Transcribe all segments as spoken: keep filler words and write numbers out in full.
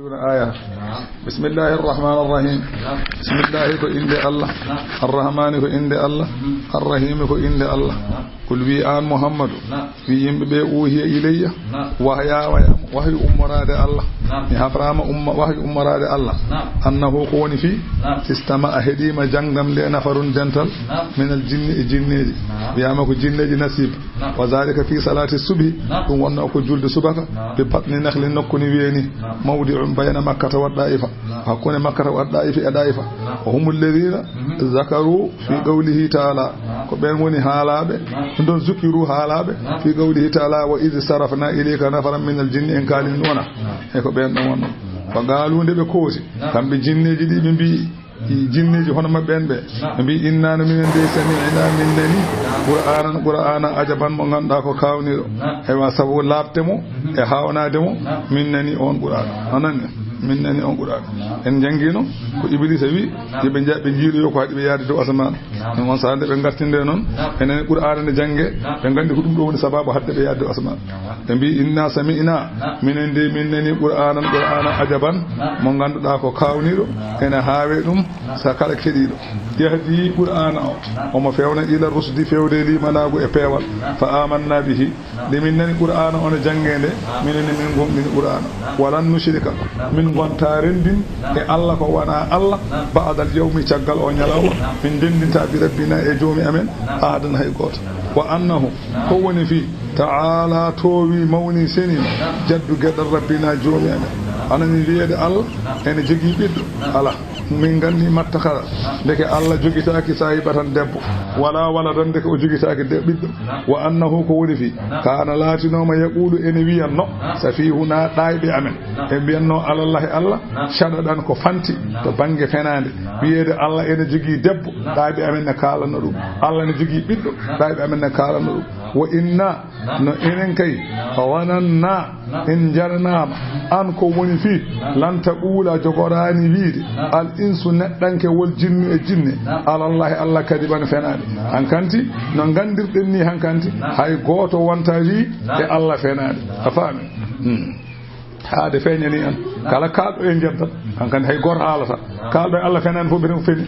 Aya. Bismillahir Rahmanir Rahim. Bismillahi ko innde Allah. Ar-Rahmani ko innde Allah. Ar-Rahimi ko innde Allah. Kul wi aan Muhammadu. Wi yimɓe ɓe, uuhiya ilayya. Wahyaama e am, wahyu ummoraade Allah. Mi hafraama umma, wahyu ummoraade Allah. Annahu ko woni fii. Istama'a heɗiima janngam nde nafarun dental. Minal jinni e jinneeji. Wiyaama ko jinneeji nasiib. Wa zalika fi salati subhi, ɗum wonno ko julde subaka, bi batni nakhli nokku ni weeni, mawdi'un bayna makkata wa da'ifa, hakkunde makkata wa da'ifi e da'ifa. Wa humul ladhina zakaru fi qawlihi ta'ala, ko ɓen woni haalaaɓe, ɗum ɗon zukiru haalaaɓe, fi qawlihi ta'ala, wa idh sarafna ilayka nafaran minal jinni en kaali nuuna. E ko ɓen ɗon wonno. Fa qaalu nde ɓe kooti, kamɓe jinneeji ɗi ɓe mbi'i, jinneeji hono maɓɓe en ɓe. Ɓe mbi, "Inna no minen de sami'na min nani Qur'anan, Qur'ana ajaban mo ngannduɗaa ko kaawniiɗo." Eywa, sabu laaɓte mo e haawnaade mo, min nani on Qur'ana. A nani? Min nani on Qur'ana. En njanngiino ko Iblisa wi, yo ɓe nja-, ɓe njiiloyo ko haɗi ɓe yaade dow asamaan. Ɗum on sahaa nde ɓe ngartinde noon, enen Qur'aana nde jannge, ɓe nganndi ko ɗum ɗo woni sababu hadde ɓe yaade asmaan. Ɓe mbi, "Inna sami'na, minen de min nani Qur'aanan, Qur'aana ajaban, mo ngannduɗaa ko kaawniiɗo, ene haawe ɗum sa kala keɗiiɗo. Yahdi Qur'aana o, omo fewna ila rusdi, fewde limanaagu e peewal. Fa amanna bihi." Nde min nani Qur'aana on e janngeende, minen ne min gomɗini Qur'aana. Walan nushrika, min ngonta renndin e Allah ko wonaa Allah, ba'dal yawmi, caggal o ñalawma, min ndenndinta bi rabbina e Joomi amen, ahadan hay gooto. Wa annahu, ko woni fii, ta'ala toowi mawni seniima, jaddu geɗal rabbina Joomi amen. Anani wiyeede Allah ene jogii ɓiɗɗo? Alaa. Min nganndi mattakhadha, ndeke Allah jogitaaki saahibatan debbo, wala waladan, ndeke o jogitaaki de-, ɓiɗɗo. Wa annahu, ko woni fii, kaana laatinooma yaqulu ene wiyanno, safihuna ɗaayɓe amen. Ɓe mbiyanno alallahi Allah, shadadan ko fanti to bannge fenaande. Wiyeede Allah ene jogii debbo, ɗaayɓe amen ne kaalanno ɗum. Allah ne jogii ɓiɗɗo, ɗaayɓe amen ne kaalanno ɗum. Wa inna, no enen kay, wananna, en njaranaama, an ko woni fii, lan taquula jogoraani wiide, al insu neɗɗanke wol jinnu e jinne, alallahi Allah kadiban fenaade. Hankanti, no nganndirɗen ni hankanti, hay gooto wonta wii e Allah fenaade. A faami? Hmm. Haade feeñani en. Kala kaalɗo e njedda, hankanti hay gooto haalata. Kaalɗo e Allah fenaani fof, mbiɗen ko feni.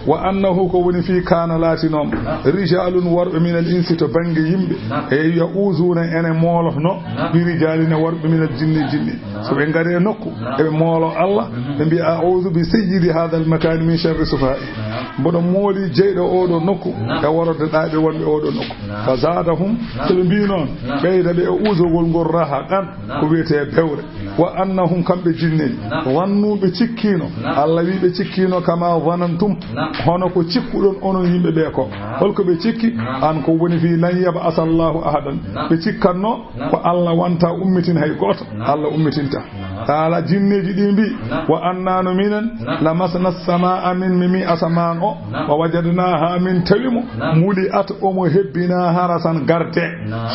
Wa annahu, ko woni fii, kaana laatinooma, rijaalun worɓe minal insi to bannge yimɓe, e ya'uuzuuna ene moolotno, bi rijaalin e worɓe minal jinni jinni. So ɓe ngari e nokku, eɓe moolo Allah, ɓe mbiya, "A'uuzu bi sayyidi haadal makaani min sharri sufahaa'i." Mboɗo mooli jeyɗo oo ɗoo nokku, e worode ɗaayɓe wonɓe oo ɗoo nokku. Fa zaadahum, so ɓe mbii noon, ɓeyda ɓe e uusogol ngol rahaqan, ko wiyetee bewre. Wa annahum, kamɓe jinneeji, zannu, ɓe cikkiino, Allah wii ɓe cikkiino, kama zanantum, hono ko cikkuɗon onon yimɓe ɓee ko. Holko ɓe cikki? An ko woni fii, lan yab'asa Allahu ahadan, ɓe cikkanno ko Allah wonta ummitin hay gooto, Allah ummitinta. Kala jinneeji ɗi mbii, wa anna no minen, lamasna samaa, min memi asamaan o, wa wajadnaha, min tawi mo, muli'at, omo hebbina harasan, garde,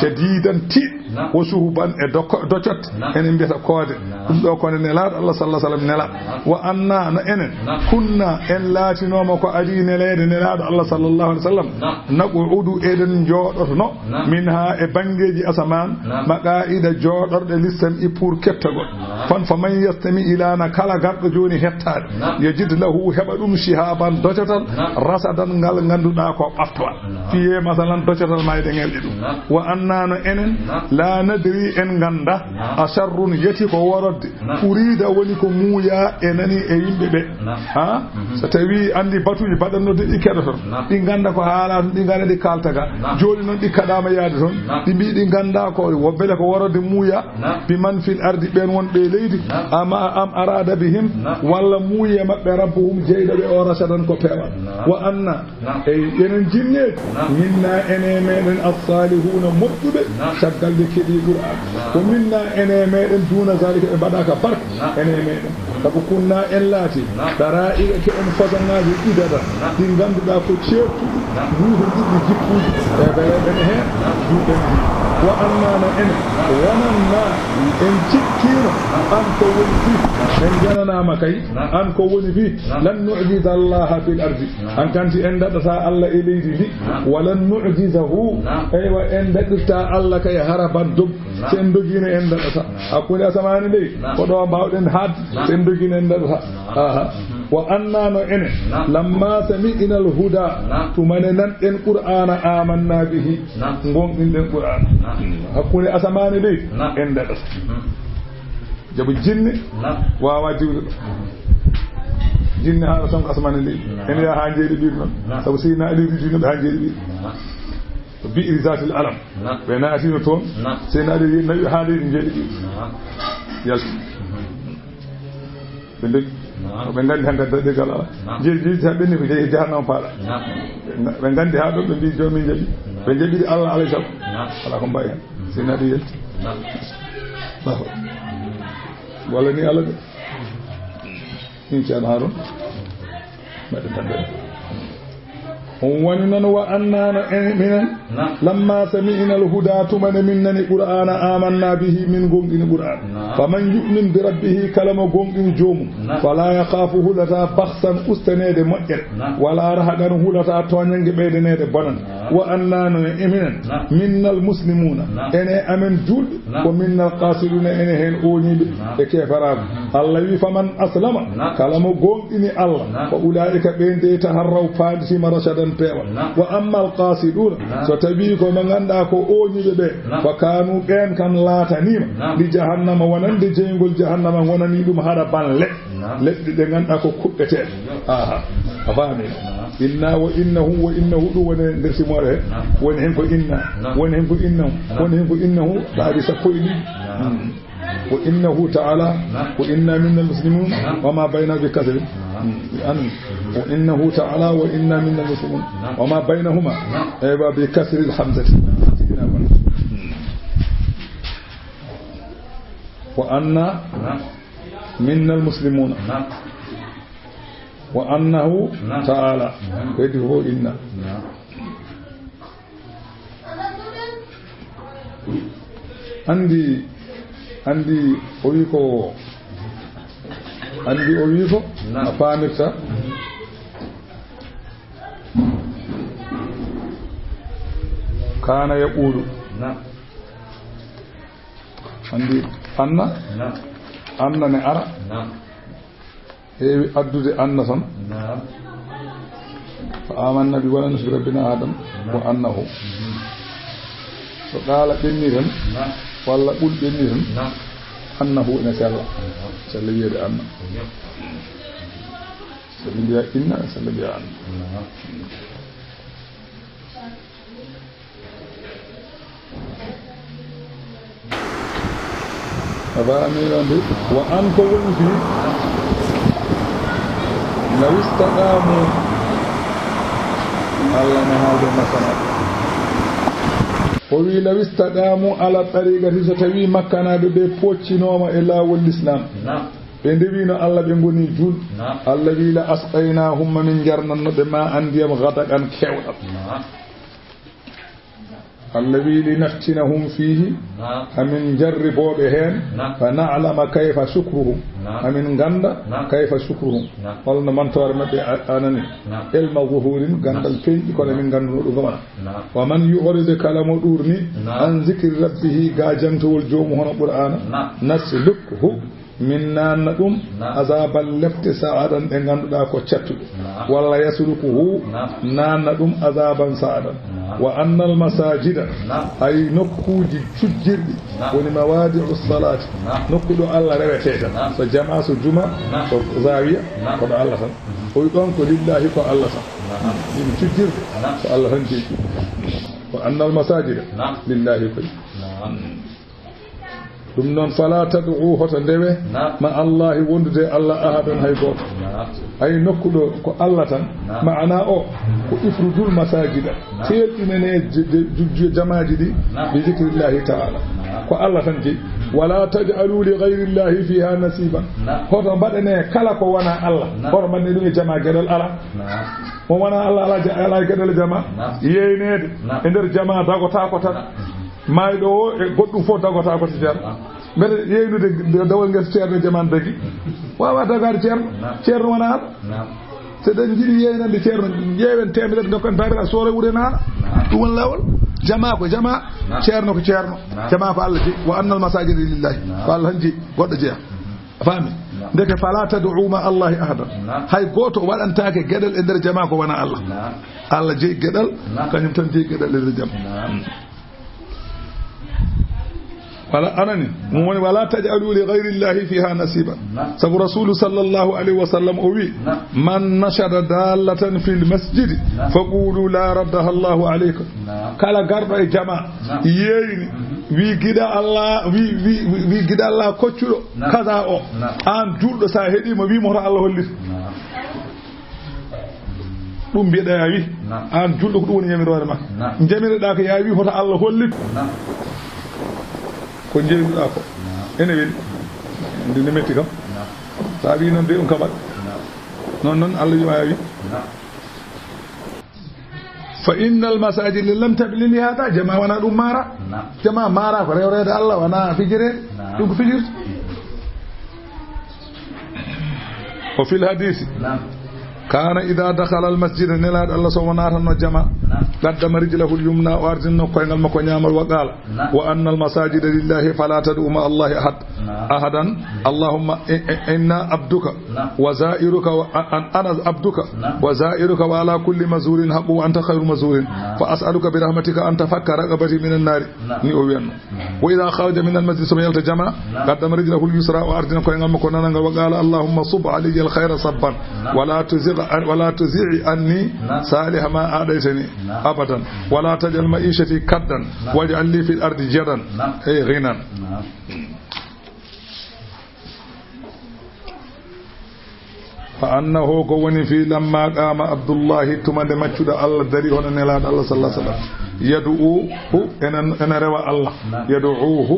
shadidan, tiiɗ, wa shuhuban, e doko-, docot, enen mbiyata koode. Ɗum ɗo ko nde Nelaaɗo Allah sallallahu alaihi wasallam nela. Wa anna no enen, kunna, en laatinooma ko adii neleede Nelaaɗo Allah sallallahu alaihi wasallam, naqudu, eɗen njooɗotono, minha, e banngeeji asamaan, maqaa'ida, jooɗorɗe, lissam'i, pour kettagol. Fan, faman yastami ilana, kala garɗo jooni hettaade, yajid lahu, heɓa ɗum, shihaban, docatal, rasadan, ngal ngannduɗaa ko ɓaftowal. Fiyee, masalan, docatal mayde ngelɗi ɗum. Wa anna no enen, la nadri, en ngannda, a sharrun, yati ko worodde, urida, woni ko muuya, e nani e yimɓe ɓe. Ha? So tawi anndi batuuji baɗanno de ɗi keɗoton, ɗi ngannda ko haala toon, ɗi ngannda ɗi kaalta ga. Jooni noon ɗi kaɗaama yaade toon, ɗi mbii ɗi ngannda ko wobbele ko worodde muuya, bi man fil ardi, ɓeen wonɓe e leydi, ama am arada bihim, walla muuye maɓɓe rabbuhum, jeyɗo ɓe o, rasadan ko peewal. Wa anna, ey enen jinneeji, minna, ene meɗen, as-salihuna, moƴƴuɓe, caggal nde keɗi Qur'an. Ko minna, ene meɗen, duna zalika, ɓe mbaɗaka barka, ene meɗen. Sabu kunna, en laati, dara'iqa, ko en façon ngaaji idada, ɗi ngannduɗaa ko ceertuɗi, ruuhu ɗiɗɗi jikkuuji, e bele ɓen heen, juuɗen ɗi. Wa anna no enen, wananna, en cikkiino, an ko woni fii, en jananaama kay, an ko woni fii, lan nu'jiza Allaha fil ardi, hankanti en daɗata Allah e leydi ndi, wa lan nu'jizahu, eywa, en daɗirta Allah kay haraban dog, Naam. So en dogiino en daɗata. Naam. Hakkunde asamaani ɗi, naam, ko ɗo mbaawɗen haadde. Naam. So en dogiino en daɗata. Naam. Aha. Mhm. Wa anna no enen. Naam. Lamma sami'na al-huda. Naam. Tuma nde nanɗen Qur'aana, amanna bihi. Naam. Ngoonɗinɗen Qur'aana. Naam. Hakkunde asamaani ɗi, naam, en daɗata. Mhm. Sabu jinne, naam, waawaa diwde ɗo. Mhm. Jinne haala tan ko asamaani ɗi. Naam. Ene yaha haa njeeɗi ɗiɗi noon. Naam. Sabu Seydina Ali ridino ɓe haa njeeɗi ɗiɗi. Naam. Ko bi'ri zaatil alam. Naam. Ɓe naatino toon. Naam. Seydina Ali nawi haa leydi njeeɗi ɗiɗi. Naam. Yalti. Mhm. Ɓe ndogi. Naam. Ko ɓe nganndi hankadi daɗirgal alaa. Naam. Jeeɗi jeeɗi haa ɓenni ko jeeyi jahannama paaɗa. Naam. Ɓe nganndi haa ɗo ɓe mbii joomi jaɓi. Naam. Ɓe jaɓiri Allah alay sago. Naam. Alaa ko mbayi heen. Sina ɗi yelti. Naam. Allahu. Walla ni Allah de. Min Ceerno Harun. Mbaɗen tan de. On woni noon wa annano en minen. Naam. Lamma sami'na al-huda, tuma nde min nani Qur'aana, amanna bihi, min goonɗini Qur'aana. Naam. Faman yu'min bi rabbihi, kala mo goonɗini joomum. Naam. Fala yakhafu, hulataa bakhsan, ustaneede moƴƴere. Naam. Wala rahaqan, hulataa tooñannge ɓeydaneede bonan. Naam. Wa annano e minen. Naam. Minnal muslimuna. Naam. Ene amen juulɓe. Naam. Wa minnal qasiduna, ene heen ooñiiɓe. Naam. E keefaraagu. Mhm. Allah wi, faman aslama, naam, kala mo goonɗini Allah, naam, fa ulaa'ika, ɓeen de, taharraw, paanditima, rashadan, peewal. Naam. Wa ammal qasiduuna, naam, so tawii ko ɓe ngannduɗaa ko ooñiiɓe ɓe, naam, fa kaanu, ɓeen kam laataniima, naam, li jahannama, wonande jeyngol jahannama, wonanii ɗum hara ban leɗɗe. Naam. Leɗɗe ɗe ngannduɗaa ko kuɓɓeteeɗe. Naam. Aha, a faami? Naam. Inna wa innahu, wa innahu ɗum woni nder simoore he. Naam. Woni heen ko inna. Naam. Woni heen ko innahu. Naam. Woni heen ko innahu. Laabi sappo e ɗiɗi. Naam. Mm. Wa innahu ta'ala, naam, wa inna minnal muslimun, naam, wa ma bayna bi kasri. Naam. Mm. An, wa innahu ta'ala, wa inna minnal muslimun. Naam. Wa ma baynahuma. Naam. Eywa, bi kasri al hamzati. Naam. Sidina Umar. Mm. Wa anna, naam, minnal muslimuna. Naam. Wa annahu, naam, ta'ala. Naam. Ko heddi ko fof inna. Naam. Anndi, anndi o wi ko, anndi o wi ko, naam, a faamirta. Kana yaqulu. Naam. Anndi anna? Naam. Anna ne ara? Naam. Heewi addude anna tan. Naam. Fa amanna bi, wonande bi rabbina Adam, naam, wa annahu. Mhm. So qaala ɓenni tan, naam, walla qul ɓenni tan, naam, annahu ene sella. Naam. Sella wiyeede anna. Naam. Sella mbiya inna, sella mbiya anna. Naam. A faamii noon de? Wa an ko woni fii, law istaqaamu, Allah ne haalde makkanaaɓe. O wii, law istaqaamu ala tariqati, so tawii makkanaaɓe ɓe pooccinooma e laawol Lislaam. Naam. Ɓe ndewiino Allah, ɓe ngonii juul. Naam. Allah wii, la asqaynaahum, ma min njarnanno ɓe, ma an ndiyam, gadaqan keewɗam. Naam. Allah wii, linaftinahum fiihi, naam, amin jarribooɓe heen, naam, fa na'lama kayfa shukruhum, naam, amin ngannda, naam, kayfa shukruhum, naam, holno mantoore maɓɓe a-, anani, naam, ilma zuhurin, ganndal, naam, feeñɗi, kono min ngannduno ɗum wona. Naam. Wa man yu'rid, kala mo ɗuurni, naam, an zikri rabbihi, ga jangtowol joomum hono Qur'aana, naam, naslukhu, min naanna ɗum, naam, azaban lepte sa'adan ɗe ngannduɗaa ko cattuɗe. Naam. Walla yaslukuhu, naam, naanna ɗum azaban sa'adan. Naam. Wa annal masajida, naam, hay nokkuuji cujjirɗi, naam, woni mawadi'u salati, naam, nokku ɗo Allah rewetee tan. Naam. So jama, so juma, naam, so zawiya, naam, ko ɗo Allah tan. Mhm. O wi ɗon ko lillahi, ko Allah tan. Naam. Ɗin cujjirɗe, naam, ko Allah tan jeyi. Wa annal masajida, naam, lillahi koy. Naam. Ɗum noon, fala tad'u, hoto ndewe, naam, ma Allahi, wondude e Allah, ahadan, hay gooto. Naam. Hay nokku ɗo ko Allah tan, naam, maana o ko ifrujul masajida, naam, teelɗinene je-, je-, ju-, ju-, jamaaji ɗi, naam, bi zikrillahi ta'ala. Naam. Ko Allah tan jeyi. Wala taj'alu li ghayrillahi fiha nasiban. Naam. Hoto mbaɗane kala ko wona Allah. Naam. Hoto mbaɗane ɗum e jamaa geɗal, ala. Naam. Mo wona Allah, ala ja-, ala geɗal jamaa. Naam. Yeeyneede, naam, e nder jamaa dagotaako tan. Naam. Maayɗo o e goɗɗum fof dagotaako to ceerno. Naam. Mbete yeeynude dawol ngesa ceerno e jamaa dagi? Waawaa dagaade ceerno. Naam. Ceerno wona Allah. Naam. So eɗen njiɗi yeeynande ceerno, ƴeewen teemedere, ndokken paamira soore wuure naana. Naam. Ɗum woni laawol. Jama ko jama, ceerno ko ceerno. Jama ko Allah jeyi. Wa annal masajida lillahi. Ko Allah tan jeyi, goɗɗo jeya. A faami? Ndeke, "Fala tad'u ma Allahi ahada." Hay gooto waɗantaake geɗal e nder jama ko wona Allah. Allah jeyi geɗal, kañum tan jeyi geɗal e nder jama. Wala anani, mo woni, "Wala taj'alu li ghayri Allahi fiha nasiba." Sabu Rasulu sallallahu alayhi wa sallam o wi, "Man nashada dallatan fil masjidi, faqulu la raddaha Allahu alayka." Kala garɗo e jama, yeeyni, wi gida Allah, wi, wi, wi, wi gida Allah koccuɗo kaza o. An julɗo, sa heɗima, wi mo hoto Allah hollit. Ɗum mbiɗa ya wi. An julɗo, ko ɗum woni yamiroore ma. Jamiriɗa ko ya wi hoto Allah hollit. Ko jeeruɗa ko. Ene weli. Nde ne metti kam. Sa wi noon de, on kaɓat. Noon noon Allah wi ma ya wi. Fa innal masajida lam tabni li hada, jama wona ɗum mara. Jama mara ko rewreede Allah, wona fijirde. Ɗum ko fijirde. O fil hadisi. Kana ida dakhala al masjida, Nelaaɗo Allah so o naatano jama. Qaddama rijlahu al yumna, o ardinno koyngal makko ñaamal, wa qala, wa anna al masajida lillahi fala tad'u ma Allahi ahad. Ahadan. Allahumma i-, i-, inna abduka wa za'iruka wa a-, an-, ana abduka wa za'iruka wa ala kulli mazurin haqqu wa anta khayru mazurin. Fa as'aluka bi rahmatika an tafakka raqabati min an-nari. Ni o wiyanno. Wa idha kharaja min al-masjid, so yalta jama, qaddama rijlahu al-yusra, o ardina koyngal makko nanangal, wa qala, "Allahumma sub alayya al-khayra sabban, wa la tuzigh an-, wa la tuzi'i anni salih ma a'taytani abadan, wa la taj'al ma'ishati kaddan, waj'al li fil ardi jadan." Ay ghinan. Fa annahu, ko woni fii, lamma qaama Abdullahi, tuma nde maccuɗo Allah dari, hono Nelaaɗo Allah sallallahu alaihi wasallam, yad'uhu, ena, ena rewa Allah, yad'uhu,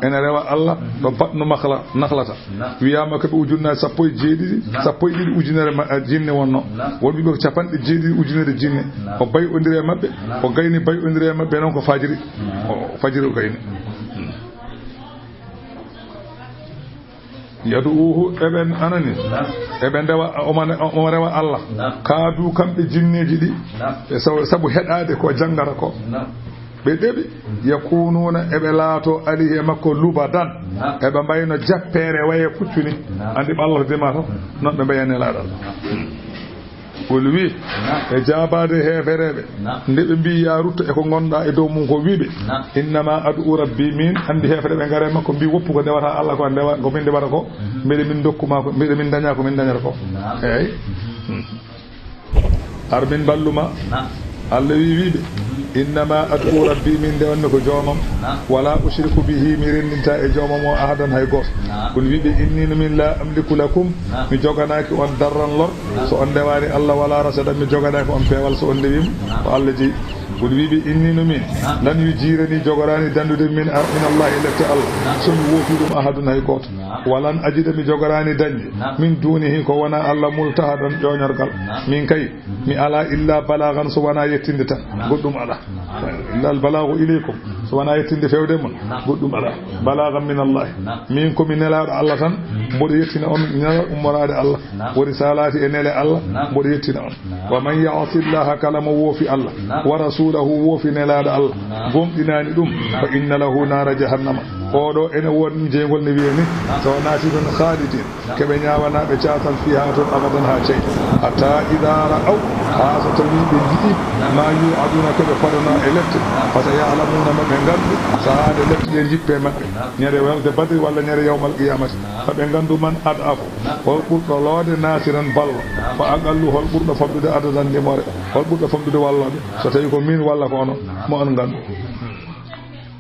ena rewa Allah, ɗo batnu makhla-, nakhlata. Wiyaama ko ɓe ujunnaaji sappo e jeeɗiɗi, sappo e ɗiɗi ujunere ma-, jinne wonno. Won ɓe ko capanɗe jeeɗiɗi ujunere jinne. O bay'ondiri e maɓɓe, o gayni bay'ondiri e maɓɓe noon ko fajiri. O fajiri o gayni. Yad'uhu, eɓen anani. Eɓe ndewa, omo, omo rewa Allah. Kaadu kamɓe jinneeji ɗi. E sabu, sabu heɗaade ko janngata ko. Ɓe ɗeɓi. Yakunuuna, eɓe laato alayhi e makko lubadan. Eɓe mbayno jappeere waye puccu ni. Anndi ɓe Allah dima to. Noon ɓe mbayani Nelaaɗo Allah. Qul, wi, e jaabaade heefereeɓe, nde ɓe mbii, "Yaa rutto e ko ngonɗaa e dow mum ko," wi ɓe, "Innama ad'u rabbi," miin anndi heefereeɓe ngara e makko mbii, "Woppu ko ndewata Allah ko a ndewa, ko min ndewata ko, mbeɗa min ndokku ma ko, mbeɗa min ndaña ko min ndañata ko." Eey. Ar min mballu ma. Allah wi, wi ɓe, "Innama ad'u rabbi," min ndewanmi ko joomam, "wala ushriku bihi," mi renndinta e joomam o ahadan hay gooto. Qul, wi ɓe, "Inni no min la amliku lakum," mi joganaaki on darran lor, so on ndewaani Allah, wala rasadan, mi joganaaki on peewal so on ndewii mo, ko Allah jeyi. Qul, wi ɓe, "Inni no min, lan yujirani, jogoraani danndude min, a-, min Allahi, e lette Allah, so mi woofi ɗum, ahadun hay gooto. Walan ajida, mi jogoraani dañde, min dunihi, ko wona Allah, multahadan, ƴoñorgal. Min kay, mi alaa illa balagan, so wona yettinde tan, goɗɗum alaa. Illa al balagu ilaykum, so wona yettinde fewde mon, goɗɗum alaa. Balagan min Allah. Min ko mi nelaaɗo Allah tan, mboɗo yettina on nelal ummoraade Allah. Woni sa laati e nele Allah, mboɗo yettina on. Wa man ya'si Allaha, kala mo woofi Allah, wa rasulahu, woofi nelaaɗo Allah, gomɗinaani ɗum, fa inna lahu nara jahannama. Oɗo ene woodi ɗum jeyngol ne wiyee ni, so naati ɗon khalidin, keɓe ñaawanaaɓe caatal fiha toon abadan haa cey. Hatta ida ra'aw, haa so tawii ɓe njiɗi, ma yu'aduna, ko ɓe paɗanoo e lette, fa saya'lamuna, ma ɓe nganndu, sahaade lette ɗe njippee maɓɓe, ñande yawmal badri walla ñande yawmal qiyamati, ma ɓe nganndu man ad'afu, hol ɓurɗo loode nasiran ballo, wa aqallu, hol ɓurɗo famɗude adadan limoore, hol ɓurɗo famɗude wallooɓe, so tawii ko min walla ko onon, mo on nganndu.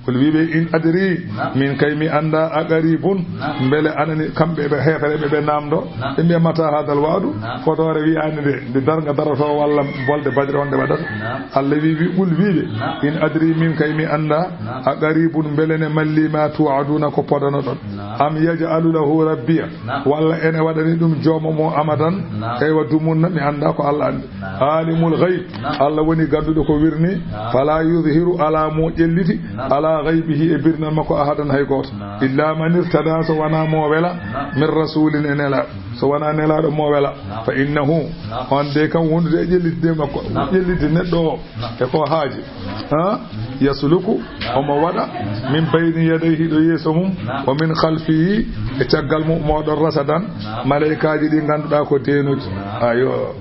Qul, wi ɓe, in adri, min kay mi annda, a qaribun, mbele anani kamɓe ɓe heefere ɓe, ɓe namdo, ɓe mbiya, mata hadal wa'du, fodoore wiyaande nde, nde darnga daroto walla bolde Badri on nde waɗata. Allah wi, wi, qul, wi ɓe, in adri, min kay mi annda, a qaribun, mbele ne malli ma tu'aduna ko podanoɗon. Am yaj'alu lahu rabbiya. Naam. Walla ene waɗani ɗum joomo mo amadan. Naam. Eywa, dumunna, mi anndaa ko Allah anndi. Naam. Alimul ghaib. Naam. Allah woni gannduɗo ko wirni. Naam. Fala yuzhiru, alaa mo ƴelliti. Naam. Ala ghaibihi, e birnal makko, ahadan, hay gooto. Naam. Illa man irtada, so wonaa mo wela. Naam. Min rasulin, e nelaaɗo. So wonaa nelaaɗo mo wela. Naam. Fa innahu. Naam. On de kam wondude e ƴellitde makko. Naam. Ƴellitde neɗɗo o. Naam. E ko haaji. Ha? Yasluku, omo waɗa, min bayni yadayhi, ɗo yeeso mum, wa min khalfihi, e caggal mum, moɗon rasadan, malaykaaji ɗi ngannduɗaa ko deenuji. Ayo.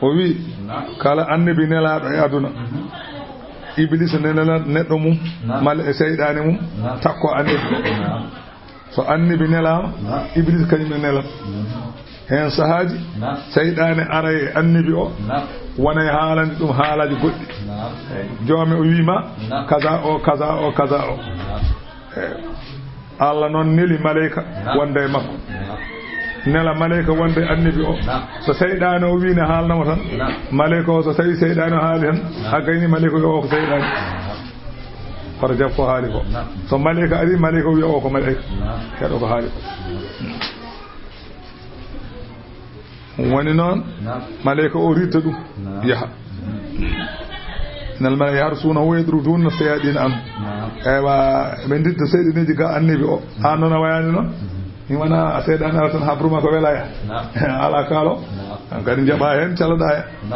O wi, kala annabi nelaaɗo e aduna, Iblis ne nela neɗɗo mum, mal e seyɗaane mum, takko annabi. So annabi nelaama, Iblis kañum ne nelat. Heen sahaaji, seyɗaane ara e annabi o, wona e haalande ɗum haalaaji goɗɗi. Joome o wiima, kaza o, kaza o, kaza o. Eey. Allah noon neli maleyka wonda e makko. Nela maleyka wonda e annabi o. So seyɗaane o wiine haalnamo tan, maleyka o, so tawi seyɗaane o haali tan, a gayni maleyka o ko seyɗaane. Hoto jab ko haali ko. So maleyka ari, maleyka wiya o ko maleyka. Heɗo ko haali ko. Woni noon, maleyka o ridda ɗum, yaha. Nal mala yahrusunahu wa yatruduna shayatina anhu. Eywa, ɓe ndidda seyɗaneeji ga annabi o. An noon a wayaani noon. Mi wona a seyɗaane ala tan habru ma ko welaya. Ala kaalo. An kadi njaɓa heen caloɗa heen.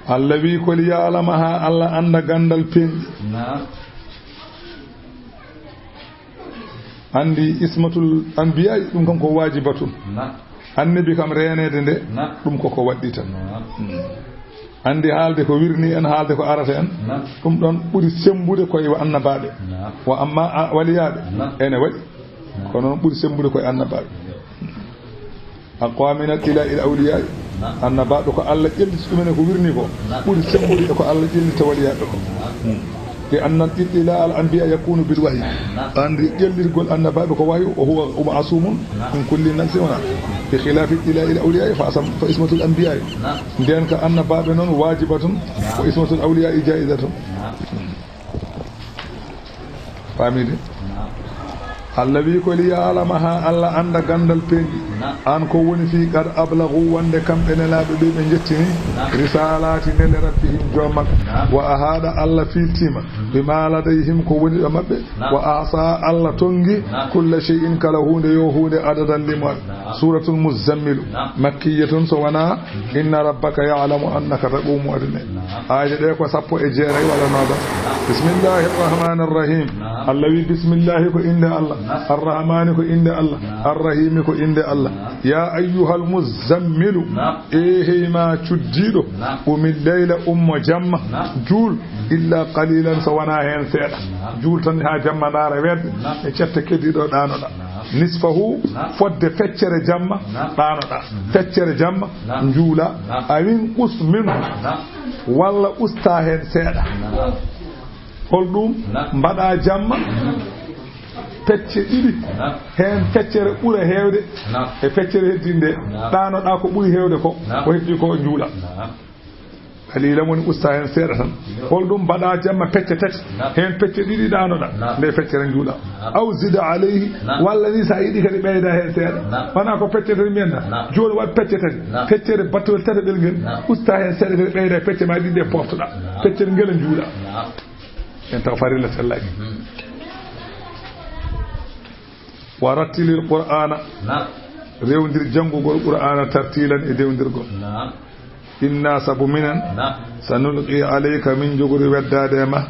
Allah wi ko li ya'lama, ha Allah annda ganndal peeñɗi. Anndi ismatul anbiya, ɗum kam ko wajibatun. Annabi kam reeneede nde, ɗum ko ko waɗɗi tan. Anndi haalde ko wirni en, haalde ko arata en, ɗum ɗon ɓuri semmbude koye annabaaɓe. Wa amma a-, waliyaaɓe, ene waɗi. Kono noon ɓuri semmbude koye annabaaɓe. Aqwa min al-ila ila awliya. Annabaaɓe ko Allah ƴelliti ɗumen e ko wirni ko. Ɓuri semmbude e ko Allah ƴellita waliyaaɓe ko. Li anna al-ila al-anbiya yakunu bil wahyi. Anndi ƴellirgol annabaaɓe ko wahyu, o huwa ma'sumun min kulli naqsin wona. Bi khilafi al-ila ila awliya fa asam, fa ismatul anbiya. Nden ka annabaaɓe noon wajibatun, wa ismatul awliya jaizatun. Faamide? Allah wi ko li ya'lama, ha Allah annda ganndal peeñɗi. An ko woni fii qad ablagu, wonde kamɓe nelaaɓe ɓe ɓe njettini risalati nele rabbihim joom maɓɓe. Wa ahada, Allah fiiltiima bima ladayhim, ko woni ɗo maɓɓe. Wa ahsa, Allah tonngi kulla shay'in, kala huunde yo huunde adadan limoore. Suratul Muzzammil, makkiyatun, so wona inna rabbaka ya'lamu annaka taqumu adna. Aaje ɗe ko sappo e jeeray walla noogas. Bismillahir rahmanir rahim. Allah wi bismillahi ko innde Allah. Ar-rahmani ko innde Allah. Ar-rahimi ko innde Allah. Ya ayyuhal muzammilu. E hey ma cuddiiɗo. Qumil layla, ummo jamma. Juul illa qalilan, so wona heen seeɗa. Juul tan ha jamma ndaara wedde. E cetta keddiiɗo ɗaanoɗa. Nisfahu, fodde feccere jamma, ɗaanoɗa. Feccere jamma, njuula. Awin qus minhu, walla usta heen seeɗa. Holɗum? Mbaɗa jamma pecce ɗiɗi. Heen feccere ɓura heewde e feccere heddiinde. Ɗaanoɗa ko ɓuri heewde ko, ko heddi ko njuula. Qalilan woni usta heen seeɗa tan. Holɗum? Mbaɗa jamma pecce tati. Heen pecce ɗiɗi ɗaanoɗa. Nde feccere njuula. Aw zida alayhi. Walla ni sa yiɗi kadi ɓeyda heen seeɗa. Wona ko pecce tati mbiyen na. Jooni waɗ pecce tati. Feccere battol tataɓel ngel. Usta heen seeɗa kadi ɓeyda pecce ma ɗiɗi ɗe poftoɗa. Feccere ngel njuula. En taw farilla sellaaki. Wa rattilil qur'ana. Rewndir janngugol qur'ana tartilan e dewndirgol. Inna, sabu minen, sanulqi alayka, min jogori weddaade e ma,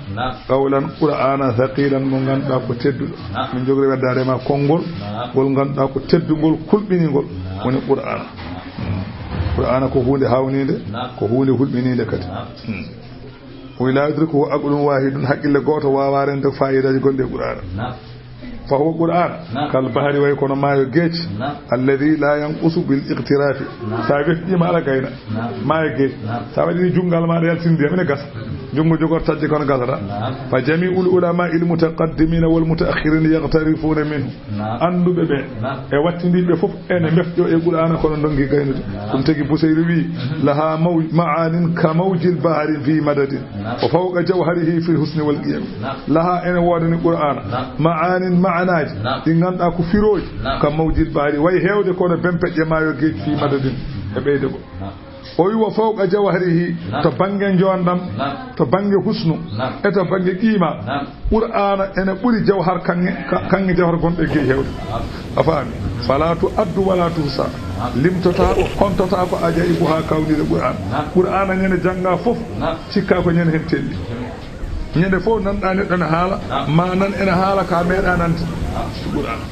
qawlan, qur'ana, thaqilan, mo ngannduɗaa ko tedduɗo. Min jogori weddaade e ma konngol, ngol ngannduɗaa ko teddungol, kulɓiningol, woni qur'ana. Qur'ana ko huunde hawniinde, ko huunde hulɓiniinde kadi. O wi, "La yudrikuhu aqlun wahidun", haqqille gooto waawaa rende faayiidaaji gonɗi e qur'ana. Fa huwa Qur'an, naam, kal bahri, way kono maayo geec, naam, alladhi la yanqusu bil iqtirafi. Naam. Sa weɗɗiima aɗa gayna, naam, maayo geec. Naam. Sa waɗi junngal ma aɗa yaltini ndiyam ene gasa. Junngo jogorto taƴde kono gasata. Naam. Fa jami'ul ulama il mutaqaddimina wal muta'akhirina yaqtarifuna minhu. Naam. Annduɓe ɓe, naam, e wattindiiɓe fof ene mbefƴo e Qur'aana kono ndongi gaynude. Naam. Ɗum tagi Busayri wi, mhm, laha maw-, ma'anin ka mawjil bahri fi madadin. Naam. Wa fawqa jawharihi fil husni wal qiyam. Naam. Laha ene woodani Qur'aana. Naam. Ma'anin ma'anaaji. Naam. Ɗi ngannduɗaa ko firooji. Naam. Ka mawjil bahri way heewde kono bempeƴƴe maayo geec fi madadin. E ɓeyde ko. Naam. O wi wa fawqa jawharihi, naam, to bannge njoondam, naam, to bannge husnu, naam, e to bannge qiima. Naam. Qur'aana ene ɓuri jawhar kaŋŋe, ka-, kaŋŋe jawhar gonɗo e geec heewde. Naam. A faami? Fala tu addu wala tuhsa. Naam. Limtotaako, hontotaako ajaibuha kawniiɗe Qur'aana. Naam. Qur'aana ñande jannga fof, naam, cikka ko ñande heen telli. Ñande fof nanɗa neɗɗo ne haala, naam, ma nan ene haala ka meeɗa nande. Naam. Qur'aana.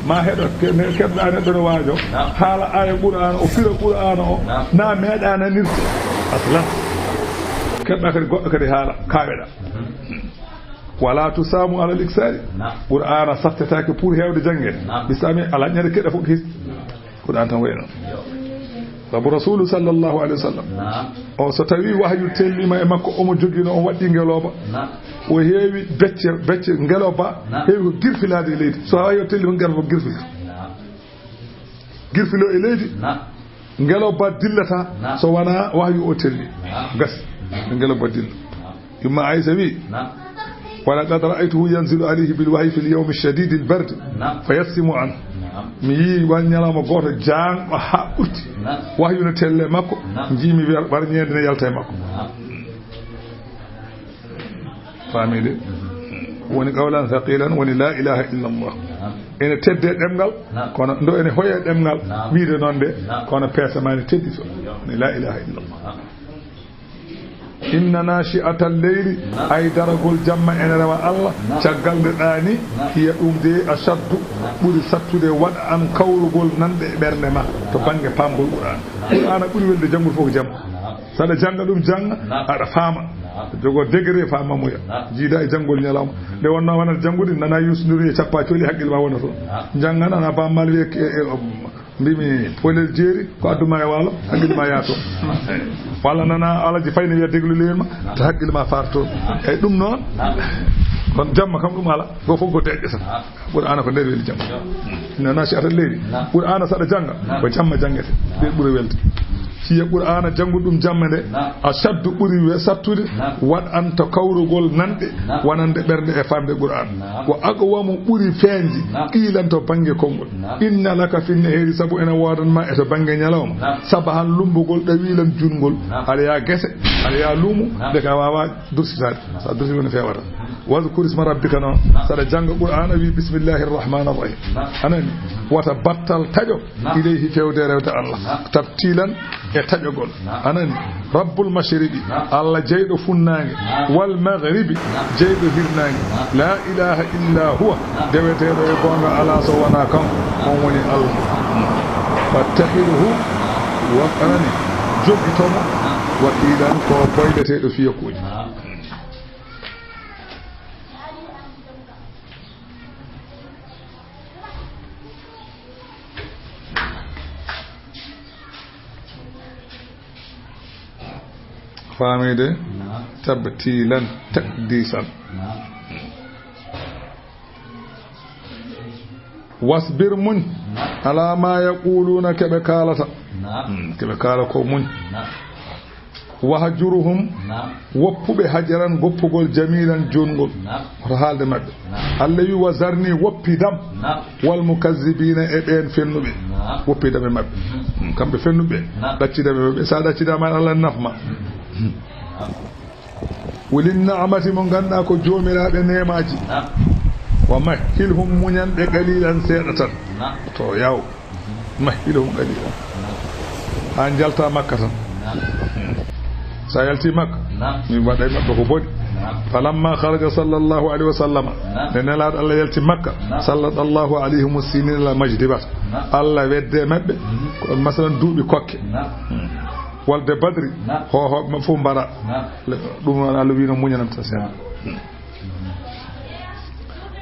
Ma heɗo, ke-, ne-, keɗɗa neɗɗo ne waajo, naam, haala aya Qur'aana, o fira Qur'aana o, naam, na meeɗa nanirde. Aslan. Keɗɗa kadi goɗɗo kadi haala, kaweɗa. Mhm. Wala tusamu alal iksari. Naam. Qur'aana sattetaake pour heewde jannge. Naam. Bisami ala ñande keɗɗa fof ko his. Qur'aana tan wayi noon. Yo. Sabu Rasuulu sallallahu alayhi wa sallam, naam, o so tawi wahyu tellima e makko, omo jogino, o waɗɗi ngelooba. Naam. O heewi becce, becce ngelooba, naam, heewi ko girfilaade e leydi. So wahyu o telli ko ngelooba girfilta. Naam. Girfilo e leydi. Naam. Ngelooba dillata, naam, so wonaa wahyu o telli. Naam. Gasi. Ngelooba dilla. Naam. Yumma Aysa wi, naam, wa laqad ra'aytuhu yanzilu alayhi bil wahyi fil yawmi shadidil bardi, naam, fa yassimu an. Naam. Mi yii won ñalawma gooto jaanɗo haa ɓurti. Naam. Wahyu no telle makko, naam, njiimi wer-, warñeende ne yalta e makko. Naam. Faamii de? Woni qawlan thaqilan, woni la ilaha illa Allah. Naam. Ene tedde ɗemngal, naam, kono ndo ene hoye ɗemngal, naam, wiide noon de, naam, kono peese ma ne teddi so. Woni la ilaha illa Allah. Naam. Inna naashi'atal leyli, naam, ay daragol jamma ene rewa Allah, naam, caggal nde ɗaani, naam, hiya ɗum de ashaddu, naam, ɓuri sattude waɗ'an kawrugol nanɗe e ɓernde ma to bannge paamgol Qur'aana. Naam. Qur'aana ɓuri welde janngude fof ko jamma. Naam. Saɗa jannga ɗum jannga, naam, aɗa faama. Naam. Jogo degré faamamuya. Naam. Jiida e janngol ñalawma. Nde wonnoo wonata janngude, nana Youssou Ndour e cappa coli haqqille ma wona toon. Naam. Jannga nana Baaba Maal wiye, e, e, Mbimi polel jeeri ko addu ma e waalo, haqqille ma yaa toon. Walla nana Alaji Fay ne wiya déglu leen ma, to haqqille ma faar toon. Eyi ɗum noon, kono jamma kam ɗum ala, go fof go deƴƴe tan. Qur'aana ko nder weli jamma. Inna naashi'atal leyli. Qur'aana saɗa jannga, ko jamma janngete. Ɗum ɓuri welde. Hiya Qur'aana janngu ɗum jamma nde, ashaddu ɓuri we-, sattude, waɗ'an to kawrugol nanɗe, wonande ɓernde e faamde Qur'aana. Wa aqwamu ɓuri feeñde, qiilan to bannge konngol. Naam. Inna laka fin nahaari, sabu ene woodan ma e to bannge ñalawma. Naam. Sabahan lumbugol, ɗawilan juutngol. Naam. Aɗa yaa gese, aɗa yaa luumo, naam, nde ka waawaa dursitaade. Naam. So a dursii woni feewata. Wadhkur isma rabbika noon. Naam. Saɗa jannga Qur'aana wi bismillahir rahmanir rahim. Naam. Anani, wata battal taƴo. Naam. Ilayhi fewde rewde Allah. Naam. Tabtilan e taƴogol. Naam. Anani, Rabbul mashriqi, naam, Allah jeyɗo funnaange, naam, wal maghribi, naam, jeyɗo hirnaange. Naam. La ilaha illa huwa, naam, deweteeɗo e goonga alaa so wonaa kanko, naam, on woni Allah. Fattakhiduhu, naam, wa-, anani, jokkitomo, naam, wakiilan ko boyleteeɗo fiyakuuji. Naam. Faamii de? Naam. Tabtilan, takdisan. Naam. Wasbir, muñ. Naam. Ala ma yaquluna, ke ɓe kaalata. Naam. Hmm, ke ɓe kaala ko muñ. Naam. Wahjuruhum, naam, woppuɓe hajaran, goppugol, jamilan, juutngol. Naam. Hoto haalde maɓɓe. Naam. Allah wi, "Wa zarni, woppidam." Naam. "Wal mukazzibina, e ɓeen fennuɓe." Naam. Woppidam e maɓɓe. Mhm. Hmm, kamɓe fennuɓe. Naam. Ɗaccidam e maɓɓe. So a ɗaccidaama, Allah nafma. Mhm. Naam. Ulin na'mati, mo ngannduɗaa ko joomiraaɓe neemaaji. Naam. Wa mahhilhum, muñan ɓe, qalilan, seeɗa tan. Naam. To yaw. Mahhilhum qalilan. Naam. Haa njalta Makka tan. Naam. So a yalti Makka, naam, mi waɗay maɓɓe ko boni. Naam. Falamma kharaja sallallahu alayhi wa sallama, naam, nde Nelaaɗo Allah yalti Makka, naam, sallallahu alayhim sinina la majdibat. Naam. Allah wedde maɓɓe, mhm, ko, masalan, duuɓi kokke. Naam. Hmm. Wolde Badri, naam, hoohooɓe maɓɓe fof mbara. Naam. Le-, ɗum noon Allah wino muñanan tan seeɗa. Naam.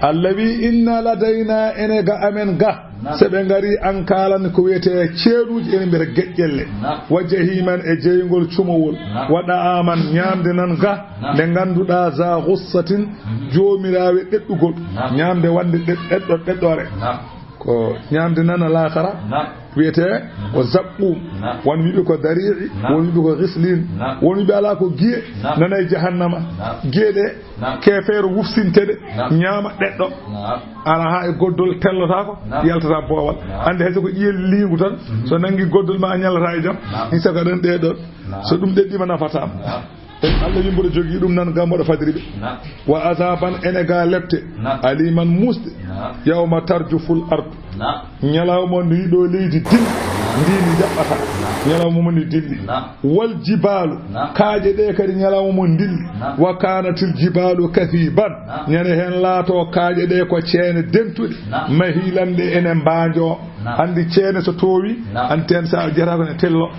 Allah wi, "Inna ladayna, ene ga amen ga." Naam. So ɓe ngari an kaalan ko wiyetee ceeɗuuji, ene mbiyata geƴƴelle. Naam. "Wa jahiman, e jeyngol cumowol. Naam. Wa da'aman, ñaamde nan ga." Naam. "Nde ngannduɗaa za ghussatin, mhm, joomiraawe ɗeɗɗugol." Naam. Ñaamde wonde ɗeɗ-, ɗeɗɗo-, ɗeɗɗoore. Naam. Ko ñaamde nana laakara. Naam. Wiyetee ko zaqqum. Naam. Won wiɓe ko darii'i, naam, won wiɓe ko ghislin. Naam. Won wiɓe alaa ko giye. Naam. Nana e jahannama. Naam. Giye ɗe, naam, keefeero wufsinte ɗe, naam, ñaama ɗeɗɗo. Naam. Alaa haa e goddol tellotaako, naam, yaltata boowal. Naam. Annde hay so ko ƴiyel liingu tan, mhm, so nanngi goddol ma a ñallataa e jam. Naam. Ni saka ɗon ɗee ɗon. Naam. So ɗum ɗeɗɗiima nafataa. Naam. Allah wi mboɗo jogii ɗum nan ga mboɗo fadiri ɓe. Naam. Wa azaban, ene ga lepte. Naam. Aliman, muusɗe. Naam. Yawma tarjuful ardu. Naam. Ñalawma ndi ɗo leydi dilli. Naam. Ndi ndi jaɓɓata. Naam. Ñalawma mo ndi dilli. Naam. Wal jibalu. Naam. Kaaƴe ɗe kadi ñalawma mo dilli. Naam. Wa kanatil jibalu kathiban. Naam. Ñande heen laato kaaƴe ɗe ko ceene dentuɗe. Naam. Mahilan, ɗe ene mbaanjo. Naam. Anndi ceene so toowi, naam, anndi teen sa jeyata ko ne tello.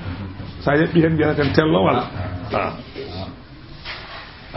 Sa yeɓɓi heen mbiyata ken tello walla? Naam. Ah.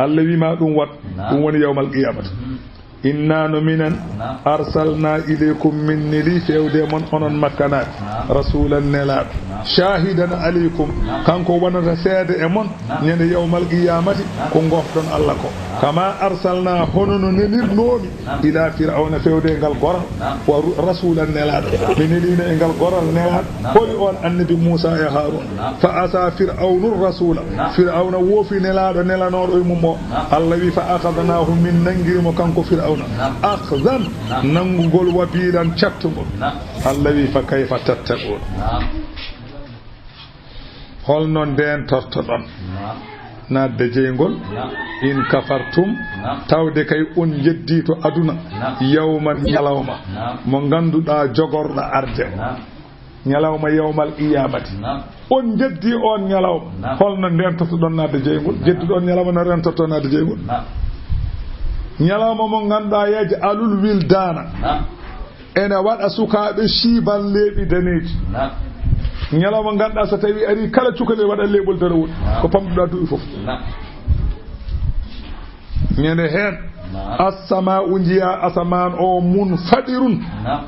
Allah wi ma ɗum wat, naam, ɗum woni yawmal qiyamata. Mhm. Inna no minen, naam, arsalna ilaykum, min neli fewde mon onon makkanaaɓe, naam, rasulan nelaaɗo, naam, shahidan alaykum, naam, kanko wonata seede e mon, naam, ñande yawmal qiyamati, naam, ko ngofɗon Allah ko. Naam. Kama arsalna, hono no nelirnoomi, naam, ila Fir'awna fewde e ngal goral, naam, wa ru-, rasulan nelaaɗo. Mi neliino e ngal goral nelaaɗo. Naam. Holi on annabi Muusa e Haaruna. Naam. Fa asa Fir'awnur rasula. Naam. Fir'awna woofi nelaaɗo nelanooɗo e mum o. Naam. Allah wi, "Fa akhadnahu, min nanngiri mo kanko Fir'awna. Naam. Akhdan, naam, nanngugol wabilan cattungol." Naam. Allah wi, "Fa kayfa tattaqun." Naam. Holno ndeentortoɗon? Naam. Naatde jeyngol? Naam. In kafartum, naam, tawde kay on njeddii to aduna, naam, yawman, ñalawma, naam, mo ngannduɗaa jogorɗo arde. Naam. Ñalawma yawmal qiyamati. Naam. On njeddii on ñalawma. Naam. Holno ndeentortoɗon naatde jeyngol? Naam. Jedduɗo on ñalawma no reentorto naatde jeyngol? Naam. Ñalawma mo ngannduɗaa yaj'alul wildana. Naam. Ene waɗa sukaaɓe shiiban leeɓi daneeji. Naam. Ñalawma ngannduɗaa so tawi ari kala cukalel waɗa leeɓol darowol. Naam. Ko pamɗuɗaa duuɓi fof. Naam. Ñande heen. Naam. Assama'u njiya asamaan o munfaɗirun. Naam.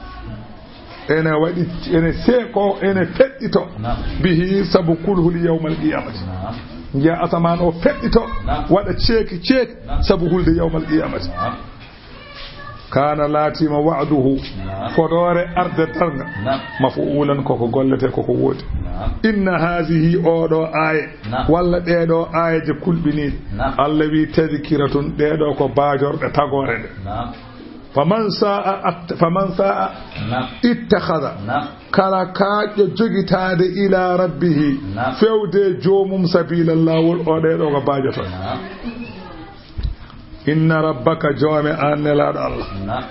Ene waɗi, ene seeko, ene feɗɗito. Naam. Bihi sabu kulhuli yawmal qiyamati. Naam. Njiya asamaan o feɗɗito. Naam. Waɗa ceeki ceeki. Naam. Sabu hulde yawmal qiyamati. Naam. Kana laatima wa'duhu, naam, fodoore arde darnga, naam, mafu'ulan koko gollete koko woodi. Naam. Inna hazihi, oɗo aaye, naam, walla ɗeɗo aayeje kulɓiniɗe. Naam. Allah wi tadhkiratun, ɗeɗo ko baajorɗe tagoore nde. Naam. Faman sa'a at-, faman sa'a, naam, ittakhadha. Naam. Kala kaaƴɗo jogitaade ila rabbihi, naam, fewde joomum sabila laawol, o ɗeɗo ko baajoto. Naam. Inna rabbaka, joome an nelaaɗo Allah. Naam.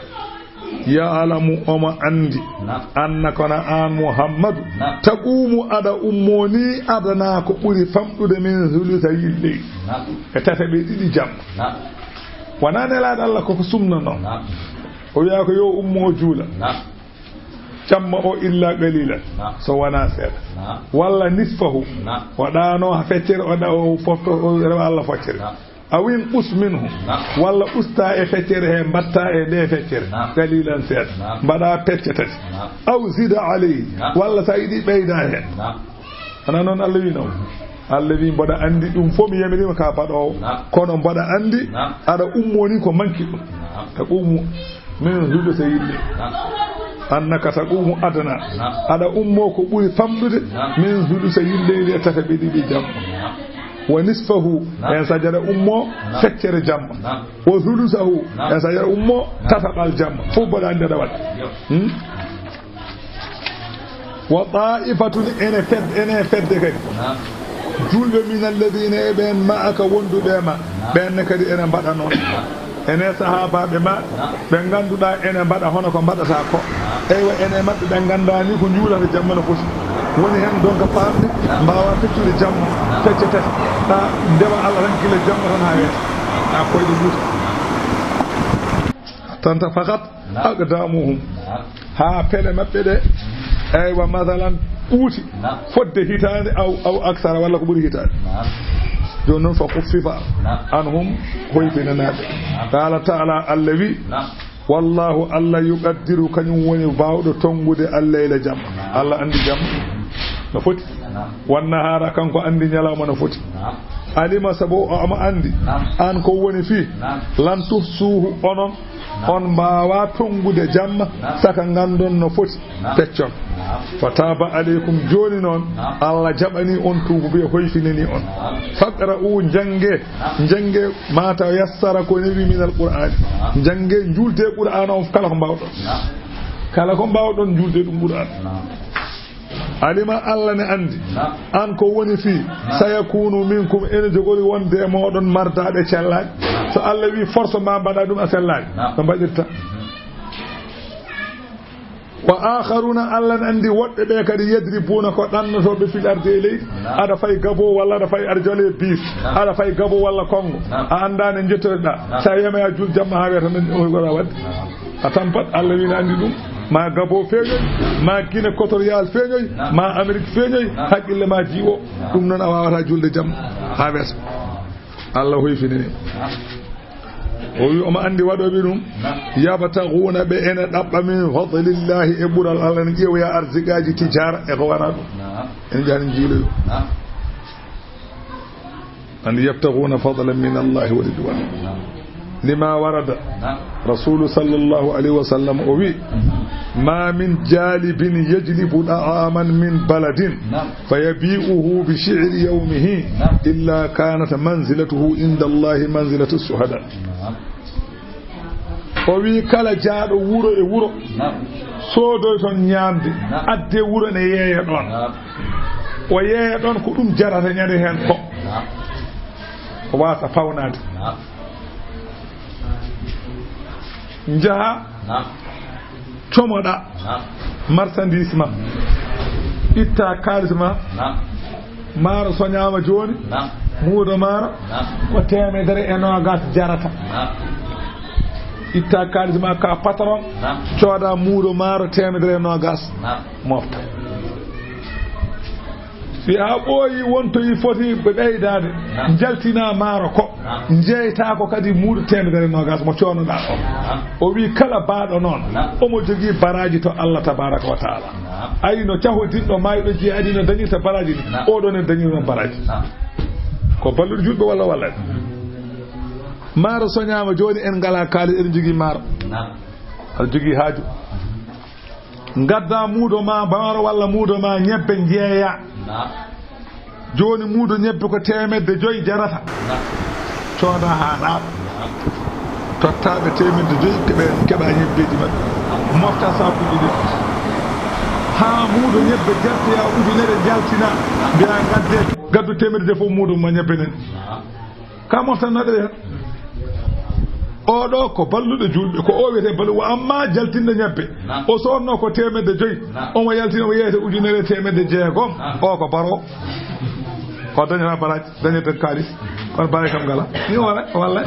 Ya'lamu, omo anndi. Naam. Annaka, kono an Muhammadu. Naam. Taqumu, aɗa ummo ni adana ko ɓuri famɗude min thuluthayil layl. Naam. E tataɓe ɗiɗi jamma. Naam. Wona nelaaɗo Allah koko sumnanoo. Naam. O wiya ko yo ummo o juula. Naam. Jamma o illa qalilan. Naam. So wona seeɗa. Naam. Walla nisfahu. Naam. O ɗaano ha feccere, o ɗa-, o fofto, o rewa Allah foccere. Naam. Aw inqus minhu. Naam. Walla usta e feccere he, mbatta e ɗe feccere. Naam. Qalilan, seeɗa. Naam. Mbaɗa pecce tati. Naam. Aw zid alayhi. Naam. Walla sa yiɗi ɓeyda heen. Naam. Ana noon Allah wi noon? Allah wi mboɗa anndi ɗum fof, mi yamiriima ka baɗoowo. Naam. Kono mboɗa anndi, naam, aɗa ummo ni ko manki ɗum. Naam. Taqumu min thuluthayil layl. Naam. Annaka taqumu adna. Naam. Aɗa ummo ko ɓuri famɗude. Naam. Min thuluthayil layli, e tataɓe ɗiɗi jamma. Naam. Wa nisfahu, naam, en saja aɗa ummo, naam, feccere jamma. Naam. Wa thuluthahu, naam, en saja aɗa ummo, naam, tataɓal jamma. Fof mboɗa anndi aɗa waɗa. Yo. Hmm? Wa ta'ifatun, ene fed-, ene fedde kadi. Naam. Julɓe min alladina, e ɓen ma'aka wonduɓe ma. Naam. Ɓen ne kadi ene mbaɗa noon. Naam. Ene sahaabaaɓe ma, naam, ɓe ngannduɗaa ene mbaɗa hono ko mbaɗataa ko. Naam. Eywa, ene maɓɓe ɓe nganndaa ni ko njuulata jamma no foti. Woni heen donc paamde, naam, mbaawa feccude jamma, naam, fecce tati. Haa ndewa Allah tan gila jamma tan haa weeta. Haa koyɗe juuta. Tanta fakat. Naam. Aqdamuhum. Naam. Haa pele maɓɓe ɗe. Eywa, masalan, ɓuuti. Naam. Fodde hitaande aw, aw aksara, walla ko ɓuri hitaande. Naam. Jooni noon, fa khuffifa, naam, anhum, hoyfinanaaɓe. Naam. Qala ta'ala, Allah wi, naam, Wallahu, Allah, yuqaddiru, kañum woni baawɗo tonngude, al-layla, jamma. Allah anndi jamma no foti. Wan nahaara, kanko anndi ñalawma no foti. Alima, sabu o ama anndi. Aan ko woni fii. Lan tuhsuuhu, onon, on mbaawaa tonngude jamma, saka nganndon no foti. Peccon. Fa taaba aleykum, jooni noon, Allah jaɓanii on tuubu, ɓe hoyfinanii on. Faqra'u, njanngee, njanngee ma tayassara ko newi min al-Qur'aani. Njanngee, njuultee Qur'aana on kala ko mbaawɗon. Kala ko mbaawɗon, njuultee ɗum Qur'aana. Alima, Allah ne anndi. Aan ko woni fii. Sayakunu minkum, ene jogori wonde e mooɗon mardaaɓe cellaaɓe. So Allah wii force ma mbaɗa ɗum a sellaani. No mbaɗirta? Wa akharuna, Allah ne anndi woɗɓe ɓe kadi, yadribuna, ko ɗannotooɓe, fil ardi, e leydi. Aɗa fay Gabo walla aɗa fay aɗa jole bus. Aɗa fay Gabo walla Kongo. A anndaa ne njettoɗaa. Sa yema ya juul jamma ha weeta men o wara waɗde. A tampat, Allah wii ne anndi ɗum. Ma Gabo feeñoy, ma Guinée Équatoriale feeñoy, ma Amérique feeñoy, haqqille ma jiiwo. Ɗum noon a waawata juulde jamma ha weeta. Allah hoyfinini. O wi omo anndi waɗooɓe ɗum. Yabtaghuna, ɓe ene ɗaɓɓa, min fadlillahi, e ɓural Allah, ne ƴeewoya arsiqaaji, tijaara e ko wona ɗum. En njahani njiiloyo. Anndi, yabtaghuna fadlan min Allahi wa ridwana. Lima warada. Rasulu sallallahu alayhi wa sallam o wi, ma min jalibin yajlibu ta'aman min baladin fayabi'uhu bi shi'ri yawmihi illa kanat manzilatuhu inda Allahi manzilatu shuhada. O wi kala jaaɗo wuro e wuro, soodoy toon ñaamde, adde wuro ne yeeya ɗoon. O yeeya ɗoon ko ɗum jarata ñande heen ko. O waasa fawnaade. Njaha, comoɗa marchandise ma, itta kaalis ma. Maaro soñaama jooni, muudo maaro ko teemedere e noogas jarata. Itta kaalis ma ka patron, cooda muudo maaro teemedere e noogas, mofta. Si a ɓooyi wontoyi foti ɓe ɓeydaade, njaltina maaro ko, njeyta ko kadi muudo teemedere noogas mo coonoɗaa o. O wi kala baaɗo noon, omo jogii baraaji to Allah tabaraka wa taala. Ayi no cahodinɗo mayɗo jeyaɗi no dañirta baraaji ni, oɗo ne dañiri noon baraaji. Ko balluɗo julɓe walla walla. Maaro soñaama jooni, en ngalaa kaalis, eɗen jogii maaro. Aɗa jogii haaju. Ngadda muudo ma maaro walla muudo ma ñebbe njeeya. Jooni muudo ñebbe ko teemedde joy jarata. Cooda haa laaɓa. Tottaaɓe teemedde joy keɓe, keɓa ñebbeeji maɓɓe. Mofta saakuuji ɗi. Haa muudo ñebbe jartoya ujunere njaltina. Mbiya ngadde, gaddu teemedde joy fof muudo ma ñebbe nen. Ka moftannoɗo ɓe tan. Oɗo ko balluɗo julɓe, ko o wiyete ballu. Wa amma jaltinɗo ñebbe, o soodno ko teemedde joy, omo yaltina, omo yeeyata ujunere e teemedde jeegom. O ko baro. O dañata baraji, dañata kaalis. Kono baraji kam ngala. Ni wala, walla.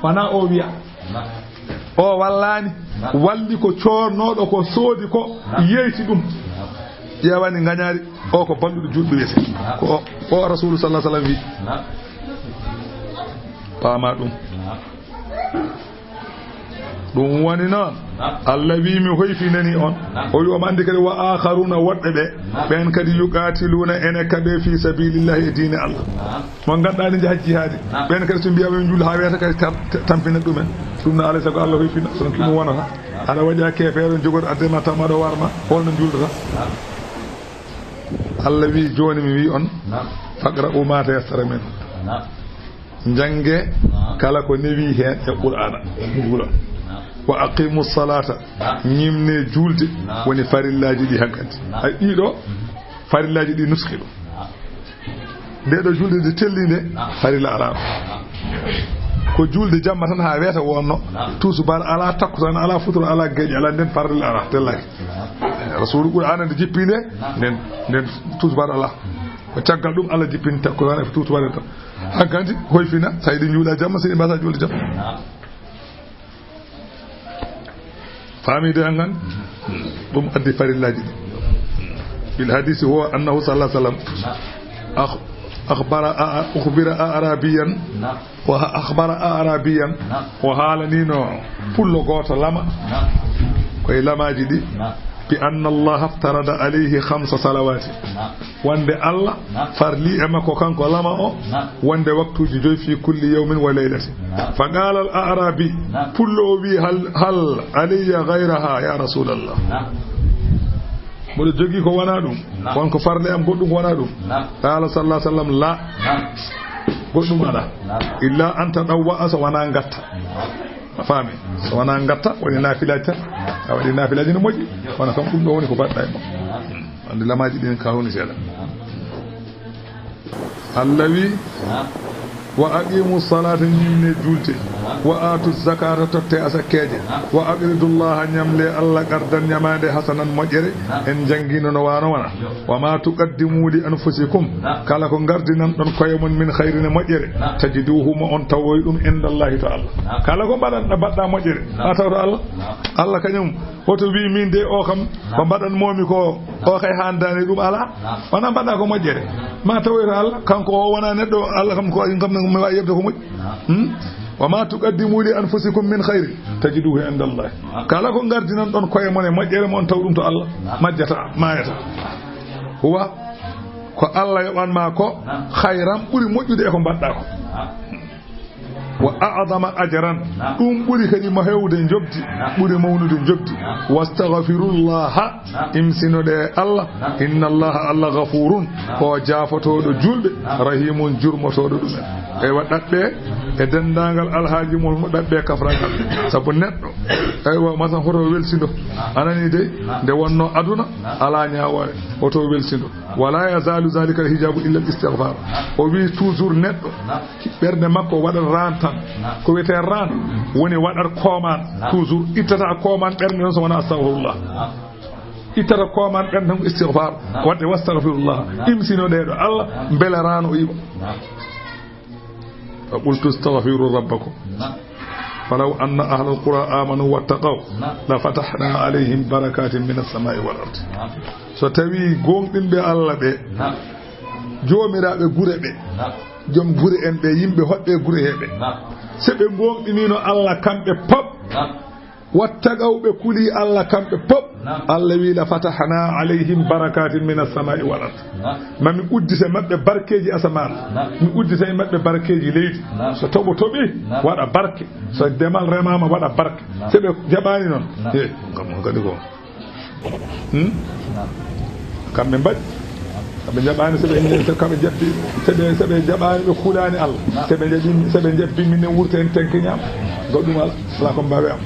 Wana o wiya. O wallani. Walli ko coornoɗo ko soodi ko, yeeyti ɗum. Ƴeewani ngañaari. O ko balluɗo julɓe wiyete. Ko o, o Rasulu sallallahu alaihi wasallam wi. Paama ɗum. Ɗum woni noon. Allah wi mi hoyfinani on. O wi omo anndi kadi wa akharuna woɗɓe ɓe. Ɓen kadi yuqatiluna ene kaɓe fi sabilillahi e diine Allah. Mo ngannduɗaa ne njaha jihaadi. Ɓen kadi so mbiyaama ɓe njuul haa weeta kadi tam-, tampina ɗumen. Ɗum no alay sago Allah hoyfina. Kono ɗum wonata. Aɗa waɗi a keefeero jogoɗo adde ma tawma ɗo warma. Holno njuultata? Allah wi jooni mi wi on. Faqra'u ma tayassara min. Njannge kala ko newi heen e Qur'aana. Njuula. Wa aqimu salata. Ñimne juulde woni farillaaji ɗi hankanti. Ay ɗiɗo farillaaji ɗi nuski ɗo. Nde ɗo juulde nde telli nde farilla alaa. Ko juulde jamma tan haa weeta wonno. Tusubaar alaa, takkusaan alaa, futuro alaa, geeƴe alaa, nden farilla alaa, tellaaki. Rasuulu Qur'aana nde jippi nde, nden, nden tusubaar alaa. Ko caggal ɗum Allah jippini takkusaan e tusubaar en tan. Hankanti hoyfina, so yiɗi juula jamma, so yiɗi mbasa juulde jamma. Faami de hangan? Ɗum addi farillaaji ɗi. Fil hadisi huwa annahu sallallahu alaihi wasallam akh-, Akhbara a-, ukhbira a'rabiyan. Naam. Wa akhbara a'rabiyan. Naam. O haalanino pullo gooto lama. Naam. Koye lamaaji ɗi. Naam. Bi anna Allah aftarada alayhi khamsa salawati. Naam. Wonde Allah Naam. farli e makko kanko lama o. Naam. Wonde waktuuji joy fi kulli yawmin wa laylati. Naam. Fa qala al a'rabi. Naam. Pullo o wi: "Hal, hal alayya ghayraha ya Rasulallah?" Naam. Mboɗo jogii ko wonaa ɗum. Naam. Won ko farle am goɗɗum ko wonaa ɗum. Naam. Qala sallallahu alaihi wasallam: "La." Naam. Goɗɗum alaa. Naam. "Illa an tadawwa," so wonaa ngatta. Naam. A faami? So wonaa ngatta, woni naafilaaji tan. Naam. A waɗi naafilaaji no moƴƴi. Kono kam ɗum ɗo woni ko mbaɗɗa e makko. Naam. Andi lamaaji ɗin ka woni seeɗa. Naam. Allah wi: "Wa aqimu salata, ñimne julde, wa atu zakata, totte asakkeje, wa aqridullaha, ñamle Allah, qardan, ñamande, hasanan, moƴƴere." En jangino no wano wana. "Wa ma tuqaddimu li anfusikum," kala ko gardinan ɗon koye mon, "min khairin," e moƴƴere, "tajiduhu," mo on tawoy ɗum, "indallahi," to Allah. Kala ko mbaɗan, mbaɗɗa moƴƴere, a taw to Allah. Allah kañum woto wi min de o kam ko mbaɗan momi ko, o kay handani ɗum ala. Wana mbaɗa ko moƴƴere, ma tawoyta Allah, kanko o wona neɗɗo, Allah kam ko, kam mi wawi yebde ko moƴƴi. Hmm? "Wa ma tuqaddimu li anfusikum min khairin tajiduhu inda Allah." Kala ko gardinan ɗon koye mon e moƴƴere, mon taw ɗum to Allah, majjata, mayata. Huwa, ko Allah yoɓan ma ko, khairan, ɓuri moƴƴude e ko mbaɗɗa ko. "Wa a'zama ajran," ɗum ɓuri kadi mo hewde njobdi, ɓuri mawnude njobdi. "Wastaghfirullaha," imsinoɗe Allah. "Innallaha," Allah, "ghafurun," ko jaafotooɗo julɓe, "rahimun," jurmotooɗo ɗumen. Eywa, ɗaɓɓe e denndaangal alhaaji mon mo ɗaɓɓe kafragal. Sabu neɗɗo, eywa, masan hoto welsindo. Anani dey, nde wonno aduna, alaa ñaawoore, hoto welsindo. "Wala yazalu zalika alhijabu illa al-istighfar." O wi toujours neɗɗo, ɓernde makko waɗat ran tan. Ko wiyete ran? Woni waɗat kooman. Toujours ittata kooman ɓernde noon so wona astaghfirullah. Ittata kooman ɓernde tan ko istighfar. Wadde wastaghfirullah. Imsino ɗeɗo Allah, mbele ran o iwa. "Fa qultu astaghfiru rabbakum. Falaw anna ahlal qura amanu wattaqaw, la fatahna alayhim barakatin minas samai wal ard." So tawi gonɗinɓe Allah ɓe, joomiraaɓe gure ɓe, joom gure en ɓe, yimɓe hoɗɓe gure he ɓe, so ɓe gonɗinino Allah kamɓe pop, wattaqaw, ɓe kuli Allah kamɓe pop, Allah wi: "La fatahna alayhim barakatin minas samai wal ard." Mami uddita maɓɓe barkeeji asamaan, mi uddita e maɓɓe barkeeji leydi. So toɓo toɓi, waɗa barke. So demal remaama, waɗa barke. So ɓe jaɓaani noon, he, kam kadi ko. Hmm? Kamɓe mbaɗi. Kamɓe jaɓaani, so ɓe, so kamɓe jabbi, so ɓe, so ɓe jaɓaani, ɓe kulaani Allah. So ɓe jaɓi, so ɓe jabbi, min ne wurta en tenke ñaam. Goɗɗum ala, ala ko mbaawe am.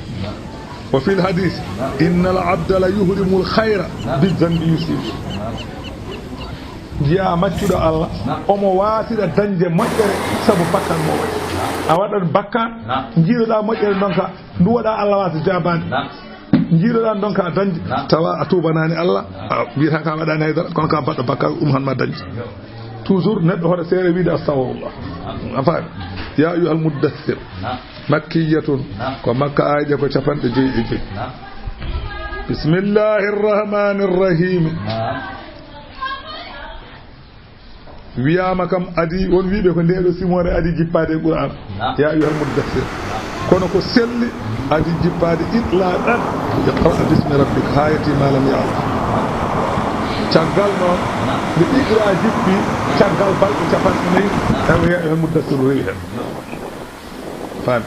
Wa fil hadis, innal abda la yuhrimul khayra bi zanbi yusibu. Njiya maccuɗo Allah, omo waasira dañde moƴƴere sabu bakkan mo waɗi. A waɗat bakkan, njiiɗoɗa moƴƴere ndonka, ndu waɗa Allah waasa jaabaade. Njiiɗoɗa ndonka dañde, tawa a tuubanaani Allah, a wiyata ka waɗaani haydara, kono ka mbaɗɗo bakkan, ɗum han ma dañde. Toujours neɗɗo hoto seere wiide astahfirullah. A faami? Ya ayyuhal muddathir. Makkiyatun. Ko Makka, aaye ko capanɗe joyi e joyi. Bismillahir rahmanir rahim. Wiyaama kam adi, won wiiɓe ko ndeeɗo simoore adi jippaade e Qur'an. Ya ayyuhal muddathir. Kono ko selli adi jippaade itlaqan, iqra bismi rabbik, haa yati ma lam ya'lam. Caggal noon, nde iqra jippi, caggal balɗe capanɗe nayi, tawi ya ayyuhal muddathir rewi heen. Faami?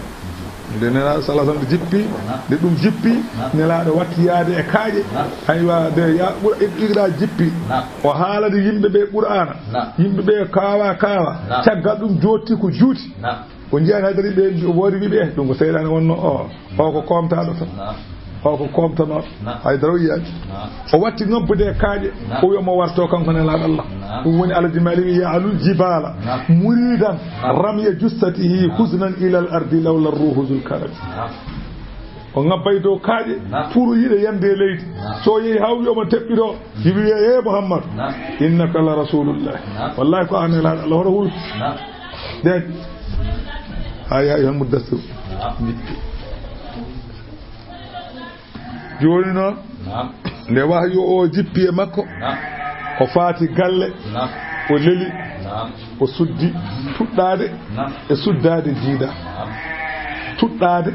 Nde Nelaaɗo sallallahu alaihi wasallam jippi, nde ɗum jippi, Nelaaɗo watti yaade e kaaƴe. Aywa, nde ya, Qur-, iqra jippi, o haalani yimɓe ɓe Qur'aana. Yimɓe ɓe kaawa, kaawa. Caggal ɗum jootti ko juuti. O njiyaani haydara, ɓe woodi wiɓe, eh, ɗum ko seyɗaane wonno o. O ko koomtaaɗo tan. O ko koomtanooɗo. Haydara o yiyaani. O watti nobbude e kaaƴe. O wi omo warto kanko Nelaaɗo Allah. Ɗum woni Alhaji Maalik wi: "Ya'lul jibala muridan ramya jussatihi huznan ilal ardi lawla ruhu zul karami." O ŋabbay dow kaaƴe pour yiɗa yande e leydi. So yehi haa wi omo teɓɓi ɗo, Jibril wi: "Eh, Muhammad, innaka la rasulullah." Wallahi ko an Nelaaɗo Allah, hoto hul. Deet. Aya, ya ayyuhal muddathir. Jooni noon, nde wahyu o jippi e makko, o faati galle, o leli, O suddi tuɗɗaade e suddaade jiida. Tuɗɗaade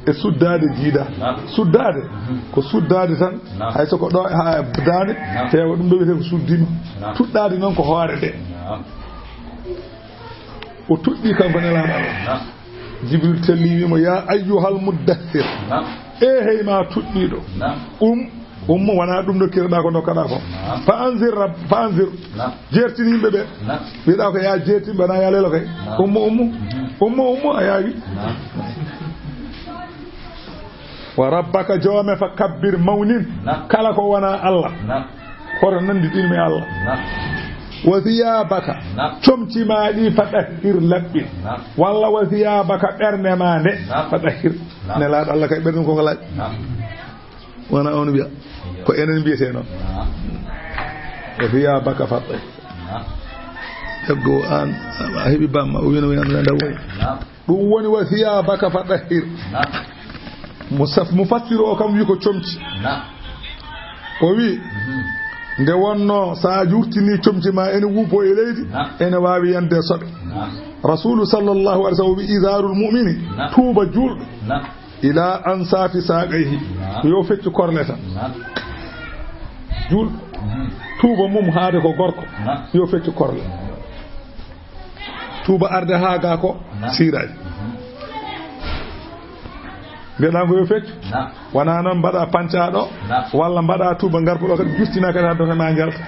e suddaade jiida. Suddaade ko suddaade tan, hay so ko ɗo haa daande, teewa ɗum ɗo wiyetee ko suddima. Tuɗɗaade noon ko hoore nde. O tuɗɗi kanko Nelaaɗo Allah. Jibril telli wiimo, "Yaa ayyuhal muddaththir." E hey ma tuɗɗiiɗo. Um, ummo, wonaa ɗum ndokkireɗaa ko ndokkaɗaa ko. Fa anzir rab-, fa anzir. Jeertin yimɓe ɓe. Wiyeɗaa ko yaa jeertin ɓe, wonaa yaa lelo kay. Ummo, ummo. Ummo, ummo, a yaawi. Wa rabbaka joome fa kabbir, mawnin. Kala ko wonaa Allah. Hoto nanndi ɗin mi Allah. Wa thiyabaka. Comci ma ɗi fa ɗahhir, laɓɓin. Walla wa thiyabaka, ɓernde ma nde. Fa ɗahhir. Nelaaɗo Allah kay ɓernde ko ko laaɓi. Wona on wiya. Ko enen mbiyetee noon. Wa thiyabaka fa ɗahhir. Eggo an, a heɓi bamma, o wino wino ndaw. Ɗum woni wa thiyabaka fa ɗahhir. Musaf-, mufassir o kam wi ko comci. O wi, nde wonno sa yurtini comci ma ene wuubo e leydi, ene waawi yande soɓe. Rasulu sallallahu alaihi wasallam wi, izarul mu'mini, tuuba juulɗo, ila ansafi saqayhi, yo feccu korle tan. Juulɗo, tuuba mum haade ko gorko, yo feccu korle. Tuuba arde haa gaa ko siiraaji. Mbiyeɗaa ko yo feccu. Wonaa noon mbaɗa pancaaɗo, walla mbaɗa tuuba ngarpuɗo kadi justina kadi haa dote ma njalta.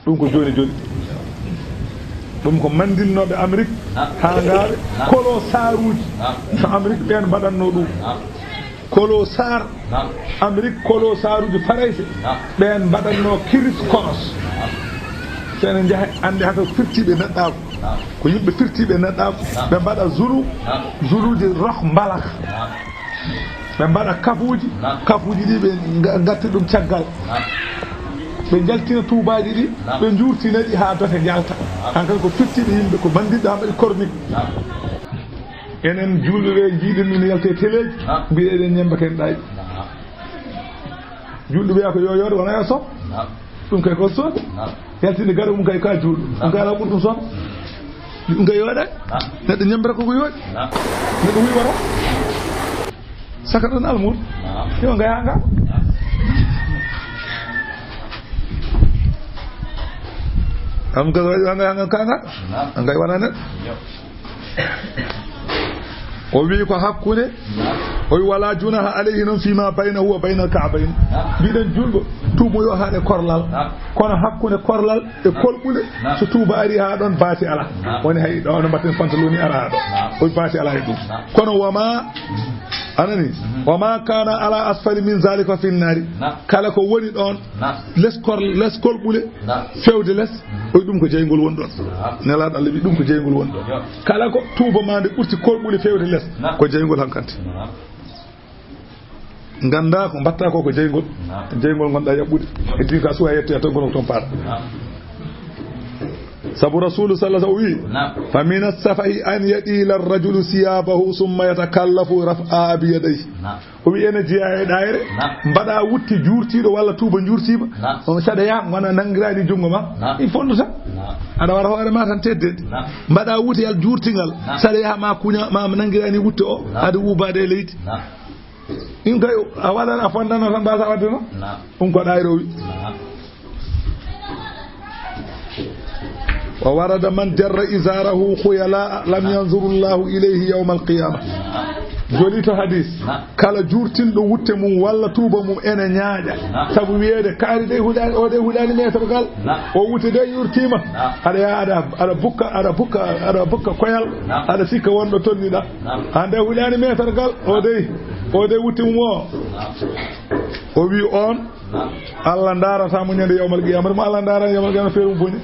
Ɗum ko jooni jooni. Ɗum ko mandinnooɓe Amérique, haa ngaaɓe kolo saaruuji. To Amérique ɓeen mbaɗatnoo ɗum. Kolo Saar, Amérique, kolo Saaruuji Farayse, ɓeen mbaɗatnoo kiris konos. So enen njaha, annde hata firtiiɓe neɗɗaagu. Ko yimɓe firtiiɓe neɗɗaagu. Ɓe mbaɗa zulu, zuluuji roh mbalak. Ɓe mbaɗa kafuuji, kafuuji ɗi ɓe nga-, ngatti ɗum caggal. Ɓe njaltina tuubaaji ɗi, ɓe njuurtina ɗi haa dote njalta. Hankadi ko firtiiɓe yimɓe, ko manndiɓe haa mbaɗi kornik. Enen juulɓe ɓe njiiɗen min yalte teleeji, mbiɗa eɗen ñemba ken ɗaay. Juulɓe ɓe ko yo yooɗe wona yo sob. Ɗum kay ko sob. Yaltinde gaɗa mum kay ka juulɗo. Ɗum kay ala ɓurɗum sob. Ɗum kay yooɗa. Neɗɗo ñembata koko yooɗi. Neɗɗo huywata. Saka ɗon almuudo. Yo nga yaha nga. Am ga waɗi nga yaha nga ka nga. Nga wona neɗɗo. O wi ko hakkunde, o wi wala junaha alayhi noon fima baynahu wa baynal ka'bayn. Mbiɗen julɗo tuumoyo haade korlal, kono hakkunde korlal e kolɓule, so tuuba ari haa ɗon baasi ala. Woni hay ɗo no mbatten pantaloni ara haa ɗo. O wi baasi ala e ɗum. Kono wama, anani, wama kana ala asfali min zalika fa fi nnari. Kala ko woni ɗon, les kor-, les kolɓule, fewde les, o wi ɗum ko jeyngol woni ɗon. Nelaaɗo Allah wi ɗum ko jeyngol woni ɗon. Kala ko tuuba ma nde ɓurti kolɓule fewde les, ko jeyngol hankanti. Ganda ko mbatta ko, ko jeyngol. Jeyngol gonɗa yaɓɓude. E din ka suwa yette tan gono ko toon paata. Sabu Rasulu sallallahu alaihi wasallam wi, fa min as-safahi an yadila ar-rajulu siyabahu thumma yatakallafu raf'a bi yadayhi. O wi ene jeya e ɗayre, mbaɗa wutte juurtiiɗo walla tuuba juurtiima. On saɗa yaha, wona nanngiraani junngo ma, il faut nduta. Aɗa wara hoore ma tan teddede. Mbaɗa wutte yal juurtingal, saɗa yaha ma kuña, ma nanngiraani wutte o, aɗa wuubaade e leydi. Ɗum kay, a waɗan, a fondano tan mbasa wadde noon. Ɗum ko ɗayre o wi. Wa warada man jarra izarahu khuyala lam yanzuru Allahu ilayhi yawmal qiyamah. Joli to hadis. Kala juurtinɗo wutte mum walla tuuba mum ene ñaaƴa. Sabu wiyeede kaari de huɗaani, o de huɗaani meetorgal. O wutte de yurtiima. Aɗa yaha aɗa, aɗa bukka, aɗa bukka, aɗa bukka koyal. Aɗa sikka wonɗo tonniɗa. Hande huɗaani meetorgal. O de, o de wutte mum o. O wi on. Allah ndaarata mo ñande yawmal qiyamah, mo Allah ndaarani yawmal qiyamah feere mum boni.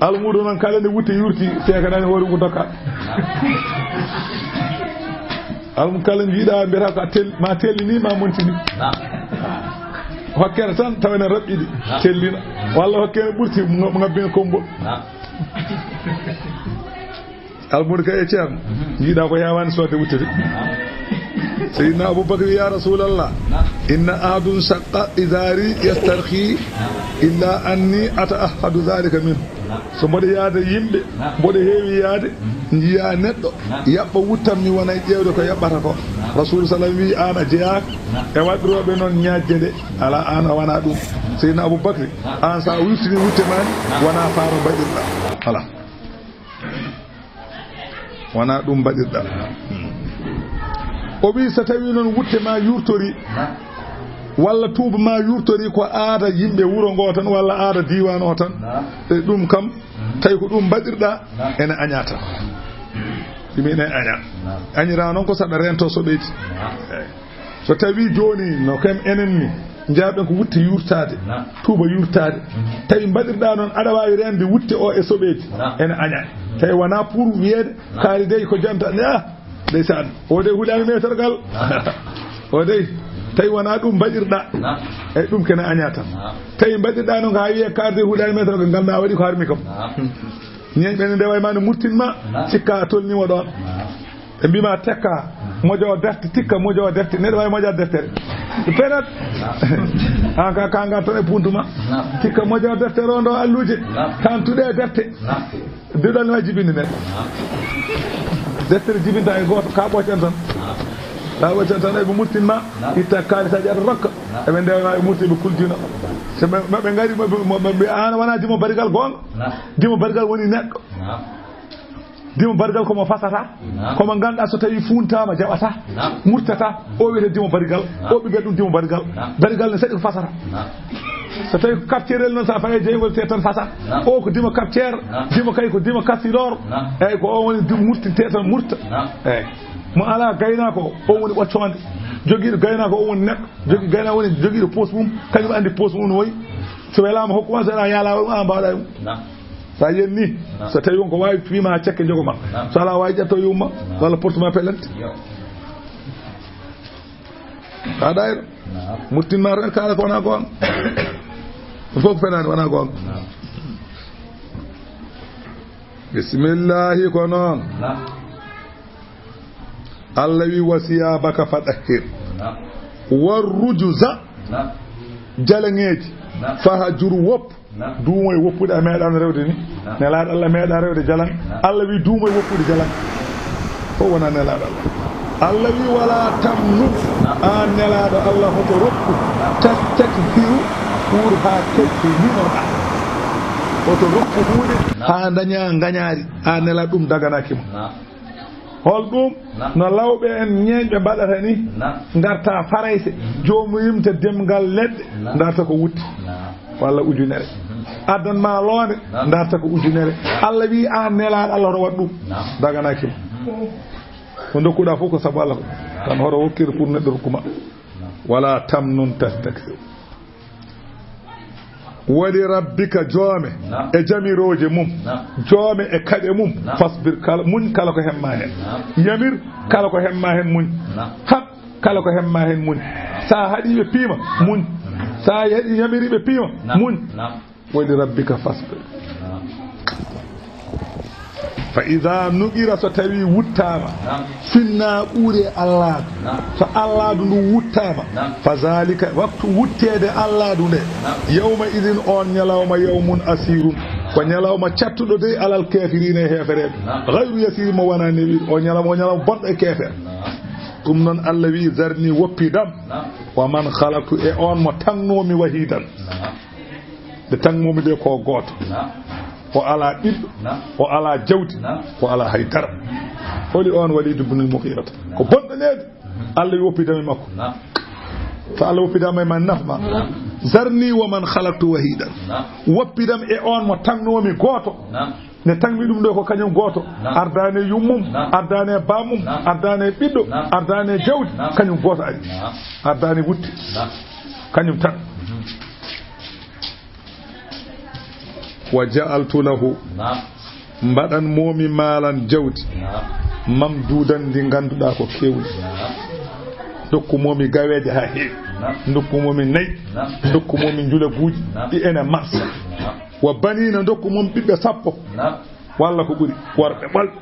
Almuudo noon kala nde wutte yurti, seekanani hoore mum ko dokka. Almu kala njiiɗa mbiyata ko a tel-, ma tellini, ma montini. Hokkere tan tawa ene raɓɓiɗi, tellina. Walla hokkere ɓurti, nga-, ngabbina kombol. Almuudo kay e ceerno, njiiɗa ko yawani sodde wutte de. Seydina Abubakar wi, "Ya Rasulallah, inna ahadun shaqqa izari yastarhi illa anni ata'ahhadu zalika min." So mboɗo yaada yimɓe, mboɗo heewi yaade, njiya neɗɗo yaɓɓa wuttam, mi wona e ƴeewde ko yaɓɓata ko. Rasul salam wi, "An a jeyaaka e waɗirooɓe noon ñaajje nde, ala, an a wona ɗum." Seydina Abubakar, an sa wirtini wutte ma ni, wona faaro mbaɗirɗa. Ala. Wona ɗum mbaɗirɗa. O wi, so tawi noon wutte ma yurtori, walla tuuba ma yurtori ko aada yimɓe wuro ngo tan, walla aada diiwaan o tan, e ɗum kam, tawi ko ɗum mbaɗirɗa, ene aña tan. Ɗum ene aña. Añira noon ko saɗa rento soɓeeji. Eey. So tawi jooni no kam enen ni, njaaɓen ko wutte yurtaade, tuuba yurtaade. Tawi mbaɗirɗa noon, aɗa waawi reende wutte o e soɓeeji. Ene aña. Tawi wona pour wiyeede, kaari dey ko janta, ne, ah, ndeysaan, o dey huulaani meetergal. O dey, tawi wona ɗum mbaɗirɗa. Eey, ɗum kene aña tan. Tawi mbaɗirɗa noon ko haa wiye kaari dey huulaani meetergal, ngannda a waɗi ko harmi kam. Ñeeñɓe ne ndewa e ma ne murtin ma, cikka a tolniima ɗoon. Ɓe mbiima tekka, mojo o defte, tikka mojo o defte. Neɗɗo waawi mojaade deftere. Perat. An ka, ka ngar tan e puntu ma. Tikka mojo o deftere o ndo alluuje. Kan tuɗe e defte. Duɗal ma jibini neɗɗo. Deftere jibinta e gooto, ka ɓoccen tan. Ka ɓoccen tan, eɓe murtin ma, itta kaalisa ƴata rokka. Eɓe ndewa ma, ɓe murti, ɓe kuldina. So ɓe, ɓe, ɓe ngari, ɓe, ɓe, ɓe, ɓe, an wona dimo barigal goonga. Dimo barigal woni neɗɗo. Dimo barigal ko mo fasata, ko mo ngannduɗaa so tawi fuuntaama jaɓata, murtata, o wiyete dimo barigal, o ɓiɓɓe ɗum dimo barigal. Barigal ne saɗi ko fasata. So tawi ko kapcerel noon, so a fayi e jeyngol te tan fasa. O ko dimo kapcer, dimo kay ko dimo kasilor. Eyyi, ko o woni dimo murtinte tan murta. Eyyi. Mo alaa gaynaako, o woni ɓoccoonde. Jogiiɗo gaynaako, o woni neɗɗo. Jogii gaynaako woni jogiiɗo poos mum, kañum anndi poos mum no wayi. So welaama hokku ma, so welaama yaala, a mbaɗa e mum. Sa yenni, so tawi won ko waawi piima haa cekke jogo ma. So alaa waawi ƴetto yumma, walla porte ma pelante. Ka daayira. Murtin ma tan kaala ko wona goonga. Ɗum fof ko fenaani, wona goonga. Bismillahi ko noon. Allah wi, "Wa siyabaka fadahhir. Wa rujuza, jalaŋeeji, fahjur, woppu." Duumo e woppude a meeɗaano rewde ni. Nelaaɗo Allah meeɗa rewde jalaŋ. Allah wi, "Duumo e woppude jalaŋ." Fof wona nelaaɗo Allah. Allah wi, "Wala tamnun." Aan nelaaɗo Allah, hoto rokku. Tastakfiru, wuur haa keddinoɗaa. Hoto rokku huunde haa daña ngañaari. Aan nelaaɗo, ɗum daganaaki ma. Hol ɗum? No lawɓe en ñeeñɓe mbaɗata ni, ngarta Farayse, joomum yimta demngal leɗɗe, ndarta ko wutte. Walla ujunere. Addan ma loonde, ndarta ko ujunere. Allah wi, aan nelaaɗo Allah, hoto waɗ ɗum. Daganaaki ma. Ko ndokkuɗaa fof ko sabu Allah ko. Tan hoto hokkir pour neɗɗo rokku ma. Wala tamnun tastakthir. Wali rabbika, joome e jamirooje mum, joome e kaɗe mum, fasbir, kala, muñ kala ko hemma heen. Yamir kala ko hemma heen, muñ. Haɓ kala ko hemma heen, muñ. Sa haɗi ɓe piima, muñ. Sa haɗi yamiri ɓe piima, muñ. Wali rabbika fasbir. Fa ida nuqira, so tawi wuttaama, finna ɓuure allaadu, so allaadu ndu wuttaama, fa zalika, waktu wutteede allaadu nde, yawma idin, on ñalawma, yawmun asirun, ko ñalawma cattuɗo dey alal kafirina e heefereɓe, gayru yasir, mo wona newiɗo, o ñalawma, o ñalawma bonɗo e keefer. Ɗum noon Allah wi, zarni, woppidam, wa man khalaqtu, e on mo tagnomi, wahidan. Nde tagnomi nde ko gooto. O alaa ɓiɗɗo, o alaa jawdi, o alaa hay dara. Holi on Walid ibn al-Mughira? Ko bonɗo needi. Allah wi, woppidam e makko. So Allah woppidama e ma, naf ma. Zarni wa man khalaqtu wahidan. Woppidam e on mo tagnomi gooto. Nde tagmi ɗum ɗo ko kañum gooto. Ardaani e yummum, ardaani e bammum, ardaani e ɓiɗɗo, ardaani e jawdi, kañum gooto ari. Ardaani wutte. Kañum tan. Wa ja'altu lahu, mbaɗan momi maalan jawdi, mamdudan, ndi ngannduɗaa ko keewɗi. Ndokku momi gaweeje haa heewi. Ndokku momi nayi. Ndokku momi njulaguuji ɗi ene marsa. Wa baniina, ndokku momi ɓiɓɓe sappo. Walla ko ɓuri, worɓe ɓolɓe.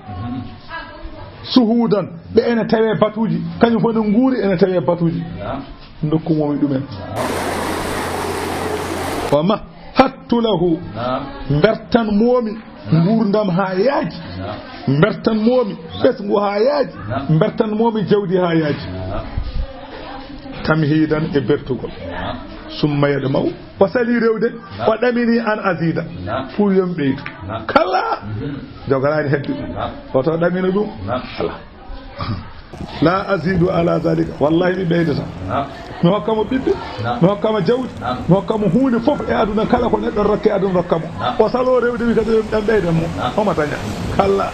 Suhudan, ɓe ene tawe batuuji, kañum fof no nguuri ene tawe batuuji. Naam. Ndokkumomi ɗumen. Naam. Wa mahattu lahu, naam, mbertan momi, naam, nguurndam haa yaaji. Naam. Mbertan momi, naam, ɓesngu haa yaaji. Naam. Mbertan momi jawdi haa yaaji. Naam. Tamhidan, e bertugol. Naam. Summa yadma'u, o sali rewde, naam, o ɗamini an azida. Naam. Pour yo mi ɓeydu. Naam. Kala. Mhm. Joganaani hedde ɗum. Naam. Woto ɗamino ɗum. Naam. Ala. La azidu ala zalika. Wallahi, mi ɓeydata. Naam. Mi hokka mo ɓiɓɓe. Naam. Mi hokka mo jawdi. Naam. Mi hokka mo huunde fof e aduna, kala ko neɗɗo rokke aduna rokka mo. Naam. O salo rewde wi kadi ɗan ɓeydan mo. Naam. Omo daña. Kala.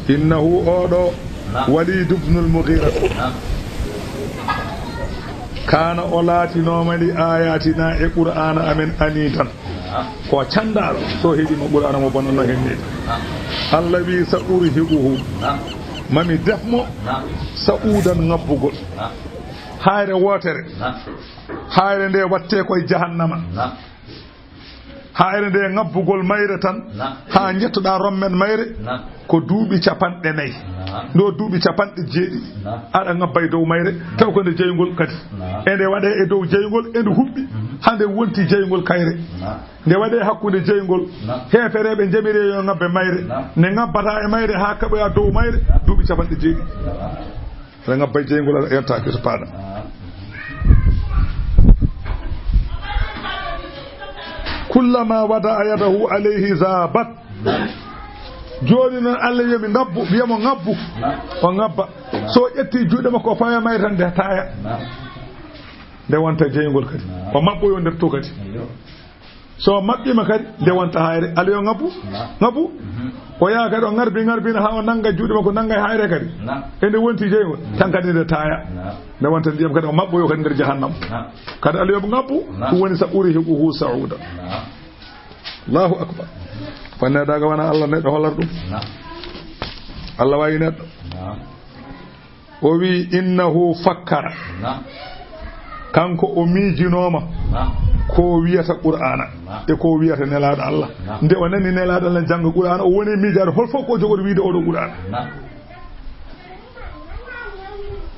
Innahu, oɗo, naam, Walid ibn al-Mughira. Naam. Kana, o laatinooma, li ayatina, e Qur'aana amen, anidan. Naam. Ko canndaaɗo, so heɗii mo Qur'aana mo bonanno hen ni. Naam. Allah wi, sa urhiquhu. Naam. Mami def mo. Naam. Sa'udan, ŋabbugol. Naam. Hayre wootere. Naam. Hayre nde watte koye jahannama. Naam. Haa ene nde ŋabbugol mayre tan, naam, haa njettoɗaa rommen mayre, naam, ko duuɓi capanɗe nayi. Naam. Ndo duuɓi capanɗe jeeɗiɗi, naam, aɗa ŋabba e dow mayre, taw ko nde jeyngol kadi. Naam. E nde waɗe e dow jeyngol, e nde huɓɓi, mhm, haa nde wonti jeyngol kayre. Naam. Nde waɗe hakkunde jeyngol, naam, heefereɓe njamiri yo ŋabbe mayre. Naam. Nde ŋabbata e mayre haa kaɓoya dow mayre, naam, duuɓi capanɗe jeeɗiɗi. Naam. Aɗa ŋabba e jeyngol, aɗa ƴetta, ƴetta paɗa. Kullama wada'a yadahu alayhi zabat. Jooni noon, Allah wiya mi ŋabbu, wiya mo ŋabbu. O ŋabba. So ƴetti juuɗe makko, o fawa mayre tan, nde taaya. Nde wonta jeyngol kadi. O maɓɓoyo nder to kadi. So maɓɓiima kadi, nde wonta hayre. Alla yo ŋabbu. Naam. Ŋabbu. Mhm. O yaha kadi, o ŋarbi, ŋarbina haa o nannga juuɗe makko, nannga hayre kadi. Naam. E nde wonti jeyngol, mhm, tan kadi nde taaya. Naam. Nde wonta ndiyam kadi, o maɓɓoyo kadi nder jahannam. Naam. Kadi Alla yo ŋabbu, naam, ɗum woni sa urhiquhu sa'uda. Naam. Allahu akbar. Ko neɗɗo wona Allah neɗɗo hollata ɗum. Naam. Allah wayi neɗɗo. Naam. O wi, innahu fakkara. Naam. Kanko o miijinooma, naam, ko wiyata Qur'aana, naam, e ko wiyata Nelaaɗo Allah. Naam. Nde o nani Nelaaɗo Allah jannga Qur'aana, o woni miijaade hol fof ko jogori wiyde oɗo Qur'aana. Naam.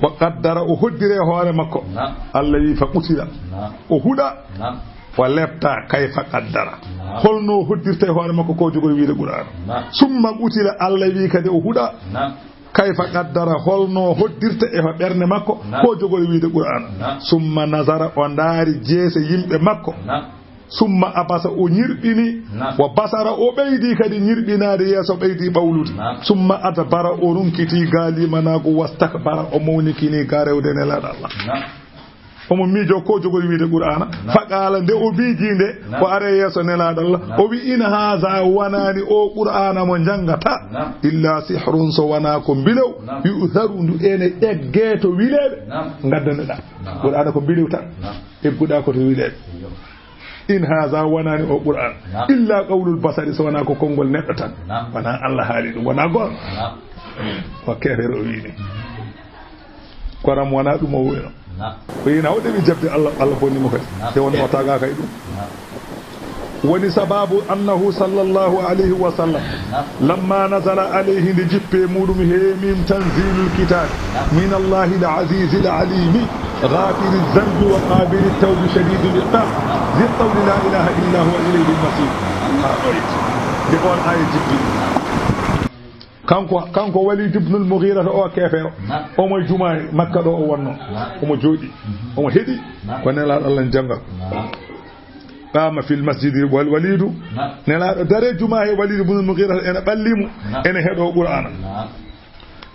Wa qaddara, o hoddiri e hoore makko. Naam. Allah wi, fa qutila. Naam. O huɗa. Naam. Wa lepta, kayfa qaddara. Naam. Holno o hoddirta e hoore makko ko jogori wiyde Qur'aana. Naam. Summa qutila, Allah wi kadi o huɗa. Naam. Kayfa qaddara, holno hoddirta e ɓernde makko, naam, ko jogori wiyde Qur'aana. Naam. Summa nazara, o ndaari jeese yimɓe makko. Naam. Summa abasa, o ñirɓini. Naam. Wa basara, o ɓeydi kadi ñirɓinaade yeeso, ɓeydi ɓawlude. Naam. Summa adbara, o runkiti gaa limanaagu, wastakbara, o mawnikini gaa rewde Nelaaɗo Allah. Naam. Omo miijo ko jogori wiyde Qur'aana. Naam. Faqaala, nde o miiji nde, naam, o are yeeso Nelaaɗo Allah, naam, o wi, in haaza, wanaani o Qur'aana mo njanngata, naam, illa sihrun, so wonaa ko mbilew, naam, yu'tharu, ndu ene egge to wileeɓe, naam, ngaddaneɗaa. Naam. Qur'aana ko mbilew tan. Naam. Egguɗaa ko to wileeɓe. Iyo. In haaza, wanaani o Qur'aana, naam, illa qawlul basari, so wonaa ko konngol neɗɗo tan. Naam. Wonaa Allah haali ɗum, wonaa goonga. Naam. Ko keefeero o wiyi ni. Koram wonaa ɗum o wuyno. Naam. Ko ina o ɗeɓi jaɓde Allah, Allah bonni mo kadi. Naam. Nde wonno o tagaaka e ɗum. Naam. Woni sababu annahu sallallahu alayhi wa sallam, naam, lamma nazala alayhi, nde jippe muɗum, heemim tanzilul kitabi, naam, min Allahi al azizi al alimi, ghafiri zambi wa qabili tawbi shadidul iqab, zi tawli la ilaha illa huwa ilayhi al masir. Haa ɗo itti. Nde on aya jippi. Kanko, kanko Walid ibn al-Mughira, o keefeero. Naam. Omo e jumaa Makka ɗo o wonno. Naam. Omo jooɗi. Mhm. Omo heɗi. Naam. Ko Nelaaɗo Allah jannga. Naam. Qama fil masjidi wal Walidu. Naam. Nelaaɗo dare jumaa he, Walid ibn al-Mughira ene ɓalli mo. Naam. Ene heɗo Qur'aana. Naam.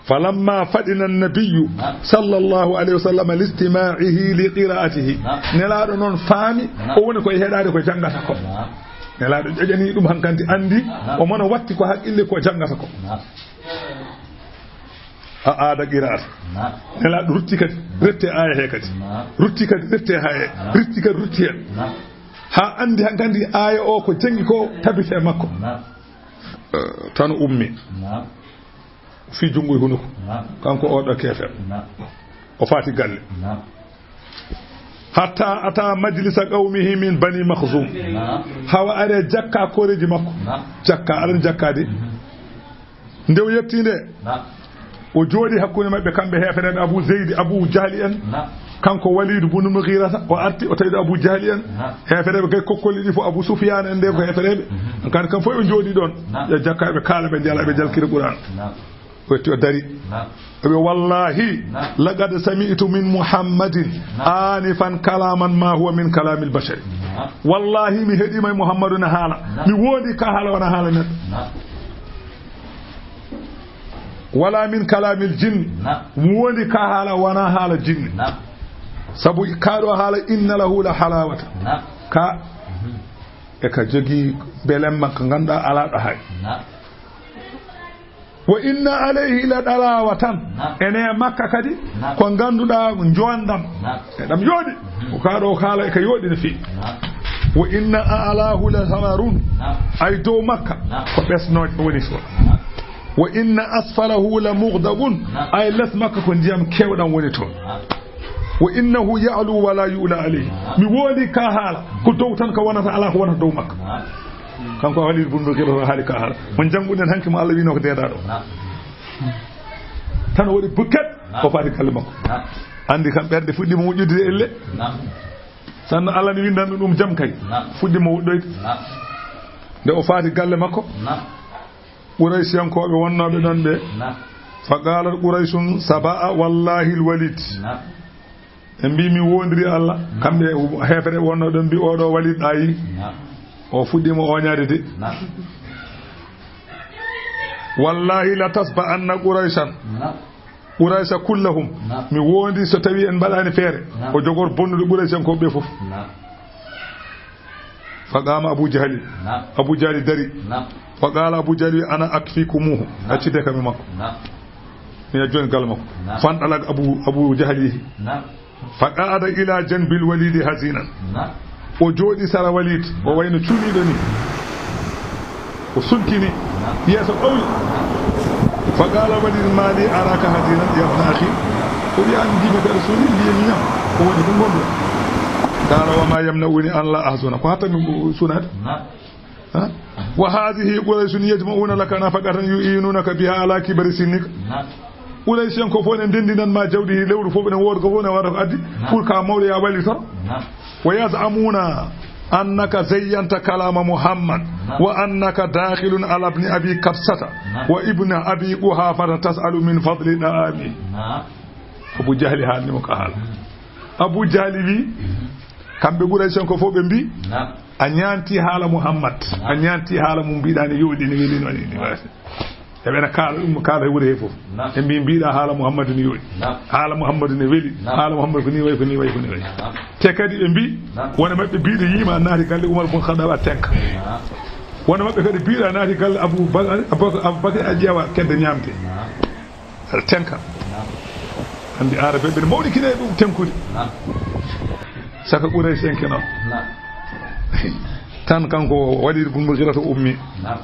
Falamma fadina an-nabiyyu, naam, sallallahu alayhi wa sallam listima'ihi li qira'atihi. Naam. Nelaaɗo noon faami, naam, o woni koye heɗaade ko janngata ko. Naam. Nelaaɗo ƴoƴani ɗum hankadi, anndi, naam, o mona watti ko haqqille ko janngata ko. Naam. A aada qira'ata. Naam. Nelaaɗo rutti kadi, rette aaya he kadi. Naam. Rutti kadi, rette haa he. Naam. Rutti kadi, rutti heen. Naam. Haa anndi hankadi aaya o ko janngi ko tabiti e makko. Naam. Eh, tan ummi. Naam. Fii junngo e hunuko. Naam. Kanko oɗo keefeero. Naam. O faati galle. Naam. Hatta ata majlisa qawmihi min Bani Makhzum. Naam. Haa o ari e jakka koreeji makko. Naam. Jakka, aɗa anndi jakka de? Mhm. Nde o yetti nde, na, o jooɗi hakkunde maɓɓe, kamɓe heefereeɓe, Abu Zeydi, Abu Jahli en. Na. Kanko Walidu bunu Mughirata, o arti, o tawi ɗo Abu Jahli en. Na. Heefereeɓe gay kokkolli ɗi fof, Abu Sufyaan en nde ko heefereeɓe. Mhm. Kadi kam fof ɓe jooɗi ɗon. Na. Ɓe jakka, ɓe kaala, ɓe jala, ɓe jalkira Qur'an. Na. O yetti, o dari. Na. O wi, "Wallahi, na, laqad sami'tu min Muhammadin, na, anifan kalaman ma huwa min kalamil bashari." Na. Wallahi, mi heɗima e Muhammadu na haala. Na. Mi wondi ka haala wona haala neɗɗo. Na. Wala min kalamil jinni. Na. Mi wondi ka haala wona haala jinni. Na. Sabu ka ɗo haala, "Inna lahu la halawata." Na. Ka, mhm, e ka jogi belemma ka ngannduɗaa alaa ɗo hay. Na. "Wa inna alayhi la dalawatan." Na. Ene makka kadi, na, ko ngannduɗaa njoondam. Na. E ɗam yooɗi. Mhm. Ko ka ɗo haala e ka yooɗi no feewi. Na. "Wa inna a'lahu la samarun." Na. Ay dow makka, na, ko ɓesnooje woni so. Na. "Wa inna asfalahu la mughdabun." Na. Ay les makka ko ndiyam keewɗam woni toon. Na. "Wa innahu ya'lu wa la yu'la alayhi." Na. Mi wondi ka haala, ko dow tan ka wonata, alaa ko wonata dow makka. Na. Kanko Walid bun Mughira haali ka haala. Mo jannguɗen hanki mo Allah wino ko deeɗaa ɗo. Na. Tan o waɗi bukket, na, o faati galle makko. Na. Anndi kam ɓernde fuɗɗi mo moƴƴude elle. Na. Sanno Allah ni windan ɗum jam kay. Na. Fuɗɗi mo woɗɗoyde. Na. Nde o faati galle makko. Na. Quraysiyankooɓe wonnooɓe ɗon ɓe. Na. Fa qalat Qurayshun saba'a wallahi al-Walid. Na. Ɓe mbi, "Mi wondiri Allah." Mm. Kamɓe heefere wonnoo ɗon mbi, "Oɗo Walid ayi." Na. O fuɗɗi mo oñaade de. Na. "Wallahi la tasba'anna Qurayshan." Na. Quraysa kullahum. Na. Mi wondi so tawi en mbaɗani feere. Na. O jogor bonnude Quraysiyankooɓe ɓe fof. Na. Fa qama Abu Jahli. Na. Abu Jahli dari. Na. Fa qala Abu Jahli, "Ana akfikumuhu." Na. Accide kam e makko. Na. Mi yejjoni galle makko. Na. Fanɗalak Abu, Abu Jahli yehi. Na. Fa qa'ada ila janbil Walidi hazinan. Na. O jooɗi sara Walid, o wayno cuumiiɗo ni. O suntini, na, yeeso ɓawli. Na. Fa qala Walid, "Ma li araka hazinan ya ibna akhi?" Na. O wi, "An jiimi kaɗa suuni, mbiyami ñam. Ko woni ko ngonɗo?" Qala, "Wa ma yamna'uni an la ahzuna." Ko hatta mi suunaade? Na. Ha? "Wa hadhihi Qurayshun yajma'una laka nafaqatan yu'inunaka biha ala kibari sinnika." Na. Quraysh en ko fof ne ndendinan ma jawdi, lewru fof ne wooda ko fof ne wada ko addi. Na. Pour ka mawɗo ya wallitoro. Na. "Wa yaz'amuna annaka zayyanta kalama Muhammad, na, wa annaka dakhilun ala ibni Abi Kabsata, na, wa ibni Abi Quhafata tas'alu min fadli da'ami." Na. Abu Jahli haalni mo ka haala. Hmm. Abu Jahli wi, hmm, kamɓe Quraysh en ko fof ɓe mbi, na, a ñaanti haala Muhammad, na, a ñaanti haala mum mbiɗa ne yooɗi, ne weli, ne waɗi, ne waɗi. Eɓena kaala ɗum, kaala e wuro he fof. Na. Ɓe mbi, mbiɗa haala Muhammadu ne yooɗi. Na. Haala Muhammadu ne weli. Na. Haala Muhammadu ko ni wayi, ko ni wayi, ko ni wayi. Na. Te kadi ɓe mbi, na, wona maɓɓe mbiɗo yiima naati galle Umar bun Khattab a tenka. Na. Wona maɓɓe kadi mbiɗa naati galle Abu Bakar, Abu Bakar a ƴeewa kedde ñaamte. Na. Aɗa tenka. Na. Anndi Aarabe ɓe ne mawnikine ɗum tenkude. Na. Saka Quraysh en ke noon. Na. Tan kanko Walid bun Mughirata ummi. Na.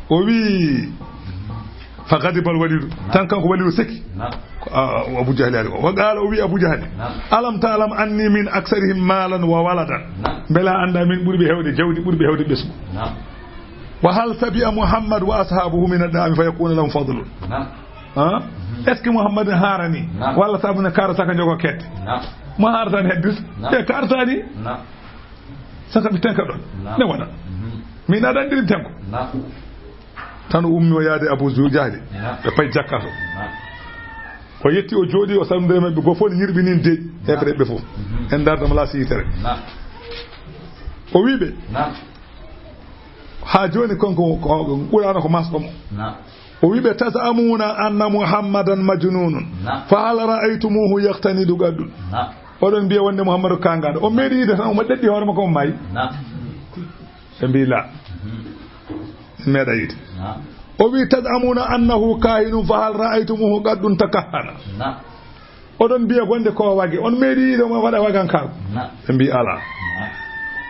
O wi, fa ghadiba al Walidu. Na. Tan kanko Walidu seki. Na. Ko, a, a, Abu Jahli ari o. Wa qala, o wi Abu Jahli. Na. Alam ta'lam anni min aksarihim malan wa waladan. Na. Mbela annda min ɓuri ɓe hewde jawdi, ɓuri ɓe hewde ɓesngu. Na. Wa hal sabi'a Muhammad wa ashabuhu min ad-da'ami fa yakuna lahum fadlun. Na. Ha? Mhm. Est-ce que Muhammad harani? Na. Walla sabu ne kara saka jogo kedde? Na. Mo hartani hedde? Na. Ɓe kartani? Na. Saka ɓe tenka ɗon. Na. Ne wona. Mhm. Min aɗa anndiri tenko. Na. Tan o ummi o yaade Abu Zu-, Jahli. Na. Ɓe pay jakka to. Na. O yetti o jooɗi o salmodiri maɓɓe goo fof ne ñirɓini deeƴi. Na. Heefere ɓe fof. Mhm. En ndaardama la si yitere. Na. O wi ɓe. Na. Haa jooni kon ko, ko, ko ɓuraano ko masɗo mo. Na. O wi ɓe, "Taz'amuna anna Muhammadan majnunun. Na. Fa hal ra'aytumuhu yaqtanidu qaddun?" Na. Oɗon mbiya wonde Muhammadu kaangaaɗo. O meeɗi yiide tan, omo ɗeɗɗi hoore makko, omo maayi. Na. Ɓe mbi, "La." Mhm. Meeɗa yiide. Na. O wi, "Taz'amuna annahu kahinun, fa hal ra'aytumuhu qaddun takahhana?" Na. Oɗon mbiya wonde ko wage. On meeɗi yiide omo waɗa wagankaagu? Na. Ɓe mbi, "Alaa." Na.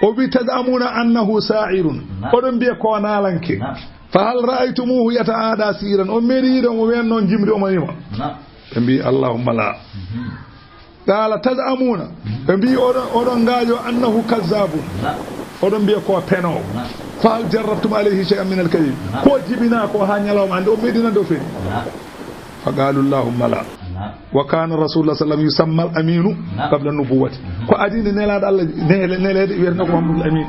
O wi, "Taz'amuna annahu sa'irun." Na. Oɗon mbiya ko naalanke. Na. "Fa hal ra'aytumuhu yata'ada si'ran?" On meeɗi yiide omo weenno jimri omo yima? Na. Ɓe mbi, "Allahumma la." Mhm. Qala, "Taz'amuna." Mhm. Ɓe mbi, "Oɗon, oɗon ngaajo annahu kazzabun." Na. Oɗon mbiya ko penoowo. Na. Fahal jarrabtum alayhi shay'an min al-kadhib? Ko jibinaa ko haa ñalawma hannde, o meeɗii nande o feeñi? Fa qaalu allahumma la. Wa kana rasulullah sallam yusamma al-aminu qabla nubuwwati. Ko adii nde Nelaaɗo Allah nehele-, neleede, wiyetnoo ko Muhammadul Amin.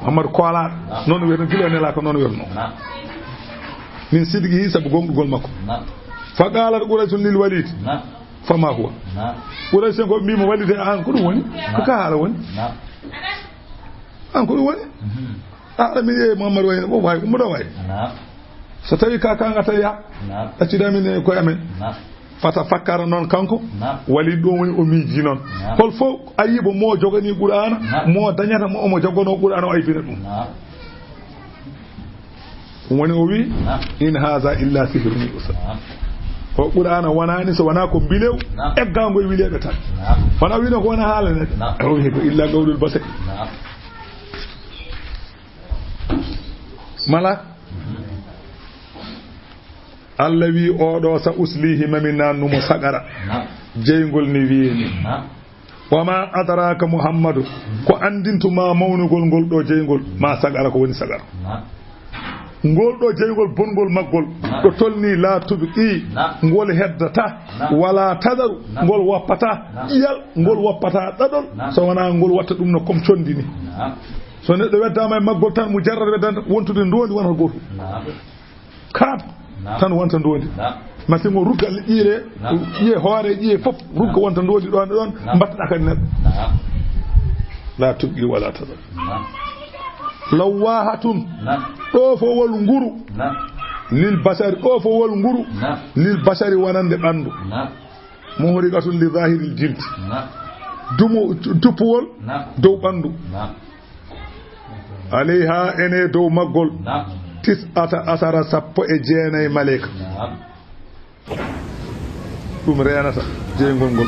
Muhammad koolaaɗo. Noon wiyetnoo, gila o nelaaka, noon wiyetnoo. Min sidqihi, sabu gomɗugol makko. Fa qalat Qurayshun lil Walid. Fama huwa. Quraysh en ko mbii mo, Walid, aan ko ɗum woni? Ko ka haala woni? Aan ko ɗum woni? Aɗa min yeeyi Muhammad wayno, o wawi ummuɗo wayi. So tawi ka kanga tan yaha. Accida min e koye amen. Fata fakkara noon kanko. Walid ɗum woni o miiji noon. Hol fof ayibo mo jogani Qur'ana, mo dañata mo omo jogono Qur'ana o aybina ɗum. Ɗum woni o wi, in haza illa sihrun yusar. O Qur'ana wonani so wona ko mbilew eggango e wileɓe tan. Wona wino ko wona haalane. O wi ko illa qawlul bashar. Mala. Allah wi oɗo sa uslihi mami nannumo saqara. Jeyngol ni wiyeni. Wa ma adraka Muhammadu, ko anndintuma mawnugol ngol ɗo jeyngol, ma saqara, ko woni saqara. Ngol ɗo jeyngol, bongol maggol, ɗo tolni la tubqi, ngol heddata, wala tadaru, ngol wappata ƴiyal, ngol wappata ɗaɗol, so wona ngol watta ɗum no comme conndi ni. So neɗɗo weddama e maggol tan, mujarrad weddanta, wontude ndondi wonata gotum. Kaat tan wonta ndondi. Masiŋ o rugga ƴiire, ƴiye hoore, ƴiye fof rugga wonta ndondi ɗon e ɗon, mbattaɗa kadi neɗɗo. La tubqi wala tadar. Lawwahatun, ɗofowol nguru. Lil bashari, ɗofowol nguru. Lil bashari, wonande ɓandu. Muhriqatun li zahiril jildi. Dumo, tuppuwol dow ɓandu. Alayha, ene dow maggol. Tis'ata asara, sappo e jeenayi maleyka. Ɗum reenata jeyngol ngol.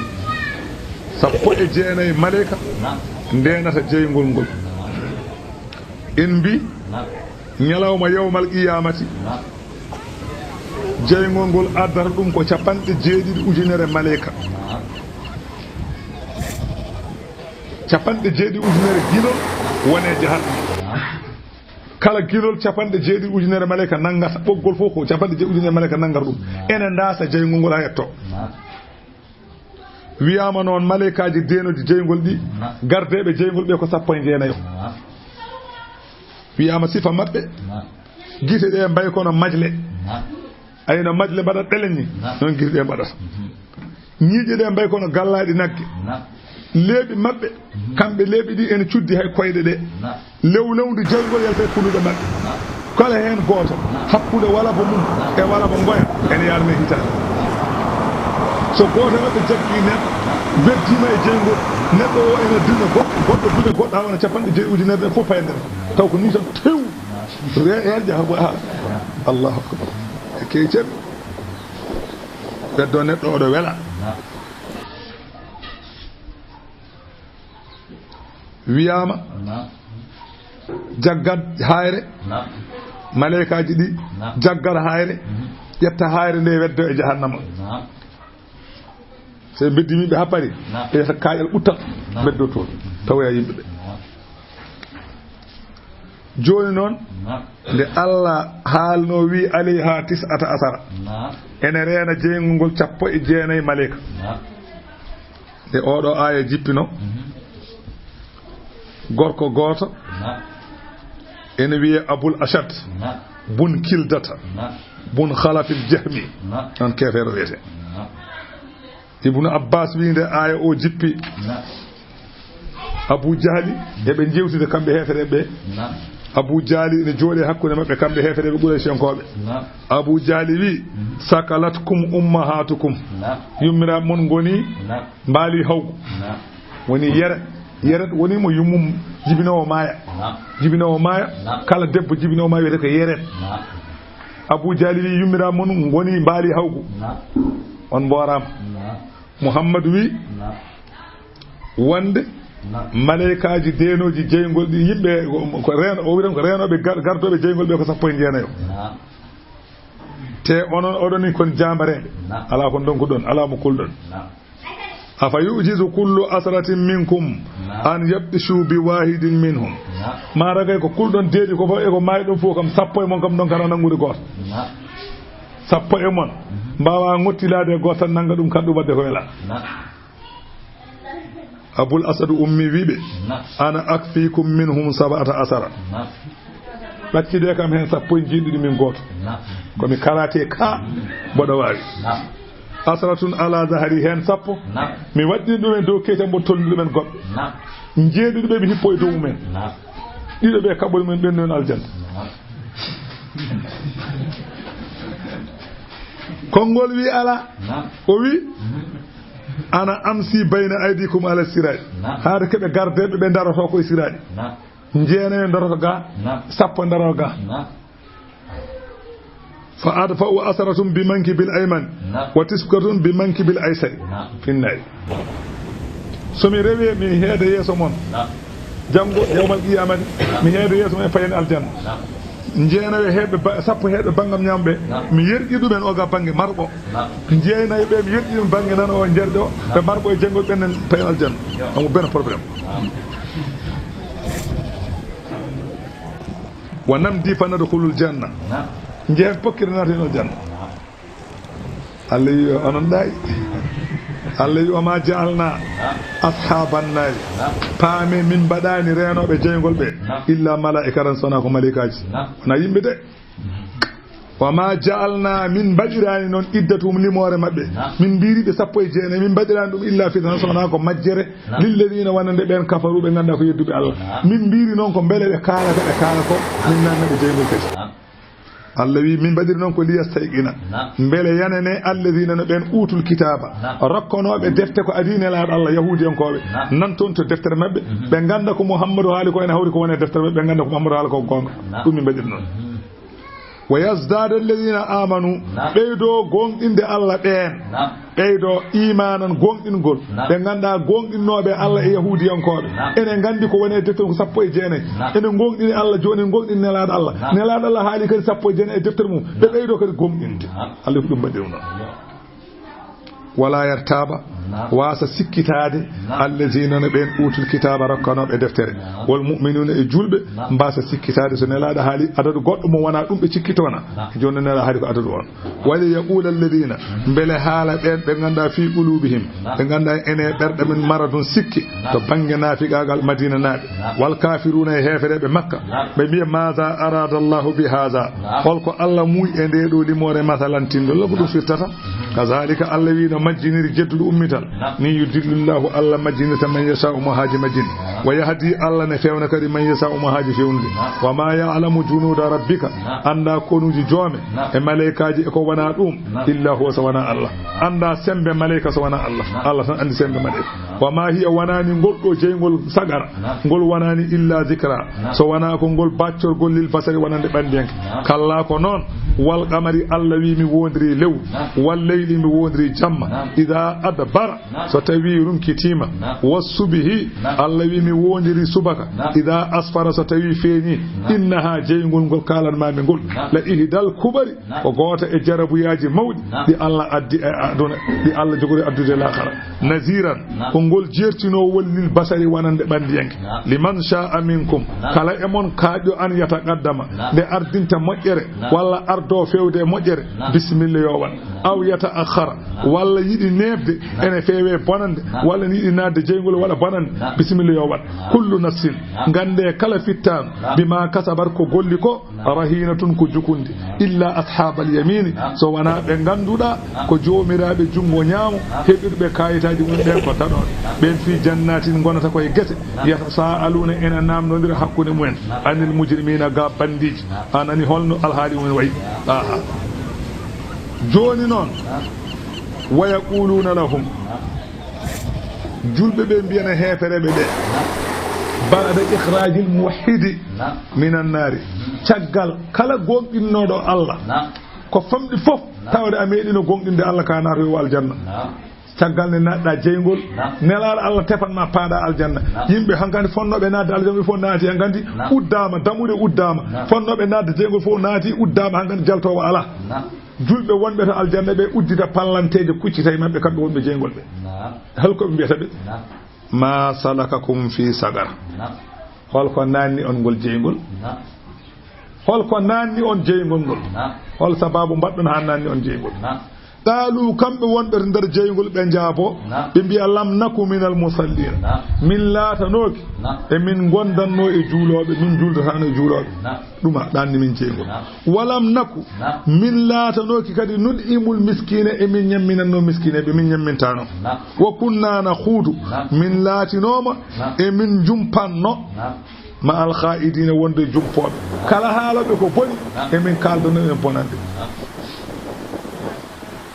Sappo e jeenayi maleyka ndeenata jeyngol ngol. En mbi, ñalawma yawmal qiyamati, jeyngol ngol addata ɗum ko capanɗe jeeɗiɗi ujunere maleyka. Capanɗe jeeɗiɗi ujunere gilol wone jahannama. Kala gilol capanɗe jeeɗiɗi ujunere maleyka nanngata, ɓoggol fof ko capanɗe jeeɗiɗi ujunere maleyka nanngata ɗum. Ene ndaasa jeyngol ngol haa yetto. Wiyaama noon, maleykaaji deenooji jeyngol ɗi, gardeeɓe jeyngol ɓe ko sappo e jeenayo. Wiyaama sifa maɓɓe, gite ɗe mbayi kono majle. Ayno majle mbaɗat ɗeleñ ni, noon gite ɗe mbaɗata. Ñiiƴe ɗe mbayi kono gallaaɗi nagge. Leeɓi maɓɓe, kamɓe leeɓi ɗi ene cuddi hay koyɗe ɗe. Lewlewndu jeyngol yalta e kuluɗe maɓɓe. Kala heen gooto, hakkunde walaba mum e walaba ngoya ene yarne hitaande. So gooto e maɓɓe jaggii neɗɗo, weddiima e jeyngol, neɗɗo o ene dina goɗɗo, goɗɗo dina goɗɗo, haa wona capanɗe jeeɗiɗi ujunere ɗe fof payande. Taw ko nii tan tew. Re-, heen jaha, ha. Allahu akbar. E keccel. Ɓeddo neɗɗo oɗo wela. Wiyaama, jaggat haayre, maleykaaji ɗi jaggat haayre, ƴetta haayre nde weddo e jahannama. So ɓe mbeddi yimɓe haa paari, ɓe wiyata kaaƴal ɓuttal, ɓeddo toon, tawoya yimɓe ɓe. Jooni noon, nde Allah haalno wi, "Alayha tis'ata asara." Ene reena jeyngol ngol sappo e jeenayi maleyka. Nde oɗo aaya jippino, gorko gooto ene wiye Abul Ashad bun Kildata bun Khalafil Jahmi. On keefeero wiyete. Ibnu Abbas wi nde aaya o jippi, Abu Jahli, eɓe jewtida kamɓe heefereɓe ɓe. Abu Jahli ene jooɗi hakkunde maɓɓe kamɓe heefereɓe Quraysh en kooɓe. Abu Jahli wi, "Sakalatkum ummahatukum." Yummiraaɓe mon ngoni mbaali hawgu. Woni yere. Yere woni mo yummum jibinoowo maaya. Jibinoowo maaya, kala debbo jibinoowo maaya wiyete ko yere. Abu Jahli wi, "Yummiraaɓe mon ngoni mbaali hawgu." On mbooraama. Muhammad wi, wonde maleykaaji deenooji jeyngol ɗi yimɓe, ko reeno, o wiran ko reenooɓe gar-, gardooɓe jeyngol ɓe ko sappo e jeenayo. Te onon oɗon ni kon jaambareeɓe. Alaa ko ndonkuɗon, alaa mo kulɗon. Afa yu'jizu kullu asratin minkum an yabtishu bi wahidin minhum. Ma ragay ko kulɗon deedi ko fof e ko maayɗon fof kam, sappo e mon kam ndonkata nanngude gooto. Sappo e mon mbaawa ngottilaade e gooto tan nannga ɗum kaɗɗum waɗde ko welaa. Abul Asadu ummi wiɓe, ana akfikum minhum sab'ata asara. Ɓaccide kam heen sappo e jeeɗiɗi min gooto. Ko mi karate ka mboɗo waawi. Asratun ala zahari heen sappo. Mi waɗɗini ɗumen dow keeci am, mboɗo tolni ɗumen goɗɗo. Jeeɗiɗo ɓe mi hippo e dow mumen. Ɗiɗo ɓe kaɓɓol mumen ɓennu en aljanna. Konngol wi ala. O wi, ana amsi bayna aydikum ala siraji. Haade keɓe gardeɓe ɓe daroto ko e siraji. Jeenayo daroto ga, sappo daroto ga. Fa adfa'u asaratum bi mankibil ayman, wa tis'atun bi mankibil aysari. Finnay. So mi rewi, mi heeda yeeso mon. Janngo, yawmal qiyamati, mi heeda yeeso mon e payen aljanna. Jeenayo heɓe ba-, sappo heɓe banngam ñaamɓe. Mi yerƴi ɗumen o ga bannge marɓo. Jeenayo ɓe, mi yerƴi ɗum bannge nano o njerɗo. Ɓe marɓo e janngo ɓen nen payen aljanna. Amu ben problème. Wa namdi fa nadkhulul janna. Naam. Njehen pokkiri naati no janna. Naam. Allah wi onon ɗaay. Allah wi, "Wa ma ja'alna ashaban nari." Naam. Paame min mbaɗaani reenooɓe jeyngol ɓe. Naam. Illa malaa'ikatan, sona ko malaa'ikaaji. Naam. Wona yimɓe de. Wa ma ja'alna, min mbaɗiraani noon iddatum limoore maɓɓe. Naam. Min mbiiri ɓe sappo e jeenayi, min mbaɗiraani ɗum illa fitna, so wonaa ko majjere. Naam. Lilladina, wonande ɓeen kafaru, ɓe nganndaa ko yedduɓe Allah. Naam. Min mbiiri noon ko mbele ɓe kaalata, ɓe kaala ko min nanna ɓe jeyngol kadi. Naam. Allah wi, min mbaɗiri noon ko liyastayqina. Naam. Mbele yanane alladina no ɓeen utul kitaaba. Naam. Rokkonooɓe defte ko adii Nelaaɗo Allah, Yahuudiyankooɓe. Naam. Nan toon to deftere maɓɓe. Mhm. Ɓe ngannda ko Muhammadu haali ko ene hawri ko woni e deftere maɓɓe, ɓe ngannda ko Muhammadu haala ko goonga. Naam. Ɗum min mbaɗiri noon. Mhm. Wa yazdada alladina amanu, naam, ɓeydoo gooŋɗinde Allah ɓeen. Naam. Ɓeydoo iimaanan gooŋɗingol. Naam. Ɓe nganndaa gooŋɗinnooɓe Allah e Yahuudiyankooɓe. Naam. Ene nganndi ko woni e deftere ko sappo e jeenayi. Naam. Ene gooŋɗini Allah, jooni gooŋɗini Nelaaɗo Allah. Naam. Nelaaɗo Allah haali kadi sappo e jeenayi e deftere mum. Ɓe ɓeydoo kadi gooŋɗinde. Naam. Allah ko ɗum mbaɗi ɗum ɗo. Wala yartaba, naam, waasa sikkitaade, naam, allazina no ɓeen utul kitaaba rokkanooɓe deftere, naam, wal mu'minuna e juulɓe, naam, mbaasa sikkitaade so Nelaaɗo haali adadu goɗɗo mo wonaa ɗum ɓe cikkitoona. Naam. Jooni Nelaaɗo haali ko adadu on. Wali yaqula alladina, mbele haala ɓeen ɓe nganndaa fi qulubihim, naam, ɓe nganndaa ene ɓerɗe men maradun sikki, naam, to bannge naafiqaagal Madina naaɓe, naam, wal kafiruna e heefereɓe Makka, naam, ɓe mbiya, maza arada Allahu bi haza, naam, holko Allah muuyi e nde ɗo limoore masalan tinndo, la ko ɗum firtata? Kazalika Allah wi no majjiniri jedduɗo ummital. Naam. Ni yudillillahu, Allah majjinirta man yasha'u mo haaji majjini. Naam. Wa yahdi, Allah ne fewna kadi man yasha'u mo haaji fewnude. Naam. Wa ma ya'lamu junuda rabbika. Naam. Annda konuuji joome. Naam. E malaykaaji e ko wona ɗum. Naam. Illa huwa, so wona Allah. Naam. Annda sembe malayka so wona Allah. Naam. Allah tan anndi sembe malayka. Naam. Wa ma hiya, wonani ngol ɗo jeyngol sagara. Naam. Ngol wonani illa zikra. Naam. So wona ko ngol baccorgol lil basari wonande ɓanndiyanke. Naam. Kalla ko noon. Wal qamari, Allah wi mi wondiri lewru. Naam. Wal leyli, mi wondiri jamma. Naam. Ida adbara, naam, so tawi rumkitima. Naam. Was subhi, naam, Allah wi mi wondiri subaka. Naam. Ida asfara, so tawi feeñi. Naam. Innaha, jeyngol ngol kalan mami ngol. Naam. La ihdal kubari, ko gooto e jarabuyaaji mawɗi, naam, ɗi Allah addi e aduna, ɗi Allah jogori addude e laakara. Naziran, naam, ko ngol jeertinoowol lil basari wonande ɓanndiyanke. Naam. Liman sha'a minkum, naam, kala e mon kaaƴɗo an yataqaddama, naam, nde ardinta moƴƴere, naam, walla ardo fewde e moƴƴere, naam, bisimilla yo waɗ. Naam. Aw yata'akhkhara, naam, walla yiɗi neeɓde, naam, ene feewe bonande, naam, walla ne yiɗi naatde jeyngol waɗa bonande, naam, bisimilla yo waɗ. Naam. Kullu nafsin, naam, ngannde kala fittaandu, naam, bima kasabat, ko golli ko, rahinatun, ko jukundi, illa ashabal yamini, so wona ɓe ngannduɗaa ko joomiraaɓe junngo ñaamo, heɓirɓe kayitaaji mum ɓen ko daɗooɓe. Ɓen fi jannatin ngonata koye gese, yatasaaluna, ena naamnondira hakkunde mumen, anil mujrimina, ga bandiiji. A nani holno alhaali mumen wayi? Aha. Jooni noon, wa yaquluna lahum, julɓe ɓe mbiyana heefereɓe ɓe, ba'da ikhrajil muwahhidi minan naari, caggal kala gooŋɗinnooɗo Allah, naam, ko famɗi fof, naam, tawde a meeɗino gooŋɗinde Allah, ka naatoyo aljanna. Naam. Caggal nde naatɗa jeyngol, naam, nelaaɗo Allah tefan ma paaɗa aljanna. Naam. Yimɓe hankadi fonnooɓe naatde aljanna, ɓe fof naati hankadi, naam, uddaama, dammuɗe uddaama. Naam. Fonnooɓe naatde jeyngol fof naati, uddaama, hankadi jaltoowo alaa. Naam. Julɓe wonɓe to aljanna ɓe uddita pallanteeje kuccita e maɓɓe, kamɓe wonɓe jeyngol ɓe. Naam. Hol ko ɓe mbiyata ɓe? Naam. "Ma salakakum fi saqar?" Naam. Hol ko naanni on ngol jeyngol? Naam. Hol ko naanni on jeyngol ngol? Naam. Hol sababu mbaɗɗon haa naanni on jeyngol? Naam. Qaalu, kamɓe wonɓe to nder jeyngol ɓe njaabo, naam, ɓe mbiya, "Lam naku minal musallin." Naam. Min laatanooki, naam, e min ngondanno e juulooɓe, min juuldataano e juulooɓe. Naam. Ɗuma ɗanni min jeyngol. Naam. "Walam naku." Naam. Min laatanooki kadi nut'imul miskina, e min ñamminanno miskineeɓe, min ñammintaano. Naam. "Wa kunna nakhudu." Naam. Min laatinooma, naam, e min jumpanno. Naam. "Ma al khaidina", wonde jumpooɓe. Naam. Kala haalooɓe ko boni, naam, e min kaaldanno e bonande. Naam.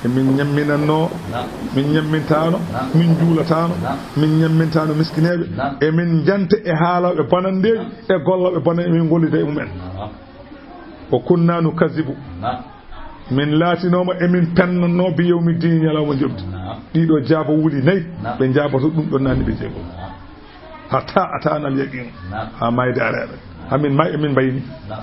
E min ñamminanno, naam, min ñammintaano, naam, min juulataano, naam, min ñammintaano miskineeɓe. Naam. E min jante e haalooɓe bonandeeji, naam, e gollooɓe bone, e min gollida e mumen. Naam. "Wa kunna nukazibu." Naam. Min laatinooma e min pennanno bi yawmi dini, ñalawma jomdi. Naam. Ɗiɗo jaabo wuli nayi, naam, ɓe njaaboto ɗum ɗon naanni ɓe jeego. Naam. Hatta ataana al yaqin. Naam. Haa mayde areeɓe. Haa min may, e min mbayni. Naam.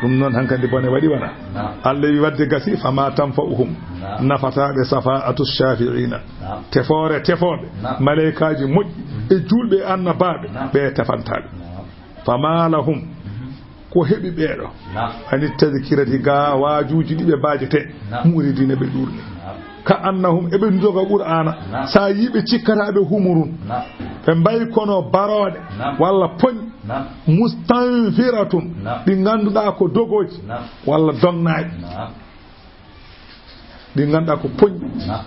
Ɗum noon hankadi bone waɗi wona. Naam. Allah wi wadde gasi, "Fama tanfa'uhum." Naam. Nafataaɓe safa'atu shafi'ina. Naam. Tefoore tefooɓe. Naam. Malaykaaji moƴƴi. Mm. E juulɓe e annabaaɓe. Naam. Ɓe tefantaaɓe. Naam. "Fama lahum." Mhm. Ko heɓi ɓeeɗo? Naam. Ani tadkirati ga waajuuji ɗi ɓe mbaajete. Naam. Muridina ɓe ɗuurni. Naam. Ka annahum eɓe njoga Qur'aana. Naam. Sa yi ɓe cikkata ɓe humurun. Naam. Ɓe mbayi kono barooɗe. Naam. Walla poñ. Naam. Mustanfiratun. Naam. Ɗi ngannduɗaa ko dogooji. Naam. Walla dognaaɗi. Naam. Ɗi ngannduɗaa ko poñ. Naam.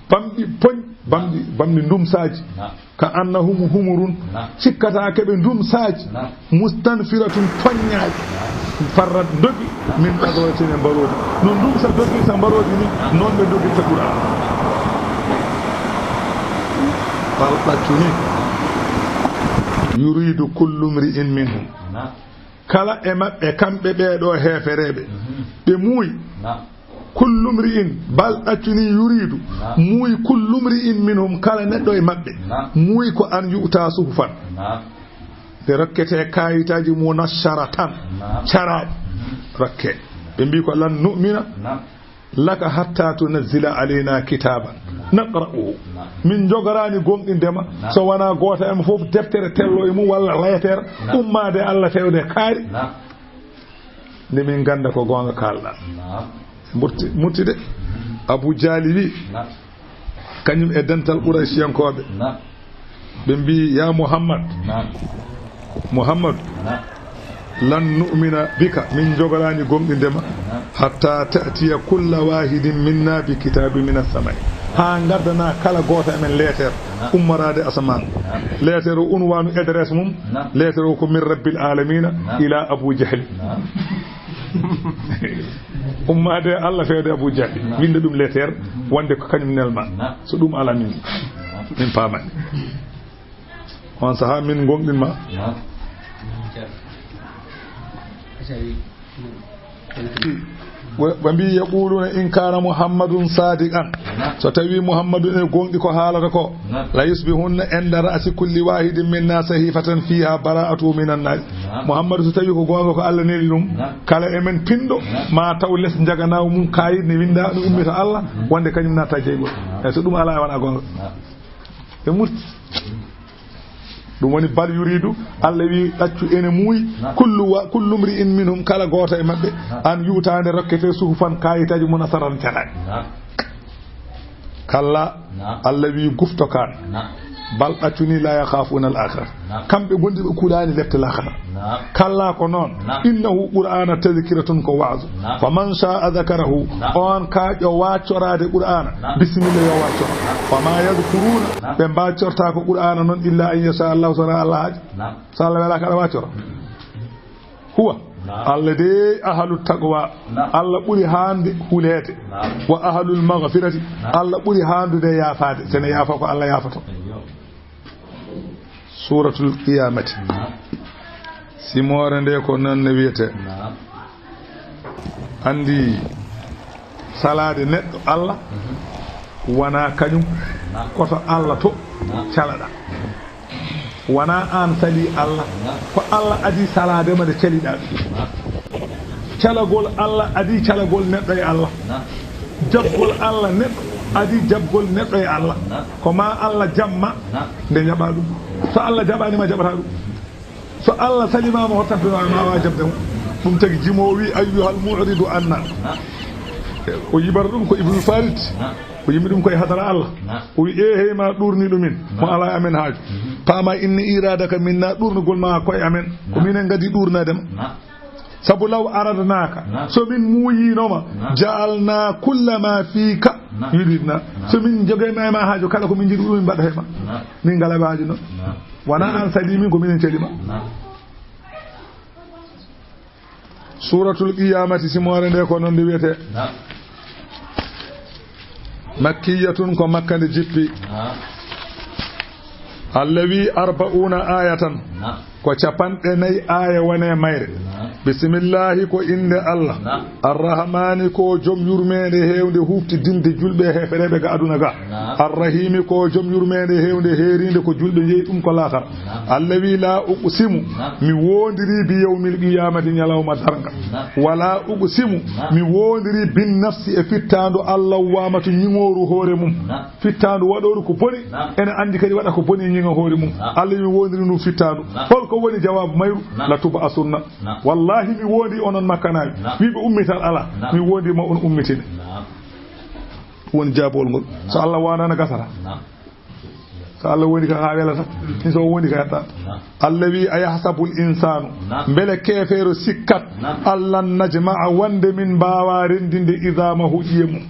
Bamɗi poñ, bamɗi, bamɗi ndumsaaji. Naam. Ka annahum humurun. Naam. Cikkata keɓe ndumsaaji. Naam. Mustanfiratun, poññaaji. Naam. Farrat, ndogi. Min qadratin, e mbaroodi. No ndumsa dogirta mbaroodi ni, naam, noon ɓe ndogirta Qur'aana. Bal ɗaccu ni. Yuridu kullu mri'in minhum. Naam. Kala e maɓɓe, kamɓe ɓee ɗoo heefereeɓe, mhm, ɓe muuyi. Naam. Kullu mri'in, bal ɗaccu ni yuridu, naam, muuyi kullu mri'in minhum, kala neɗɗo e maɓɓe, naam, muuyi ko an yu'ta suhufan. Naam. Nde rokkete kaayitaaji munashsharatan, naam, caraaɗi, mhm, rokke. Ɓe mbii ko, "Lan nu'mina, naam, laka hatta tunazzila alayna kitaban naqra'uhu." Naam. Min njogoraani gomɗinde ma, naam, so wonaa gooto e maɓɓe fof deftere tello e mum walla leeter, naam, ummaade Allah fewde kaari. Naam. Nde min ngannda ko goonga kaalɗaa. Naam. Murti, murti de. Mhm. Abu Jahli wi, naam, kañum e dental Quraysiyankooɓe. Naam. Ɓe mbii, "Ya Muhammad." Naam. "Muhammadu, naam, lan nu'mina bika, min njogoraani gomɗinde ma, naam, hatta ta'tiya kulla wahidin minna bi kitabi min as-samai." Haa ngaddanaa kala gooto e men leeter, naam, ummoraade asamaan. Naam. Leeter o unwanu adresse mum, naam, leeter o ko min rabbil alamina, naam, ila Abu Jahli. Naam. Ummaade Allah fewde Abu Jahli. Naam. Winnda ɗum leeter, mhm, wonde ko kañum nelma. Naam. So ɗum alaa min, naam, min paamaani. On sahaa min ngonɗinma. Naam. Ɓe, ɓe mbii, "Yaquluna in kana Muhammadun sadiqan." Naam. So tawi Muhammadu ene gonɗi ko haalata ko. Naam. "La yusbihunna inda ra'si kulli wahidin minna sahifatan fiha bara'atuhu minan nas." Naam. Muhammadu so tawi ko goonga ko Allah neli ɗum, naam, kala e men pinɗo, naam, ma taw les njaganaawo mum kaayit ne winnda ɗum ummita Allah, wonde kañum natta jeygol. Naam. E so ɗum alaa e wona goonga. Naam. Ɓe murti. Ɗum woni, "Bal yuridu", Allah wi, "Ɗaccu ene muuyi, naam, kullu wa-, kullu mri'in minhum", kala gooto e maɓɓe, naam, "an yu'ta", nde rokkete, "suhufan", kaayitaaji, "munasharatun", caraaɗi. Naam. Kalla, naam, Allah wi, "Gufto kaan." Naam. "Bal", ɗaccu ni, "la yakhafuna al-akhirah." Naam. Kamɓe gonɗi ɓe kulaani lepte laakhara. Naam. Kalla ko noon. Naam. "Innahu", Qur'aana, "tadhkiratun", ko waazu. Naam. "Faman sha'a dhakarahu", naam, on kaaƴo waaccoraade Qur'aana, naam, bisimilla yo waacco. Naam. "Wa ma yadhkuruna", naam, ɓe mbaaccortaako Qur'aana noon, "illa an yasha Allahu", so wonaa Allah haaji. Naam. So Allah welaaka aɗa waaccora. Mm. Huwa. Naam. Allah de ahlu taqwa. Naam. Allah ɓuri haande huleede. Naam. "Wa ahlul maghfirati." Naam. Allah ɓuri haandude yaafaade. So ne yaafa ko Allah yaafoto. Eyyo. Suuratul Qiyaamati. Naam. Simoore nde ko noon ne wiyetee. Naam. Anndi salaade neɗɗo Allah, mhm, wonaa kañum, naam, ko to Allah to, naam, calaɗaa. Wonaa aan salii Allah, naam, ko Allah adii salaade ma nde caliɗaa ɗum. Naam. Calagol Allah adii calagol neɗɗo e Allah. Jaɓgol Allah neɗɗo adii jaɓgol neɗɗo e Allah. Ko ma Allah jaɓ ma, nde jaɓa ɗum. So Allah jaɓaani ma, jaɓata ɗum. So Allah salii ma, mo hottanto ma, ma waawa jaɓde mo. Ɗum tagi jimoowo wi, "Ayyuhal mu'ridu anna." O yibata ɗum ko Ibnu Farid. O yimi ɗum koye hadara Allah. O wi, "E hey ma ɗuurniiɗo min, mo alaa e amen haaju. Paama inni iradaka minna, ɗuurnugol ma ko e amen. Ko minen ngadi ɗuurnaade ma." Sabu law aradnaka, so min muuyiino ma, ja'alna kulla ma fika yuridna. So min njogay ma e ma haaju, kala ko min njiɗi ɗum min mbaɗa he ma. Min ngala haaju no. Wona an salii min, ko minen cali ma. Suratul Qiyamati, simoore nde ko noon nde wiyete. Makkiyatun, ko Makka nde jippi. Allah wi arba'una ayatan. Ko capanɗe nayi aaya wone mayre. Bisimillahi, ko innde Allah. Arrahmani, ko joom yurmeende heewnde huuftidinde julɓe e heefereeɓe ga aduna ga. Arrahimi, ko joom yurmeende heewnde heeriinde ko julɓe njeyi ɗum ko laakhara. Allah wi, "La uqsimu, mi woondiri bi yawmil qiyamati, ñalawma darnga. Wala uqsimu, mi woondiri bin nafsi e fittaandu Allah waamatu ñiŋooru hoore mum." Fittaandu waɗooru ko boni, ene anndi kadi waɗa ko boni e ñiŋa hoore mum. Allah wi, "Mi woondiri ndu fittaandu." Hol ko woni jawaabu mayru? "La tub'asunna." Wallahi, mi woondii onon makkanaaɓe. Wi ɓe ummital alaa. Mi woondii ma on ummitine. Ɗum woni jaabol ngol. So Allah waandaano gasata. So Allah wondi ka haa welata. Ni so wondi ka yatta. Allah wi, "Ayahsabul insanu." Mbele keefeero sikkat. "Allan najma'a," wonde min mbaawa renndinde, "idamahu," ƴiye mum.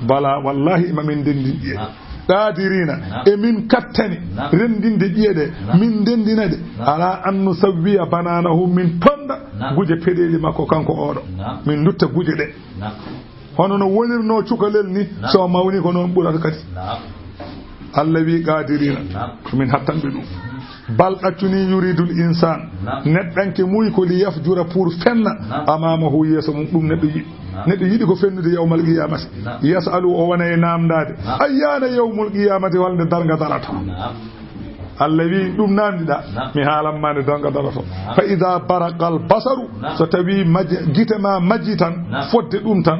Bala, wallahi, ma min ndenndin ƴiye. Qadirina, e min kattani renndinde ƴiye ɗe, min ndenndina ɗe. Ala an nusawwiya bananahu, min tonda guje peɗeeli makko kanko oɗo. Min ndutta guje ɗe. Hono no wonirnoo cukalel ni, so mawni ko noon ɓurata kadi. Allah wi, "Qadirina, ko min hattanɓe ɗum." Bal, ɗaccuni, yuridul insan, neɗɗanke muy ko li yafjura, pour fenna, amamahu, yeeso mum, ɗum neɗɗo yiɗi. Neɗɗo yiɗi ko fennude yawmal qiyamati. Yasalu, o wona e namdade, ayyana yawmul qiyamati, holnde darnga darata. Allah wi, "Ɗum namdiɗa, mi haalan ma nde darnga daroto." Fa ida baraqal basaru, so tawi maje-, gite ma maji tan, fodde ɗum tan,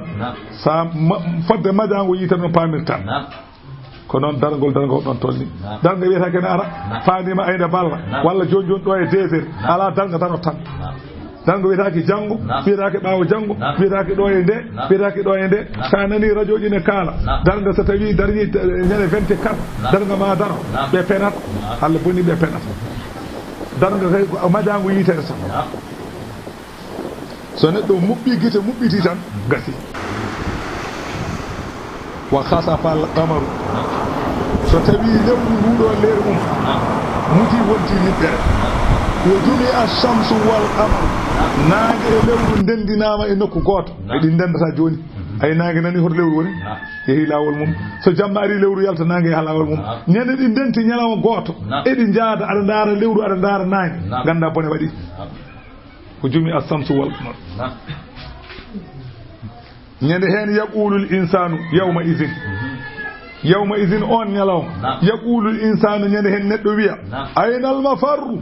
sa ma-, fodde majango yiite no pamirta. Ko noon dargol, dargol ɗon tolni. Darnga wiyata kene ara, faandima ayna balla, walla joni joni ɗo e deux heures, ala darnga darot tan. Darnga wiyetaake janngo, wiyetaake ɓaawo janngo, wiyetaake ɗo e nde, wiyetaake ɗo e nde. So a nani radio ji ne kaala, darnga so tawi darni, eh, ñande vingt-quatre, darnga ma daro, ɓe penat. Allah boni ɓe penat. Darnga kay ko majango yitere tan. So neɗɗo muɓɓi gite, muɓɓiti tan, gasi. Wa khasafal qamaru. So tawi lewru ndu ɗo leer mum muti, wonti niɓɓere. Wa jumi ashamsu wal qamaru. Naange e lewru ndendinaama e nokku gooto. E ɗi ndendata jooni. Ay, naange nani hoto lewru woni. Yehi laawol mum. So jamma ari, lewru yalta, naange yaha laawol mum. Ñande ɗi ndenti ñalawma gooto. E ɗi njaada, aɗa ndaara lewru, aɗa ndaara naange. Ganda bone waɗi. Ko jumi ashamsu wal qamar. Ñande heen, yaqulul insanu yawma idin. Yawma idin, on ñalawma. Yaqulul insanu, ñande heen neɗɗo wiya, aynal mafarru?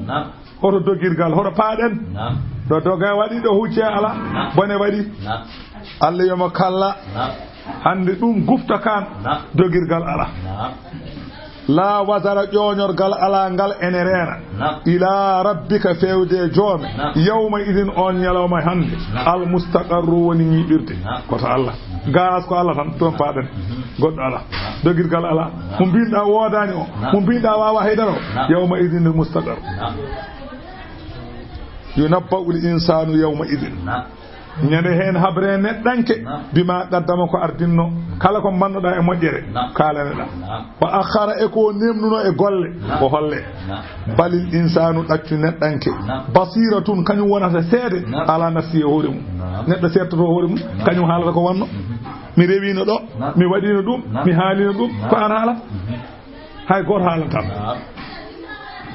Hoto dogirgal, hoto paaɗen? Ɗo doga waɗi, ɗo hucce ala, bone waɗi. Allah yomo kalla. Hannde ɗum gufta kan, dogirgal ala. La wazara, ƴooñorgal alaa ngal ene reena. Ila rabbika, feewde e joome. Yawma idin, on ñalawma hannde. Al mustaqarru, woni ñiiɓirde. Ko to Allah. Garas ko Allah tan, toon paaɗen. Goɗɗo alaa. Dogirgal alaa. Mo mbinɗa woodaani o. Mo mbinɗa waawa haydara o. Yawma idin al mustaqarru. Yunabba'ul insanu yawma idin. Ñande heen habre neɗɗanke, bima qaddama, ko ardinno. Kala ko mbannoɗa e moƴƴere, kaalaneɗa. Wa akhara, e ko nemnuno e golle, o holle. Balil insanu, ɗaccu neɗɗanke. Basiratun, kañum wonata seede, ala nafsi, e hoore mum. Neɗɗo seedtoto hoore mum, kañum haalata ko wonno. Mi rewino ɗo, mi waɗino ɗum, mi haalino ɗum, ko an haalata. Hay gooto haalanta.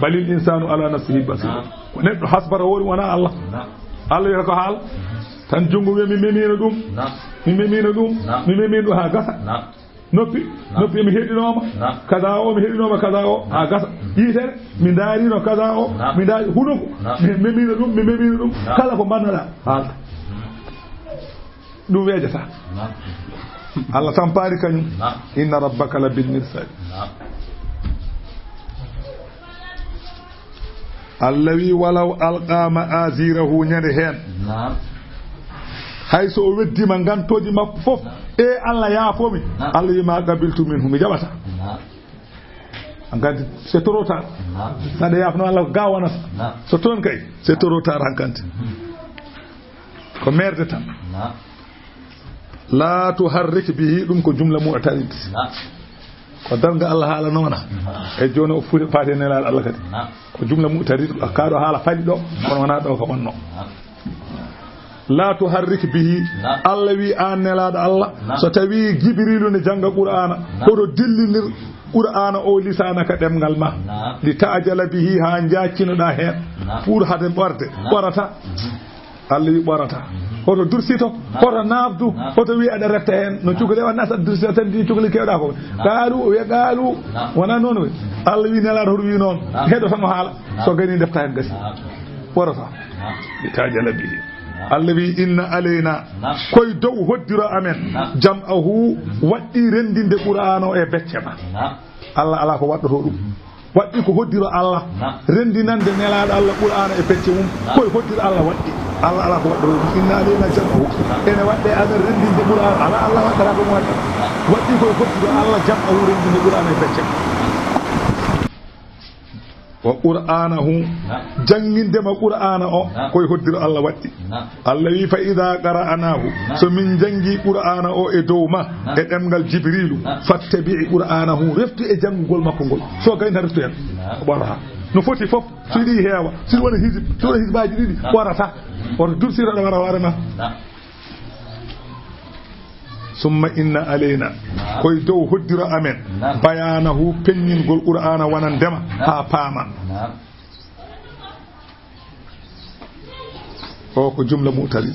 Balil insanu ala nafsihi basira. Ko neɗɗo hasbata hoore mum, wona Allah. Allah wiyata ko haal. Tan junngo wiya, "Mi memino ɗum. Mi memino ɗum. Mi memino ɗum," haa gasa. Noppi, noppi, "Mi heɗinoma kaza o, mi heɗinoma kaza o," haa gasa. Yitere, "Mi ndarino kaza o, mi ndari hunuko. Mi memino ɗum, mi memino ɗum." Kala ko mbannoɗa, haalta. Ɗum weejata. Allah tampaari kañum. Inna rabbaka la bil mirsad. Allah wi, "Walaw alqa ma'azirahu", ñande heen. Hay so o weddima ngantooji makko fof, e Allah yaafoomi. Allah wi, "Ma qabiltu minhu", mi jaɓata. Hankadi, c'est trop tard. Saɗa yaafno Allah ko ga wonata. So toon kay, c'est trop tard hankadi. Ko merde tan. La tuharrik bihi, ɗum ko jumla mu'tarid. Ko darnga Allah haala noona. E jooni o foti faati e nelaaɗo Allah kadi. Ko jumla mu'tarid, kaaɗo haala faali ɗo, kono wonaa ɗo ko wonno. La tuharrik bihi. Allah wi, aan nelaaɗo Allah, so tawi Jibrilu ne jannga Qur'aana, hoto dillinir Qur'aana o lisaanaka ɗemngal ma. Li ta'jala bihi, haa njaccinoɗaa heen. Pour hade ɓorde, ɓorata. Allah wi ɓorata. Hoto dursito, hoto naafdu, hoto wi aɗa retta heen. No cukali wonaa sa dursita tan di cukali kewɗa ko. Qaalu, o wiya qaalu. Wonaa noon wi. Allah wi nelaaɗo hoto wi noon. Heɗo tan o haala. So gani defta heen gasi. Ɓorata. Li ta'jala bihi. Allah wi inna alayna. Koye dow hoddiro amen. Jam'ahu, waɗɗi renndinde Qur'aana o e becce ma. Allah alaa ko waɗɗotoo ɗum. Waɗɗi ko hoddiro Allah. Renndinande nelaaɗo Allah Qur'aana e becce mum. Koye hoddiro Allah waɗɗi. Allah alaa ko waɗɗotoo ɗum. Inna alayna jam'ahu. Ene waɗɗe amen renndinde Qur'aana. Alaa, Allah waɗɗata ɗum waɗɗi. Waɗɗi koye hoddiro Allah jam'ahu renndinde Qur'aana e becce mum. Wa qur'aanahu, jannginde ma Qur'aana o, koye hoddiro Allah waɗɗi. Allah wi, "Fa idaa qara'naahu", so min njanngi Qur'aana o e dow ma, e ɗemngal Jibriilu, "fattabi' qur'aanahu", reftu e janngugol makko ngol. So gayna reftu heen. Ɓorata. No foti fof, so yiɗi heewa, so wona hizib, so wona hizbaaji ɗiɗi, ɓorata. Woto dursiro ɗo wara hoore ma. Summa inna alayna, koye dow hoddiro amen, bayaanahu, peññingol Qur'aana wonandema haa paama. O ko jumla mu'tarid.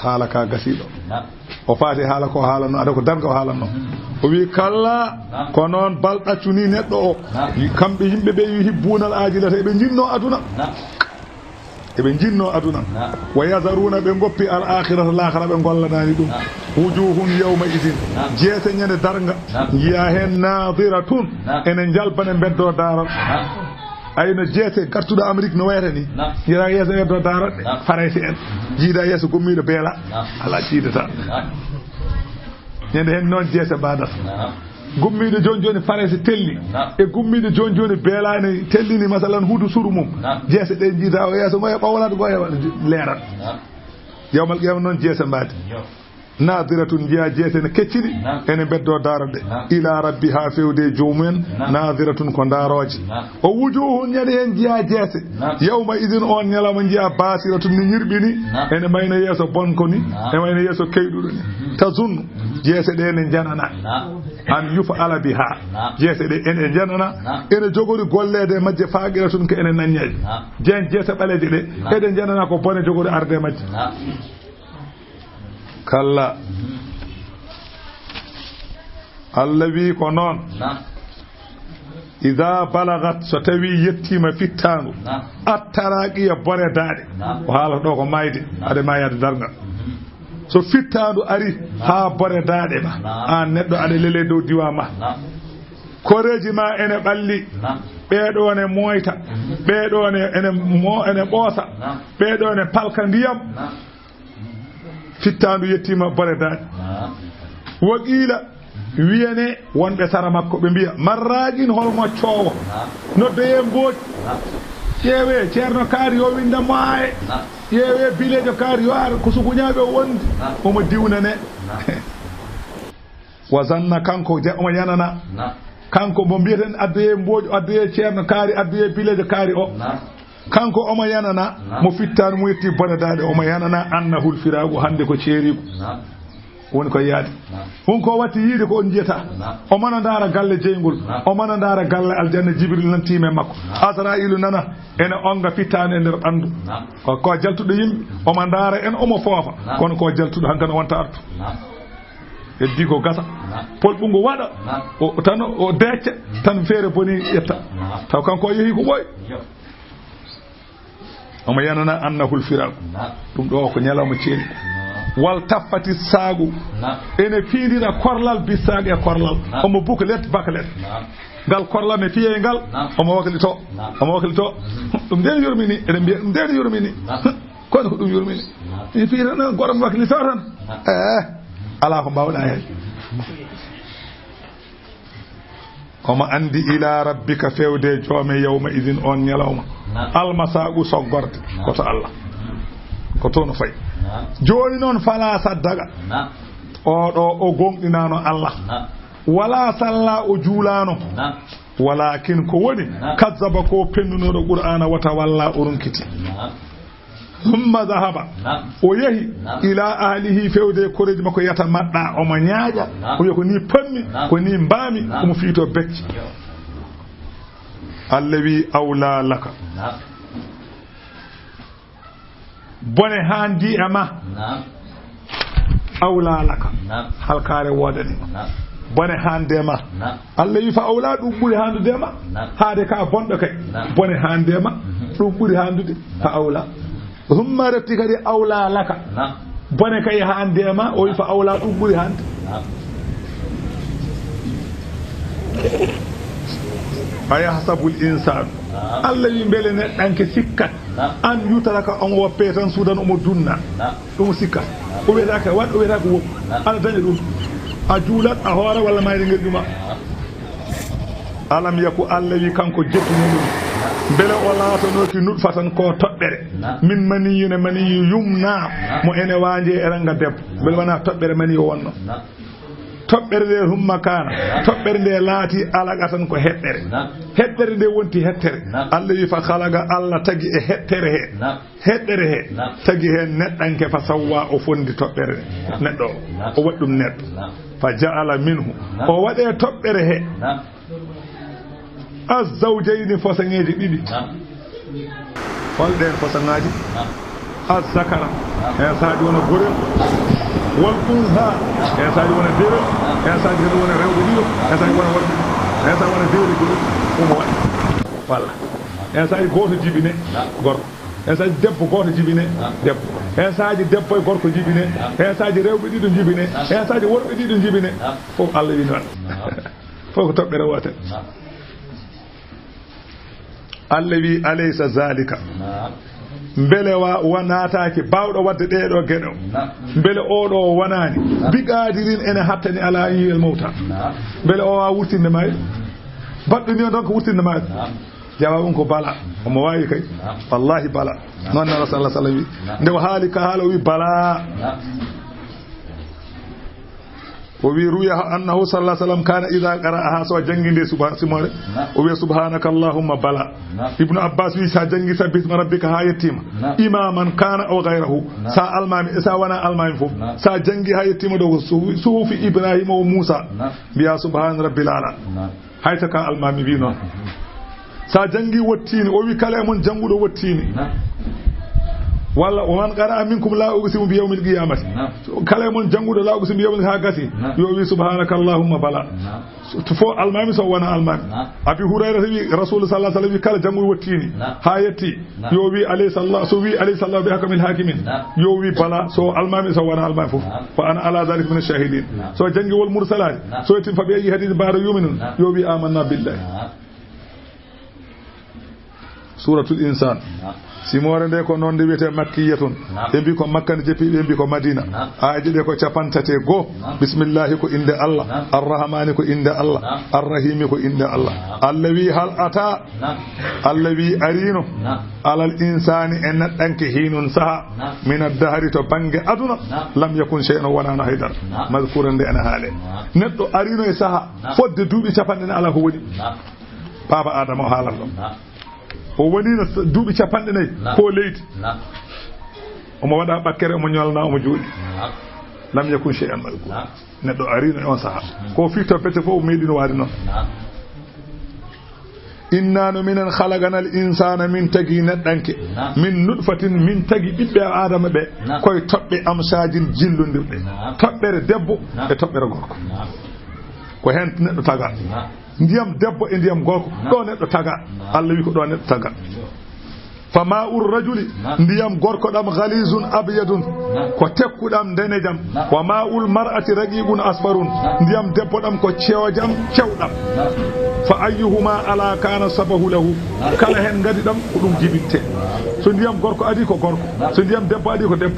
Haala ka gasiiɗo. O faati haala ko haalanno, ada ko darnga o haalanno. O wi, "Kalla, ko noon bal ɗaccu ni neɗɗo o. Kamɓe yimɓe ɓe yuhibbuuna al-aajilata, eɓe njinnoo aduna." Eɓe njinnoo aduna. Wa yadharuuna, ɓe ngoppi al-aakhirata, laakhara, ɓe ngollanaani ɗum. Wujuuhun yawma idin, jeese ñande darnga, njiya heen naadiratun, ene njalbane mbeddoo daaral. Ay no jeese gartuɗo Amérique no wayata ni. Njiya yeeso mbeddoo daaral ɗe, Farayse en. Jiida yeeso gommiiɗo beela, alaa jiidata. Ñande heen noon jeese mbaadata. Gummiiɗo jooni jooni Farayse telli. E gummiiɗo jooni jooni beelaani tellini, masalan, hudu suru mum. Jeese ɗe njiida o yeeso ngo e ɓawlaade ngo e leeral. Yawmal qiyama noon jeese mbaadi. Naadiratun, njiya jeese ne keccini, ene mbeddoo daaral ɗe. Ila rabbiha, fewde e joomumen. Naadiratun, ko ndaarooje. O wujuhun, ñande heen njiya jeese. Yawma idin, on ñalawma njiya baasiratun, ni ñirɓini. Ene mayna yeeso bonko ni, e mayna yeeso keyɗuɗo ni. Tazunnu, jeese ɗe ne njanana. An yuf'ala biha. Jeese ɗe ene njanana, ene jogori golleede e majje faaqiratun ko ene naññay. Jeen jeese ɓaleeje ɗe, eɗe njanana ko bone jogori arde e majje. Kalla. Allah wi ko noon. Ida balagat, so tawi yettiima fittaandu, attaraqiya, bore daaɗe. O haalata ɗo ko maayde, aɗa maayaade darnga. So fittaandu ari haa bore daaɗe ma, aan neɗɗo aɗa lele dow diwa ma. Koreeji ma ene ɓalli, ɓeeɗo ne mooyta, ɓeeɗo ne ene mo-, ene ɓoosa, ɓeeɗo ne palka ndiyam. Fittaandu yettiima bore daaɗe. Wa qiila, wiyane wonɓe sara makko, ɓe mbiya, marraqin, hol ngoccoowo? Noddoyee mboodi. Ƴeewee Ceerno Kaari, yo winda maaye. Ƴeewee bileejo Kaari, yo ar ko sukuñaaɓe o wondi. Omo diwnane. Wa zanna, kanko ja-, omo yanana. Kanko mo mbiyeten addoyee mboodi, addoyee Ceerno Kaari, addoyee bileejo Kaari o. Kanko omo yanana, mo fittaandu mo yetti bone daaɗe, omo yanana annahul firaagu, hannde ko ceeriigu. Woni ko yaadi. Won ko watti yiide ko on njiyata. O mana ndaara galle jeyngol. O mana ndaara galle aljanna, Jibril nan tiime makko. Asra'iilu nana, ene onga fittaandu e nder ɓanndu. Ko, ko jaltuɗo yimɓe, omo ndaara en, omo foofa. Kono ko jaltuɗo hankano wonta artu. Heddi ko gasa. Polɓungo waɗa. O, o tan o decca, tan feere boni ƴetta. Taw kanko o yehi ko ɓooy. Omo yanana annahul firaagu. Ɗum ɗo ko ñalawma ceeni. Wal taffati saagu. Naam. Ene fiindira korlal bi saag e korlal. Naam. Omo buklet baklet. Naam. Ngal korlal ne fiyee ngal. Naam. Omo waklito. Naam. Omo waklito. Mhm. Ɗum ndeen yurmini. Eɗen mbiya ɗum ndeen yurmini. Naam. Kono ko ɗum yurmini. Naam. Mi fiira nan goto mo waklito tan. Naam. Eh, alaa ko mbaawɗaa heen. Omo anndi ila rabbika, fewde joome, yawma idin, on ñalawma. Naam. Almasaqu, soggorde. Naam. Ko to Allah. Ko toon o fayi. Naam. Jooni noon, fala saddaqa. Naam. Oɗo o gonɗinaano Allah. Naam. Wala salla, o juulaano. Naam. Walakin ko woni, naam, kazzaba, ko pennunooɗo Qur'aana, wata walla, o ronkiti. Naam. Thumma dhahaba. Naam. O yahi. Naam. Ila ahlihi, fewde e koreeji makko, yatamatta, omo ñaaƴa. Naam. O wiya ko ni panmi, naam, ko ni mbaami, naam, omo fiito becce. Yo. Allah wi, awla laka. Naam. Bone haandi e ma. Naam. Awla laka. Naam. Halkaare woodani ma. Naam. Bone haande ma. Naam. Allah wi fa awla, ɗum ɓuri haandude ma. Naam. Haade ka bonɗo kay. Naam. Bone haande ma. Mhm. Ɗum ɓuri haandude. Naam. Fa awla. Thumma refti kadi awla laka. Naam. Bone kay haande ma, o wi fa awla, ɗum ɓuri haande. Naam. Ayahsabul insanu. Naam. Allah wi mbele neɗɗanke sikkat. Naam. An yutraka, on woppe tan suudan omo dunna. Naam. Ɗum sikka. O wiyata ka waɗ, o wiyata ko wop. Naam. Aɗa daña ɗum. A juulat, a hoora walla mayde ngel juma. Naam. Alam yaku, Allah wi kanko jettuno ɗum. Mbele o laatanoki nutfatan ko toɓɓere. Naam. Min maniyyin, e maniyi yumna. Naam. Mo ene waaje e ranga debbo. Mbele wona toɓɓere maniyi o wonno. Naam. Toɓɓere nde humma kana. Naam. Toɓɓere nde laati alaqa tan ko heɓɓere. Naam. Heɓɓere nde wonti hettere. Naam. Allah wi fa khalaqa, Allah tagi e heɓɓere he. Naam. Heɓɓere he. Naam. Tagi heen neɗɗanke fa sawwa, o fondi toɓɓere. Naam. Neɗɗo o. Naam. O waɗi ɗum neɗɗo. Naam. Fa ja'ala minhu. Naam. O waɗe toɓɓere he. Naam. Az-zawjayni, fosaŋeeji ɗiɗi. Naam. Hol ɗeen fosaŋaaji? Naam. Az-zakara. Naam. Heen saaji wona gorel. Wal unsa. Naam. Heen saaji wona dewel. Naam. Heen saaji kadi wona rewɓe ɗiɗo. Naam. Heen saaji wona worɓe. Heen saaji wona dewle goɗɗe. Omo waɗa. Walla. Heen saaji gooto jibine. Naam. Gorko. Heen saaji debbo gooto jibine. Naam. Debbo. Heen saaji debbo e gorko jibine. Naam. Heen saaji rewɓe ɗiɗo jibine. Naam. Heen saaji worɓe ɗiɗo jibine. Naam. Fof Allah wi noon. Naam. Fof ko toɓɓere wootere. Naam. Allah wi, alaysa zalika? Naam. Mbele wa, wa naataaki baawɗo waɗde ɗee ɗoo geɗe o? Naam. Mbele oo ɗoo o wonaani? Naam. Bi qaadirin, ene hattani ala an yuhyiyal mawta? Naam. Mbele o waawa wurtinde maayɗo? Baɗɗo ni o donc wurtinde maayɗo? Naam. Jawaabu on ko bala. Omo waawi kay. Naam. Wallahi bala. Naam. Noon Nela sallallahu alayhi wa sallam wi. Naam. Nde o haali ka haala o wi bala. Naam. O wi, ruwiya annahu sallallahu alayhi wa sallam kana idha qara'aha, so janngi nde suba, simoore, naam, o wiya, subhanaka allahumma bala. Naam. Ibnu Abbas wi, sa janngi sabbi isma rabbika ha yettima, naam, imaman kana aw ghayrahu, naam, sa almami, sa wona almami fof, naam, sa janngi ha yettima ɗo ko suhu-, suhufi Ibrahima wa Musa, naam, mbiya subhana rabbil ala. Naam. Hay so ka almami wi noon. Sa janngi wottiini, o wi kala e mon jannguɗo wottiini. Naam. Walla, wa man qara'a minkum la uqsimu bi yawmil qiyamati. Naam. Kala e mon jannguɗo la uqsimu bi yawmil, ha gasi. Naam. Yo wi subhanaka allahumma bala. Naam. So, to fo almami so wona almami. Naam. Abi Hurayrata wi, Rasul sallallahu alayhi wa sallam wi kala jannguɗo wottiini. Naam. Ha yetti. Naam. Yo wi alaysa Allah, so wi alaysa Allah bi ahkamil hakimin. Naam. Yo wi bala, so almami so wona almami fof. Naam. Fa ana ala dhalika min ash-shahidin. Naam. So janngi wal mursalati. Naam. So yettin fa bi ayyi hadithin ba'da yu'minun. Naam. Yo wi amanna billahi. Naam. Suratul Insan. Naam. Simoore nde ko noon nde wiyetee makkiyatun. Naam. Ɓe mbi ko Makka nde jeppi, ɓe mbi ko Madina. Naam. Aaje ɗe ko capantate goo. Naam. Bismillahi ko innde Allah. Naam. Arrahmani ko innde Allah. Naam. Arrahimi ko innde Allah. Naam. Allah wi hal ata. Naam. Allah wi arino. Naam. Alal insani e neɗɗanke hinun saha. Naam. Min ad-dahri to bannge aduna. Naam. Lam yakun shay'an o wonaano haydara. Naam. Mazkuran nde ena haale. Naam. Neɗɗo arino e saha. Naam. Fodde duuɓi capanɗe nayi alaa ko woni. Naam. Baaba Adama o haalan ɗon. Naam. O woniino s-, duuɓi capanɗe nayi. Naam. Ko leydi. Naam. Omo waɗa ɓakkere, omo ñolna, omo jooɗi. Naam. Lam yakun shay'an mazkura. Naam. Neɗɗo arino e on saha. Hmm. Ko fii toppete fof o meeɗino waade noon. Naam. Inna no minen khalaqanal insana, min tagi neɗɗanke. Naam. Min nutfatin, min tagi ɓiɓɓe Adama ɓe. Naam. Koye toɓɓe amsajin jillondirɗe. Naam. Toɓɓere debbo, naam, e toɓɓere gorko. Naam. Ko heen neɗɗo taga. Naam. Ndiyam debbo e ndiyam gorko. Naam. Ɗo neɗɗo taga. Naam. Allah wi ko ɗo neɗɗo taga. Naam. Fa ma'ur rajuli, ndiyam gorko ɗam, ghalizun abyadun, ko tekkuɗam ndenejam. Wa ma'ul mar'ati raqiqun asfarun, ndiyam debbo ɗam ko cewjam cewɗam. Fa ayyuhuma ala kana sabahu lahu, kala hen ngadi ɗam ko ɗum jibinte. So ndiyam gorko adi ko gorko, so ndiyam debbo adi ko debbo.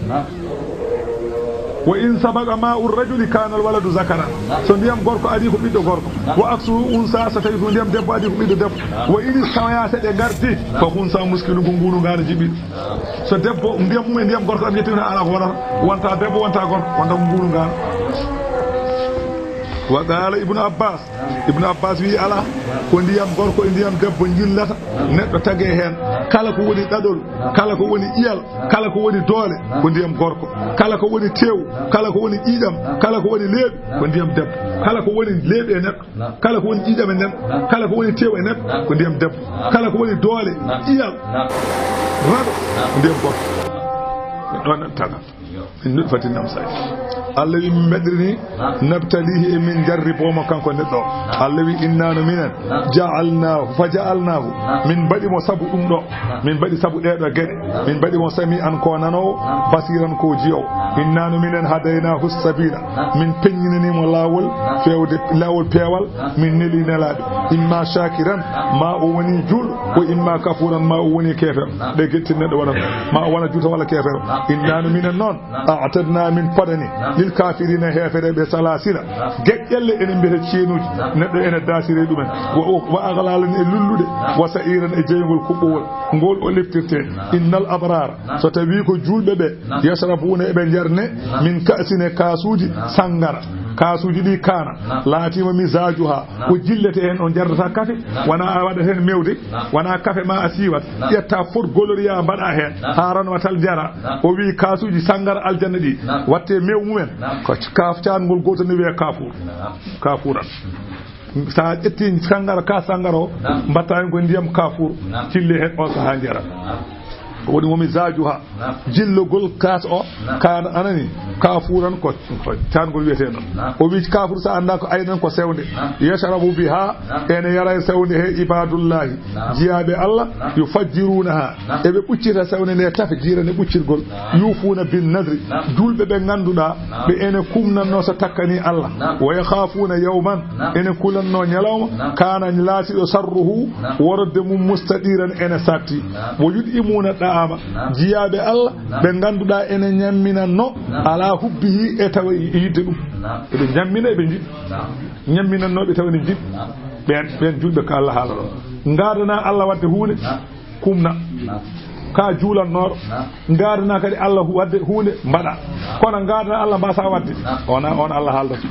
Wa in sabaqa ma'ur rajuli kana al waladu zakaran, so ndiyam gorko adi ko ɓiɗɗo gorko. Wa aksuhu unsa, so tawi ko ndiyam debbo adi ko ɓiɗɗo debbo. Wa in istawaya, so ɗe ngardi, fa unsa muskilu, ko ngunu ngana jibi. So debbo ndiyam mum e ndiyam gorko ɗam yetti, ala ko wonata, wonta debbo wonta gorko, wonta ko ngunu ngana. Wa qala Ibnu Abbas, Ibnu Abbas wi ala, ko ndiyam gorko e ndiyam debbo jillata neɗɗo tage hen. Kala ko woni ɗaɗol, kala ko woni ƴiyal, kala ko woni doole ko ndiyam gorko. Kala ko woni tew, kala ko woni ƴiiƴam, kala ko woni leeɓi ko ndiyam debbo. Kala ko woni leeɓi e neɗɗo, kala ko woni ƴiiƴam e neɗɗo, kala ko woni tew e neɗɗo ko ndiyam debbo. Kala ko woni doole, ƴiyal, raɗo ko ndiyam gorko. Ɗon taga. Min nutfatin amsaaji. Allah wi min mbaɗirini nabtalihi, e min jarribo mo kanko neɗɗo. Allah wi inna no minen ja'alnahu, fa ja'alnahu, min mbaɗi mo sabu ɗum ɗo. Min mbaɗi sabu ɗee ɗoo geɗe. Min mbaɗi mo sami'an ko nanoowo, basiran ko ji'oowo. Inna no minen hadaynahu sabila. Min peññinani mo laawol feewde, laawol peewal. Min neli nelaaɓe. Imma shakiran, ma o woni juulɗo, wa imma kafuran, ma o woni keefeero. Ɗe getti neɗɗo waɗa, ma o wona juulɗo walla keefeero. Inna no minen noon, a'tadna, min paɗani, lil kafirina, heefereɓe, salasila, geƴƴelle, enen mbiyata ceenuuji, neɗɗo ene daasire ɗumen, wa, wa aghlalan, e lulluɗe, wa sa'iran, e jeyngol kuɓɓowol, ngol o liftirte. Innal abrara, so tawi ko juulɓe ɓe, yashrabuna, eɓe njerne, min ka'sin, e kaasuuji sangara, kaasuuji ɗi kana, laatima mizajuha, o jillete hen, o jardata kafe, wona a waɗat hen mewde, wona kafe ma a siiwat, ƴetta fot goloria mbaɗa hen, ha rano tal jara. O wi kaasuuji sangara aljanna ɗi, watte mew mumen, ko kaaf caangol gootol ne wiye kafur, kafuran. Sa ƴetti sangara, ka sangara o, mbatta hen ko ndiyam kafur, cille hen on saha jara. Ko woni momi zajuha, jillogol kaas o, kan anani, kafuran ko, ko caangol wiyete noon. O wi kafur sa anda ko aynan ko sewnde. Yashrabu biha, ene yara e sewnde he ibadullahi, jiyaaɓe Allah, yufajjirunaha, eɓe ɓuccita sewnde nde tafjira ne ɓuccirgol. Yufuna bin nadri, julɓe ɓe ngannduɗaa ɓe ene kumnanno so takkani Allah. Wa yakhafuna yawman, ene kulanno ñalawma, kana laatiɗo sharruhu, worodde mum mustadiran ene satti. Wa yut'imuna da'ama, jiyaaɓe Allah ɓe ngannduɗaa ene ñamminanno, ala hubbihi, e tawa yidde ɗum. Eɓe ñammina, eɓe njiɗi. Ñamminannooɓe tawa ne njiɗi. Ɓen, ɓen julɓe ko Allah haala ɗo. Ngaadana Allah waɗde huunde, kumna. Ka juulannooɗo. Ngaadana kadi Allah hu-, waɗde huunde, mbaɗa. Kono ngaadana Allah mbasa waɗde. On, on Allah haaldata.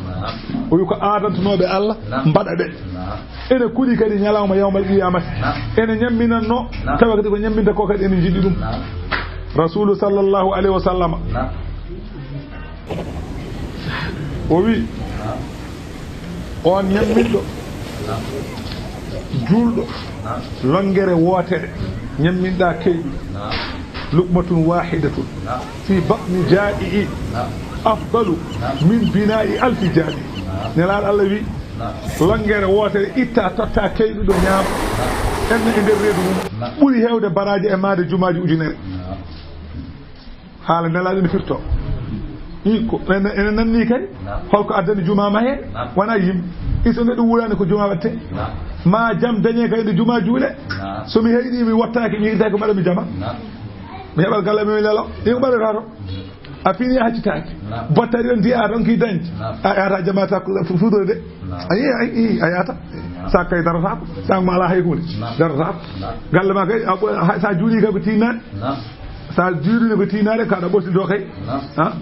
O wi ko aadantunooɓe Allah, mbaɗa ɓe. Ene kuli kadi ñalawma yawmal qiyamati. Ene ñamminanno, tawa kadi ko ñamminta ko kadi ene njiɗi ɗum. Rasulu sallallahu alayhi wa sallama. O wi, on ñamminɗo, juulɗo, longere wootere, ñamminɗa keyɗu, luqmatun wahidatun fi batni jaa'i afdalu min bina'i alfi jami. Nelaaɗo Allah wi, longere wootere itta, totta keyɗuɗo ñaama, enna e nder reedu mum, ɓuri heewde baraaji e maade jumaaji ujunere. Haala Nelaaɗo no firto. I ko, ene, ene nanni kadi. Holko addani juma ma heen? Wona yimɓe. Iso neɗɗo wuurani ko juma watte. Ma jam dañe kadi nde juma juule. So mi heyɗi, mi wattaaki, mi hirtaaki, mbaɗa mi jama. Mi heɓa galle mi lelo. I ko mbaɗata to? A fini a haccitaaki. Bottari on ndiya a ronki dañde. A yata jama ta fu-, fuɗɗorde de. A yi, a yi, a yata. Sa kay darataako. Sa ma ala hay hunde. Darataako. Galle ma kay, a ɓo-, a, sa juuli kay ko tinnaade. Sa juulino ko tiinaare, kaɗa ɓotti do kay. Ha?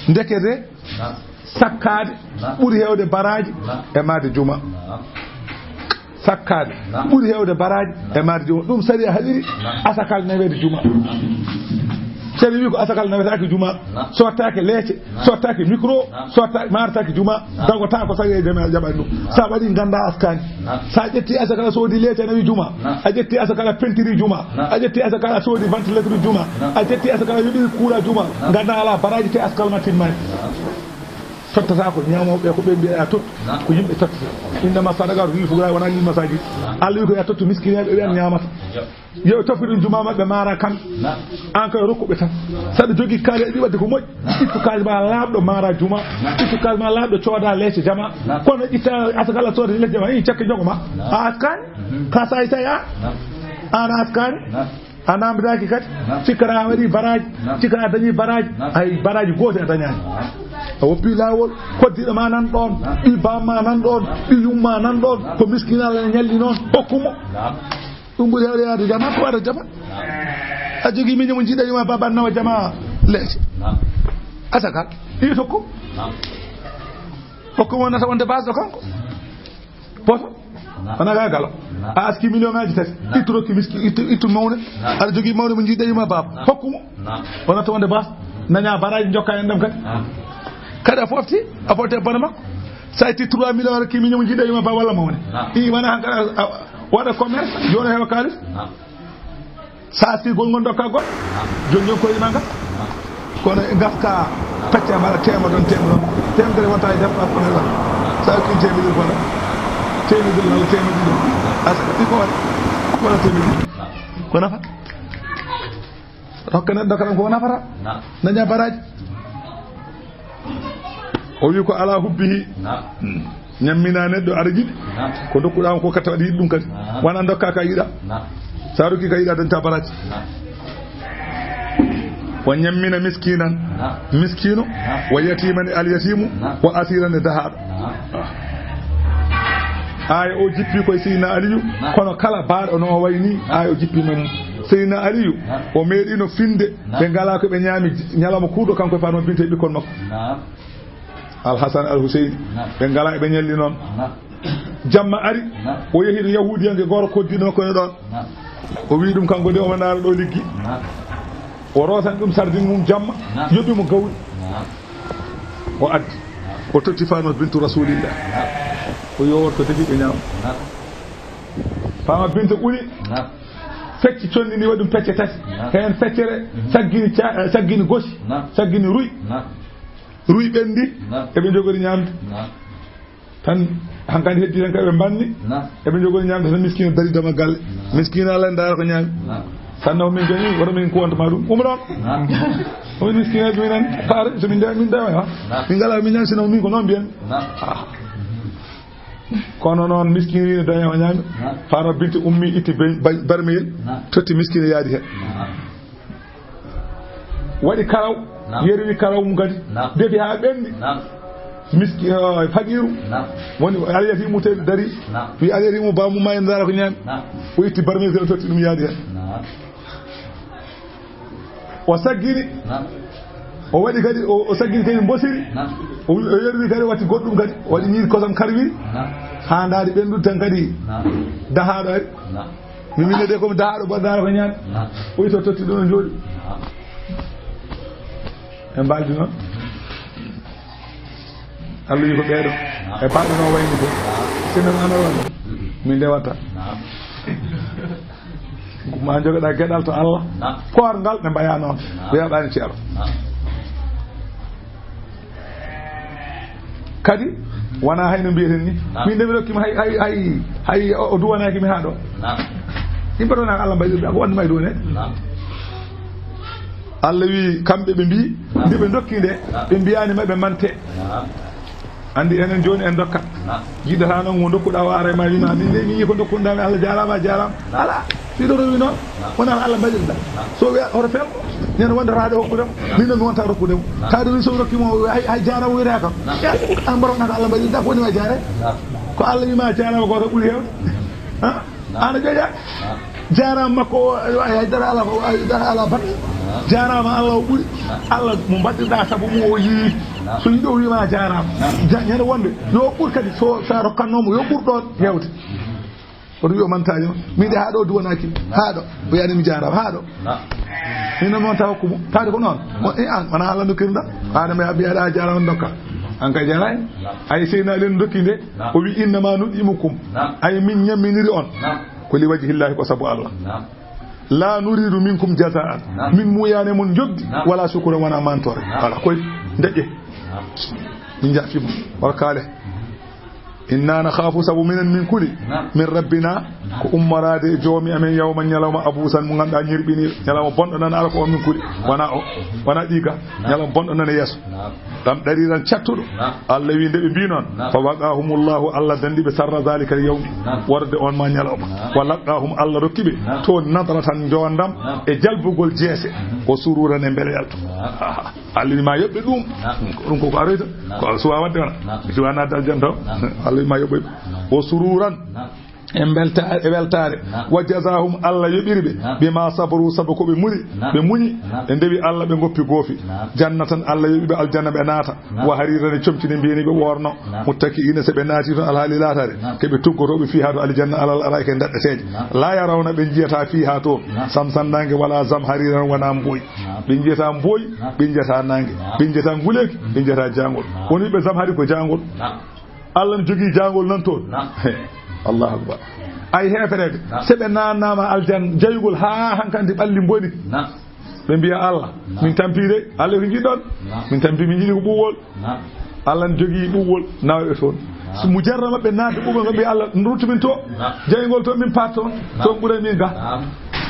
Ndekete, sakkaade ɓuri heewde baraaji e maade juma. Sakkaade ɓuri heewde baraaji e maade juma. Ɗum sariya haɗiri asakal naweede juma. Sariya wi ko asakal nawetaake juma. Sottaake leece, sottaake micro, sottaake, martaake juma. Dagota ko sariya jama-, jaɓani ɗum. Sa waɗi ganda askani. Sa ƴetti asakal a soodi leece nawi juma. A ƴetti asakal a pentiri juma. A ƴetti asakal a soodi ventilateur juma. A ƴetti asakal a yoɓi courant juma. Ganda ala baraaji te asakal ma timmani. Tottata ko ñaamooɓe ko ɓe mbiya ya tottu. Ko yimɓe tottata. Innama sadaqatu lil fuqara wona lil masajid. Allah wi ko ya tottu miskineeɓe ɓe an ñaamata. Yo tofi ɗum juma maɓɓe mara kam. An kay rokkuɓe tan. Saɗa jogii kaali aɗi wadde ko moƴƴi. Ittu kaali ma laaɓɗo mara juma. Ittu kaali ma laaɓɗo cooda leece jama. Kono itta asaka Allah sooda leece jama. I cakke jogo ma. A askani. Ka say say a. An askani. A namdaki kadi. Cikara a waɗi baraji. Cikara a dañi baraji. Ay baraji gooti a dañani. A woppi lawol. Koddiɗo ma nan ɗon. Ɓi bamma nan ɗon. Ɓi yumma nan ɗon. Ko miskinal en ñalli noon. Hokkumo. Ɗum ɓuri hewde yaade jama ko waɗa jama. A jogii miño mo jiiɗa yuma baba nawa jama leece. Asaka. Ii tokko. Hokko mo nata wonde base ɗo kanko. Poto. Wona ga galo. A aski million ngaji tati. Ittu rokki miski ittu, ittu mawne. Aɗa jogii mawne mo jiiɗa yuma baba. Hokku mo. Wona to wonde base. Naña baraji jokka en ɗam kadi. Kadi a fofti, a fofti e bone makko. Sa itti trois millions rokki miño mo jiiɗa yuma baba walla mawne. I wona hankala waɗa commerce, jooɗo heɓa kaalis. Sa sigol ngol dokka goɗɗo. Joni joni koye ma ngal. Kono e gaska pecce mbaɗa tema ɗon tema ɗon. Temedere wonta e dépense kono e wata. Sa hokki temedere kono. Temedere law temedere ɗon. Asa ɗi ko waɗa. Kono temedere. Ko nafa. Hokka neɗɗo kala ko nafata. Naña baraji. O wi ko ala hubbihi. Ñammina neɗɗo aɗa yiɗi. Ko dokkuɗa ko kata waɗi yiɗi ɗum kadi. Wona dokka ka yiɗa. Sa rokki ka yiɗa dañta baraji. Wa ñammina miskinan. Miskino. Wa yatiman e alyatimu. Wa asiran e dahaɗo. Aya o jippi koye Seydina Aliyu. Kono kala baɗo no o wayni aya o jippi men. Seydina Aliyu o meeɗino finde. Ɓe ngala ko ɓe ñaami ñalawma kuuɗo kanko e Fatima Binte e ɓikkon makko. Alhasan Alhuseyni. Ɓe ngala ɓe ñalli noon. Jamma ari. O yehi to yahudiyanke goto koddiɗo makko ne ɗon. O wi ɗum kanko de omo ndaara ɗo liggi. O rosan ɗum sardin mum jamma. Yoɓi mo gawri. O addi. O totti Fatima Bintu Rasulillah. O yowot ko tagi ɓe ñaama. Fatima Bintu ɓuri. Fecci conndi ndi waɗi ɗum pecce tati. Heen feccere saggini ca-, saggini gosi, saggini ruy. Ruy ɓenndi, eɓe njogori ñaamde. Tan hankadi heddi tan kadi ɓe mbanni, eɓe njogori ñaamde tan miskino dari dama galle. Miskino Allah ndaara ko ñaami. Tan no min joni, wata min kuwanta ma ɗum. Umron. Omin miskino minen, kaare, so min ndewa, min ndewa, ha? Min ngala min ñaami, sino min ko noon mbiyen. Kono noon miskiino ina daña o ñaami. Fatima Bintu ummi itti be-, ba-, barmeyel, totti miskiino yaadi heen. Waɗi karaw, yerwi karaw mum kadi. Defi haa ɓenndi. Miski-, eh, faqiiru. Woni alyatimu te dari. Wi alyatimu ba mum ma en ndaara ko ñaami. O itti barmeyel kadi totti ɗum yaadi heen. O saggini. O waɗi kadi, o, o saggini kadi mbosiri. O, o yerwi kadi, watti goɗɗum kadi. O waɗi ñiiri kosam karwiri. Haa ndaari ɓenndude tan kadi. Dahaaɗo ari. Mi winde de ko mi dahaaɗo, mbaɗa daara ko ñaami. O ito totti ɗum, o jooɗi. En mbaldi noon. Allah wi ko ɓeeɗo. E baɗɗo no wayni de. Senen ana wayno. Min ndewata. Ma jogoɗa geɗal to Allah. Koor ngal ɓe mbaya noon. Ɓe yaɓani ceero. Kadi, wona hayno mbiyeten ni. Min de mi rokkima hay, hay, hay, hay o, o duwanaki mi haa ɗo. Yimɓe ɗo na Allah mbaɗirɗa ko wonde may duwane. Allah wi kamɓe ɓe mbi, nde ɓe dokki nde, ɓe mbiyani ma ɓe mante. Andi enen joni en dokkat. Jiɗata noon mo dokkuɗa o ara e ma wima, min de mi yii ko dokkuɗa mi, Allah jarama, jarama. Ala, si ɗo rewi noon, wona ko Allah mbaɗirɗa. So wiya hoto fel, nena wonde taade hokkudemo, min noon mi wonta rokkudemo. Taade min so rokkimo, hay, hay jarama wiyata kam. Ya, an mbaɗa ko Allah mbaɗirɗa, ko woni ma jare. Ko Allah wima jarama ko tan ɓuri hewde. Ha? Ana joƴa. Jarama makko o, ay, ay, dara ala, ay, dara ala bat. Jarama Allah o ɓuri. Allah mo mbaɗirɗa sabu mum o yii. So yiɗo wima jarama. Ja-, ñande wonde, yo ɓur kadi so, sa rokkannomo, yo ɓur ɗon hewde. Oto wi o mantaani on. Min de haa ɗo duwanaaki. Haa ɗo. O yani mi jarama. Haa ɗo. Min noon mi wonta hokku mo. Taade ko noon. O, e an, wona Allah dokkirɗa. Adama ya mbiyaɗa a jarama dokka. An kay jaraani. Ay Seydina Ali en dokki nde. O wi innama nut'imukum. Ay min ñamminiri on. Ko li wajhillahi ko sabu Allah. La nuridu minkum jazaan. Min muyaane mon joddi. Wala shukura wona mantore. Ala koy. Ndeƴƴe. Min jaafima. Wala kaale. Inna nakhafu, sabu minen min kuli. Naam. Min rabbina, ko ummoraade e joomi amen, yawman, ñalawma, abuusan, mo ngannduɗaa ñirɓini, ñalawma bonɗo nan ara ko on min kuli. Wona o, wona ɗi ga, ñalawma bonɗo nan e yeeso. Naam. Ɗam ɗariran cattuɗo. Naam. Allah wi nde ɓe mbi noon, naam, fa waqahumullahu, Allah dandi ɓe sarra zalikal yawmi, naam, worde on ma ñalawma. Naam. Wa laqahum, Allah rokki ɓe, naam, toon nadratan, njoondam, naam, e jalbugol jeese, mhm, o sururan e mbeleyal to. Naam. Aha. Allah ni ma yoɓɓe ɗum. Naam. Ko ɗum ko, ko aroyta. Naam. Ko Allah suwa wadde wona. Naam. Si wona daljan taw. Naam. Allah ni ma yoɓɓe. Naam. O sururan. Naam. E mbelta-, e weltaare. Naam. Wa jazahum, Allah yoɓiri ɓe. Naam. Bima sabaru, sabu ko ɓe muri. Naam. Ɓe muñi. Naam. Ɓe ndewi Allah, ɓe ngoppi goofi. Naam. Jannatan, Allah yoɓi ɓe aljanna ɓe naata. Naam. Wa hariran, e comci ne mbiyani ɓe worno. Naam. Muttaki'ina, se ɓe naati toon alhaali laataade. Naam. Ke ɓe tuggotooɓe fiiha to aljanna alal ara'iki e daɗɗe seeje. Naam. La yarawna, ɓe njiyata fiiha toon. Naam. Samsan naange wala zamhariran wona mboy. Naam. Ɓe njiyata mboy, naam, ɓe njiyata naange, naam, ɓe njiyata nguleeki, ɓe njiyata jaangol. Naam. Woni ɓe zamhari ko jaangol. Naam. Allah ne jogii jaangol nan toon. Naam. Allahu akbar. Ay heefereɓe, naam, se ɓe naannaama aljan jayugol haa hankandi ɓalli mboni. Naam. Ɓe mbiya Allah, naam, min tampi de, Allah ko jiɗɗon. Naam. Min tampi, min jiɗi ko ɓuuɓol. Naam. Allah ne jogii ɓuuɓol, nawa ɓe toon. Naam. So mujarrama ɓe naata ɓuuɓol, ɓe mbiya Allah, ruttu min to. Naam. Jayugol to, min paat toon. Naam. Toon ɓuray min ga. Naam.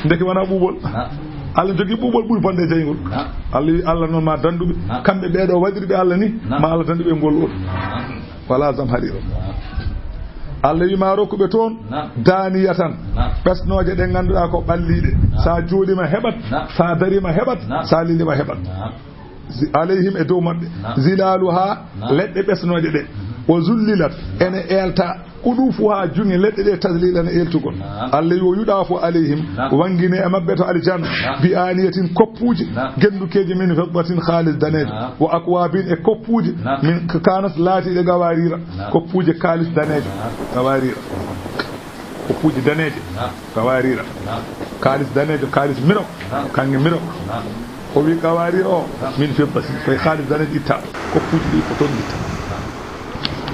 Ndeke wona ɓuuɓol. Naam. Allah jogii ɓuuɓol ɓuri bonde e jayugol. Naam. Allah wi Allah noon ma dandu ɓe. Naam. Kamɓe ɓeeɗo waɗiri ɓe Allah ni, naam, ma Allah dandu ɓe ngol ɗon. Naam. Wala zamharira. Naam. Allah wi ma rokku ɓe toon. Naam. Daniyatan. Naam. Ɓesnooje ɗe ngannduɗaa ko ɓalliiɗe. Naam. Sa jooɗima heɓat. Naam. Sa darima heɓat. Naam. Sa lilima heɓat. Naam. Zi-, alayhim, e dow maɓɓe. Naam. Zilaluha, naam, leɗɗe ɓesnooje ɗe. Mhm. Wa zullilat, ene eelta, qudufuha, juŋe leɗɗe ɗe, tazlilan, eeltugol. Naam. Allah wi wa yudafu alayhim, naam, wangine e maɓɓe to aljanna, naam, bi aniyatin, koppuuji, naam, gendukeeji min fiddatin, kaalis daneejo, naam, wa akwabin, e koppuuji, naam, min k-, kanat, laatiiɗe qawarira, naam, koppuuje kaalis daneejo, naam, qawarira. Koppuuje daneeje, naam, qawarira. Naam. Kaalis daneejo, kaalis mirok. Naam. Kannge mirok. Naam. O wi qawarira o, naam, min fiddatin. Koye kaalis daneejo itta. Koppuuje ɗi ko toon itta. Naam.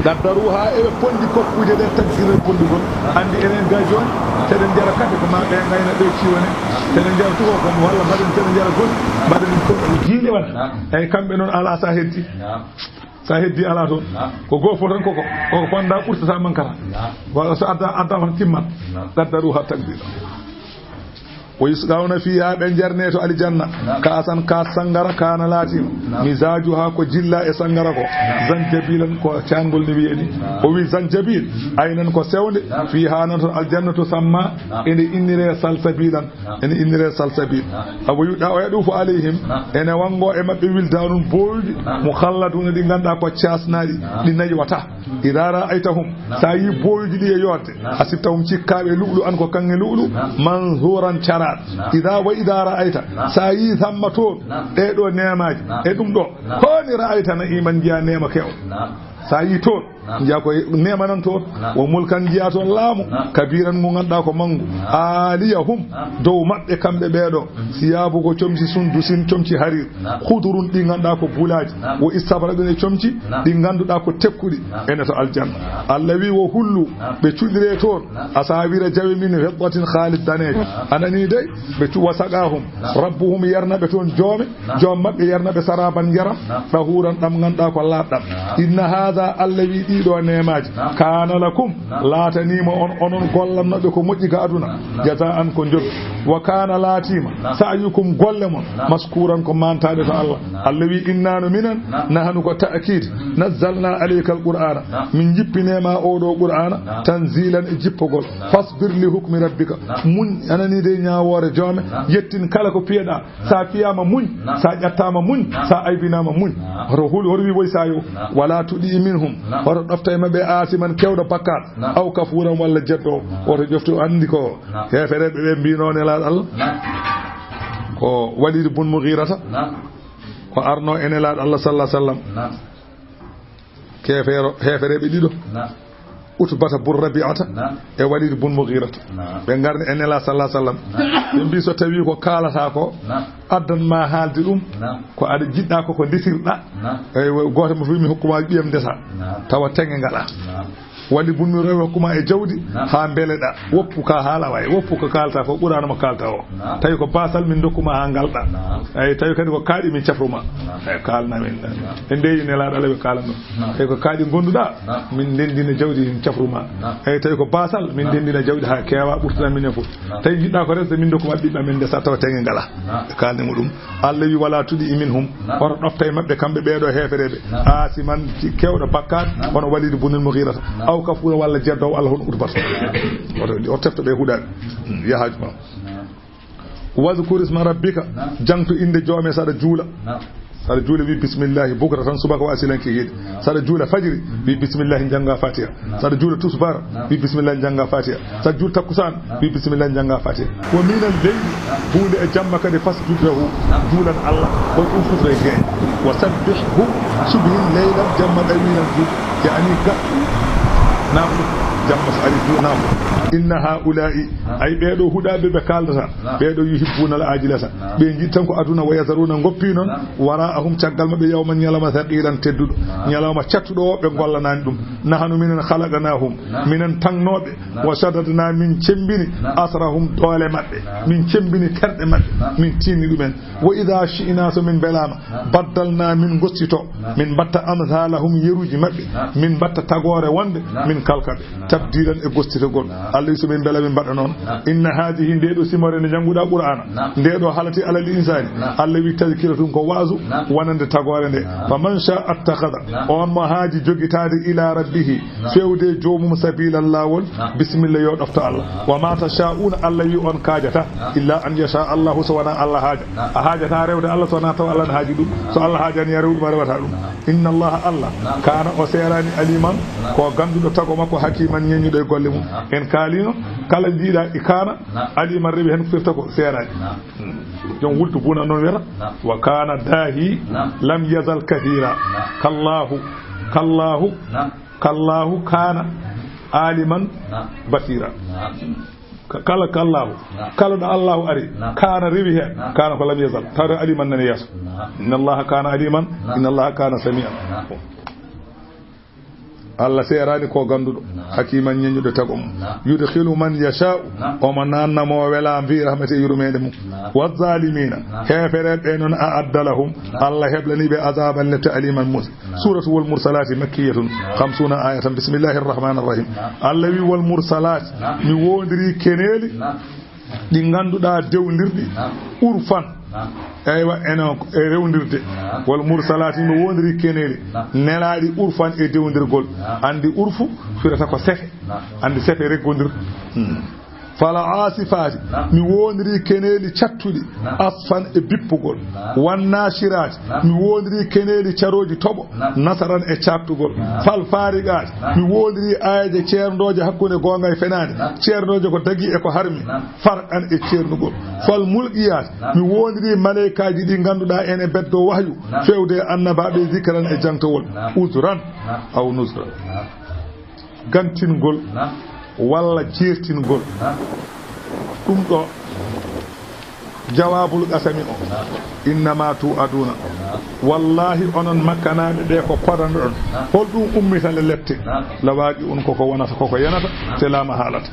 Qaddaruha, eɓe pondi koppuuje ɗe, taqdira, pondugol. Naam. Anndi enen ga jooni, naam, seɗen njara kafe ko ma ɓe ngayna, ɓe ciwane. Naam. Seɗen njara tuko ko walla mbaɗen, seɗen njara goni. Naam. Mbaɗen ɗum ko jiinde wona. Naam. Eyi, kamɓe noon alaa sa heddi. Naam. Sa heddi alaa toon. Naam. Ko goo fof tan koko, koko fonda ɓurtata mankata. Naam. Walla so adda, adda tan timmat. Naam. Qaddaruha taqdira. Wa yusqawna fiha, ɓe jarne to aljanna. Naam. Ka'san, kaas sangara, kana laatima. Naam. Mizajuha, ko jilla e sangara ko. Naam. Zanjabilan, ko caangol ne wiyeni. Naam. O wi zanjabil, aynan ko sewnde. Naam. Fiha, nan to aljanna to samma. Naam. Ene innire salsabilan. Naam. Ene innire salsabil. Naam. Awa yuɗa o yaɗufu alayhim. Naam. Ene wango e maɓɓe wildanun booyuɗi. Naam. Mukhalladuna, ɗi ngannduɗaa ko caasnaaɗi. Naam. Ɗi naywata. Idha ra'aytahum. Naam. Sa yi booyuɗi ɗi e yodde. Naam. Hasibtahum, cikkaaɓe lu'lu an ko kanŋe lu'lu. Naam. Mansuran, caraat. Naam. Idha wa idha ra'ayta. Naam. Sa yi thamma toon. Naam. Ɗee ɗo neemaaji. Naam. E ɗum ɗo. Naam. Hooni ra'ayta na'iman, njiya neema kew. Naam. Sa yi toon. Naam. Njiya ko neema nan toon. Naam. Wa mulkan, njiya toon laamu. Naam. Kabiran, ngu ngannduɗaa ko manngu. Naam. Aliyahum, naam, dow maɓɓe kamɓe ɓeeɗo. Mhm. Siyabu, ko comci sundusin, comci harir. Naam. Khudurun, ɗi ngannduɗaa ko bulaaji. Naam. Wa istabraqun, e comci, naam, ɗi ngannduɗaa ko tekkuɗi. Naam. Ene to aljanna. Naam. Allah wi wa hullu, naam, ɓe cuɗire toon. Naam. Asawira, jawe min fiddatin, kaalis daneejo. Naam. Anani dey, ɓe cu-, wa saqahum, naam, rabbuhum, yarna ɓe toon joome. Naam. Joom maɓɓe yarna ɓe saraban njaram, naam, tahuran, ɗam ngannduɗaa ko laaɓɗam. Naam. Inna hadha, Allah wi ɗiɗo neemaaji, naam, kana lakum, naam, laataniima on, onon gollannoɓe ko moƴƴi ka aduna. Naam. Jazaan, ko njoɓdi. Wa kana, laatiima, naam, sa'yukum, golle mon, naam, mashkuran, ko mantaaɗe to Allah. Naam. Allah wi inna no minen, naam, nahnu, ko ta'kid, mhm, nazzalna alayka alqur'ana, naam, min jippinema oɗo qur'ana, naam, tanzilan, e jippogol. Naam. Fasbir li hukmi rabbika. Naam. Muñ, anani de ñaawoore joome, naam, yettin kala ko piyeɗa. Sa fiyaama muñ, naam, sa ƴattaama muñ, naam, sa aybinaama muñ. Naam. Hoto hul-, hoto wi woy sa yo. Naam. Wala tuɗi minhum. Naam. Hoto ɗofta e maɓɓe asiman kewɗo bakkat. Naam. Aw kafuran walla jeddo. Naam. Hoto ƴoftu anndi ko. Naam. Heefereɓe ɓe mbino Nelaaɗo Allah. Naam. Ko Walid bun Mughirata. Naam. Ko arno e Nelaaɗo Allah sallallahu alaihi wasallam. Naam. Keefeero, heefereɓe ɗiɗo. Naam. Utbata bun Rabi'ata, naam, e Walid bun Mughirata. Naam. Ɓe ngarni e Nela sallallahu alaihi wasallam. Naam. Ɓe mbi so tawi ko kaalata ko, naam, addan ma haalde ɗum, naam, ko aɗa jiɗɗa ko, ko ndesirɗa. Naam. Eywa, gooto mo wi mi hokkuma ɓiyam ndesa. Naam. Tawa teŋe ngaɗa. Naam. Wali bunmi rewe kuma e jawdi, ha mbeleɗa. Woppu ka haala waye, woppu ko kaalta ko Qur'aana mo kaalta o. Tawi ko basal min dokkuma ha ngalɗa. Eyi, tawi kadi ko kaaɗi min cafruma. Eyi, kaalna min. En ndeyi nelaaɗo Allah ɓe kaalan ɗum. Tawi ko kaaɗi gonduɗa, min ndendina jawdi min cafruma. Eyi, tawi ko basal, min ndendina jawdi ha keewa ɓurtina minen fof. Tawi jiɗɗa ko resde min dokkuma ɓiɓɓe men nde sa tawa teŋe ngala. Ɓe kaalni mo ɗum. Allah wi wala tudi minhum. Oto ɗofta e maɓɓe kamɓe ɓeeɗo heefereɓe. Asiman ci kewɗo bakkat, kono Walid bunil Mughirata. Aw kafura walla jeddowo Allah hono urbata. Oto, oto tefto ɓe huɗaɓe. Yahaju ma. Wazkur isma rabbika. Jangto inde joome saɗa juula. Saɗa juula wi bismillahi bukratan subaka wa asilan ki hiɗe. Saɗa juula fajiri wi bismillahi janga fatiha. Saɗa juula tusbar wi bismillahi janga fatiha. Saɗa juula takkusan wi bismillahi janga fatiha. Wa minal leyli, huunde e jamma kadi fasjud lahu, juulan Allah, wa ɗum sutra e geeñ. Wa sabbihhu subhin laylan, jamma ɗawilan juul, yaani gaɗɗu naafo, jamma so ari juul naafo. Inna haula'i, ay ɓeeɗo huɗaɓe ɓe kaldata, ɓeeɗo yuhibbuna al ajilata, ɓe jiɗi tan ko aduna, wa yazaruna ngoppi noon, wara'ahum caggal maɓɓe yawman ñalawma thaqilan tedduɗo, ñalawma cattuɗo o ɓe gollanani ɗum. Nahanu minen khalaqnahum, minen tagnoɓe, wa shaddadna min cembini asrahum doole maɓɓe, min cembini terɗe maɓɓe, min tinni ɗumen. Wa idha shi'na so min belama, baddalna min gossito, min batta amthalahum yeruji maɓɓe, min batta tagore wonde min kalkaɓe. Tabdilan e gostitogol. Allah wi so min bela min mbaɗa noon. Inna hadihi nde ɗo simore nde jannguɗa Qur'ana. Nde ɗo halati alal insani. Allah wi tazkiratun ko waazu wonande tagore nde. Fa man sha attakhadha. On mo haaji jogitaade ila rabbihi. Fewde joomum sabilan laawol. Bismillah yo ɗofto Allah. Wa ma tasha'una Allah wi on kaajata. Illa an yasha Allahu so wona Allah haaja. A haajata rewde Allah so wona taw Allah ne haaji ɗum. So Allah haajani ya rew ɗum a rewata ɗum. Inna Allaha Allah. Kana o seerani aliman. Ko ganduɗo tago makko hakiman ñeññuɗo e golle mum. En kaalino kala jiiɗa e kana aliman rewi hen firta ko seerani. Jom wultu buna noon wiyata. Wa kana dahi lam yazal kathira. Kallahu. Kallahu. Kallahu kana aliman basira. Ka-, kala kallahu. Kala ɗo Allahu ari. Kana rewi hen. Kana ko lam yazal. Tawde aliman nani yeeso. Inna Allaha kana aliman. Inna Allaha kana sami'an. Allah seerani ko ganduɗo. Hakiman ñeññuɗo tago mum. Yudkhilu man yasha'u. Omo nanna mo wela fi rahmati yurmede mum. Wa zalimina. Hefereɓe noon a adda lahum. Allah heblani ɓe azaban lette aliman musi. Suratu wal mursalati makkiyatun khamsuna ayatan. Bismillahir rahmanir rahim. Allah wi wal mursalati. Mi wondiri keneeli. Ɗi ngannduɗaa dewndirɗi urfan. Eywa, eno e rewndirde. Wal mursalati no wondiri keneeli. Nelaaɗi urfan e dewndirgol. Anndi urfu firata ko sefe. Anndi sefe reggondir. Hmm. Fala asifati, mi wondiri keneeli cattuɗi. Asfan e bippugol. Wan nashirati, mi wondiri keneeli carooji toɓo. Nasaran e cattugol. Fal fariqati, mi wondiri aayeeje ceerndooje hakkunde goonga e fenaande. Ceerndooje ko dagi e ko harmi. Farqan e ceernugol. Fal mulqiyat, mi wondiri maleykaaji ɗi ngannduɗaa ene beddo wahyu. Fewde e annabaaɓe zikran e jangtowol. Uzran aw nusra. Gantingol walla jeertingol. Ɗum ɗo jawabul qasami o. Innama tu'aduna. Wallahi onon makkanaaɓe ɓe ko podanoɗon. Hol ɗum ummita le lepte? Lawaqi un koko wonata, koko yanata, te lama haalata.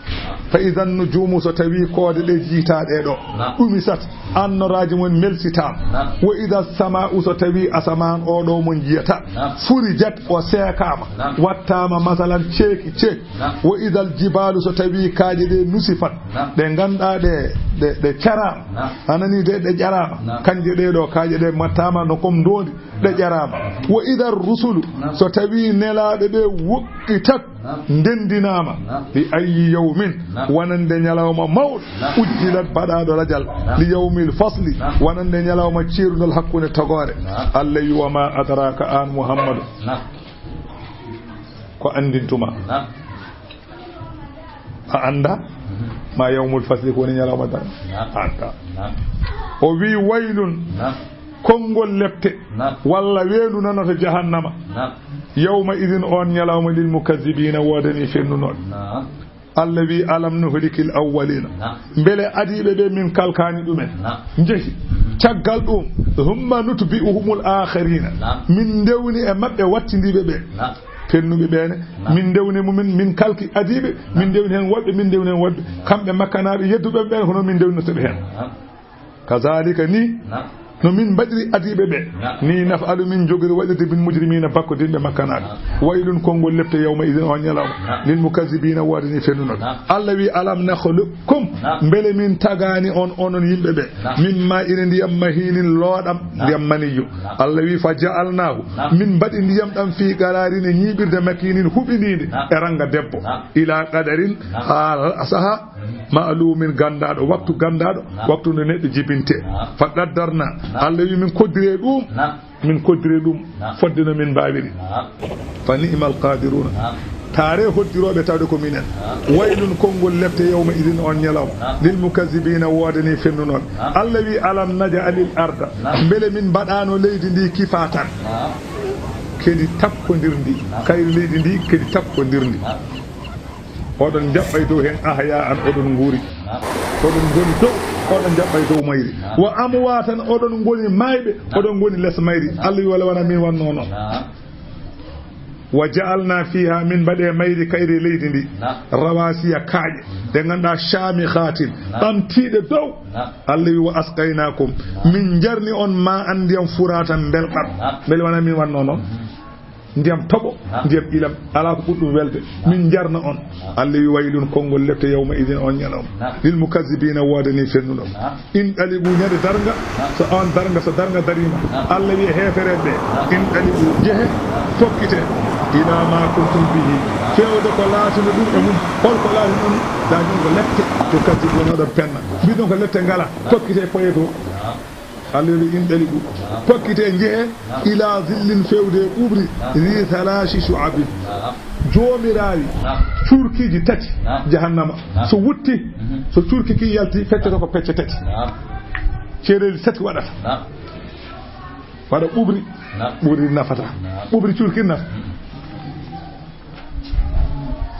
Fa idan nujumu so tawi koode ɗe jiitaɗe ɗo. Ɗumisat. Annoraaji mum melsitaama. Wa ida sama'u so tawi asamaan o ɗo mo jiyata. Furijat o seekaama. Wattaama masalan ceeki ceeki. Wa idal jibalu so tawi kaaƴe ɗe nusifat. Ɗe ngannduɗaa ɗe, ɗe, ɗe caraama. Anani de ɗe ƴaraama. Kanje ɗe ɗo kaaƴe ɗe mattaama no kom ndondi. Ɗe ƴaraama. Wa idar rusulu so tawi nelaaɓe ɓe woɗɗitat. Ndendinaama. Bi ayyi yawmin, wonande ñalawma mawɗo, ujjilat baɗaaɗo rajal, li yawmil fasli, wonande ñalawma ceerungal hakkunde togoore. Allah wi, wa ma adraka an Muhammadu. Ko anndintuma. A annda ma yawmul fasli ko woni ñalawma dara. A annda. O wi waylun. Konngol lepte walla weendu nanata jahannama. Yawma idin on ñalawma lil mukazzibina woodani fennunooɓe. Allah wi alam nuhlikil awwalina. Mbele adiiɓe ɓe min kalkani ɗumen. Njehi. Caggal ɗum. Thumma nutbi'uhumul akharina. Min ndewni e maɓɓe wattindiiɓe ɓe. Fennuɓe ɓeene, min ndewni mumen, min kalki adiiɓe, min ndewni heen woɗɓe, min ndewni heen woɗɓe. Kamɓe makkanaaɓe yedduɓe ɓeen, ko noon min ndewnirta ɓe heen. Kazaalika ni, no min mbaɗiri adiiɓe ɓe, ni naf'alu min njogori waɗirde bil mujrimiina bakkodinɓe makkanaaɓe. Waylun konngol lepte yawma idin on ñalawma, lil mukazzibiina woodani fennunooɓe. Allah wi, alam nakhluqkum, mbele min tagaani on onon yimɓe ɓe, min maa'in ndiyam mahiinin looɗam, ndiyam maniyyu. Allah wi, fa ja'alnaahu, min mbaɗi ndiyam ɗam fii qaraarin e ñiiɓirde makiinin huɓiniinde e rannga debbo. Ilaa qadarin, haa saha ma'luumin ganndaaɗo, waktu ganndaaɗo, waktu nde neɗɗo jibinte. Fa qaddarnaa, Allah wi min koddire ɗum, min koddire ɗum fodde no min mbaawiri. Fa ni'mal qaadiruuna. Taare hoddirooɓe tawde ko minen. Waylun konngol lepte yawma idin on ñalawma. Lil mukazzibiina woodani fennunooɓe. Allah wi, alam naj'alil arda. Mbele min mbaɗaano leydi ndi kifatan. Kedi takkondirndi. Kayri leydi ndi kedi takkondirndi. Oɗon njaɓɓa e dow heen ahyaa an oɗon nguuri. Oɗon ngoni dow, oɗon njaɓɓa e dow mayri. Wa amwaatan oɗon ngoni maayɓe, oɗon ngoni les mayri. Allah wi wala wona min wannoo noon. Wa ja'alnaa fiihaa, min mbaɗi e mayri kayri e leydi ndi. Rawaasiya kaaƴe, ɗe ngannduɗaa caamihaatin, ɓamtiiɗe dow. Allah wi wa asqaynaakum, min njarni on maa'an ndiyam furaatan mbelɗam. Mbele wona min wannoo noon? Ndiyam toɓo, ndiyam ilam, alaa ko ɓuri ɗum welde. Min njarna on. Allah wi waylun konngol lepte yawma idin on ñalawma. Lil mukazzibiina woodani fennunooɓe. Inɗaliqu, ñande darnga, so on darnga, so darnga dariima, Allah wi e heefereɓe ɓe, inɗaliqu, njehe, pokkite, ilaa maa kuntum bihi, feewde ko laatino ɗum e mum. Hol ko laatino ɗum? Dañi ko lepte, tukazzibuuna, oɗon penna. Mbiɗon ko lepte ngalaa, pokkite poye to. Allah wi inɗaliqu, pokkite njehe, ilaa zillin, feewde e ɓuuɓri, zi salaasi shu'abin. Joomiraawi cuurkiiji tati jahannama. So wutti, so cuurki ki yalti, feccata ko pecce tati. Ceereeli tati waɗata. Waɗa ɓuuɓri, ɓuuɓri nafata. Ɓuuɓri cuurki nafa.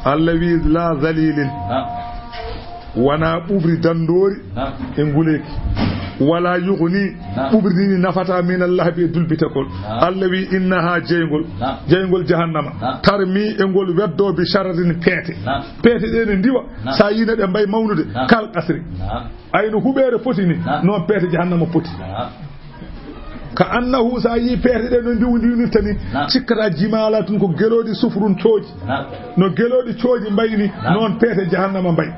Allah wi laa zalilin. Wonaa ɓuuɓri danndoori e nguleeki. Wala yughni, ɓuuɓri ndi nafata min al-lahbi e dulbitagol. Allah wi innahaa, jeyngol, jeyngol jahannama, tarmi, e ngol weddoo, bi shararin, peete. Peete ɗe ne ndiwa, so a yii ne ɗe mbayi mawnude, kal qasri. Ay no huɓeere foti ni, noon peete jahannama poti. Ka annahu, so a yii peete ɗe no ndiwndiwnirta ni, cikkata jimaala tun ko gelooɗi sufrun cooji. No gelooɗi cooji mbayi ni, noon peete jahannama mbayi.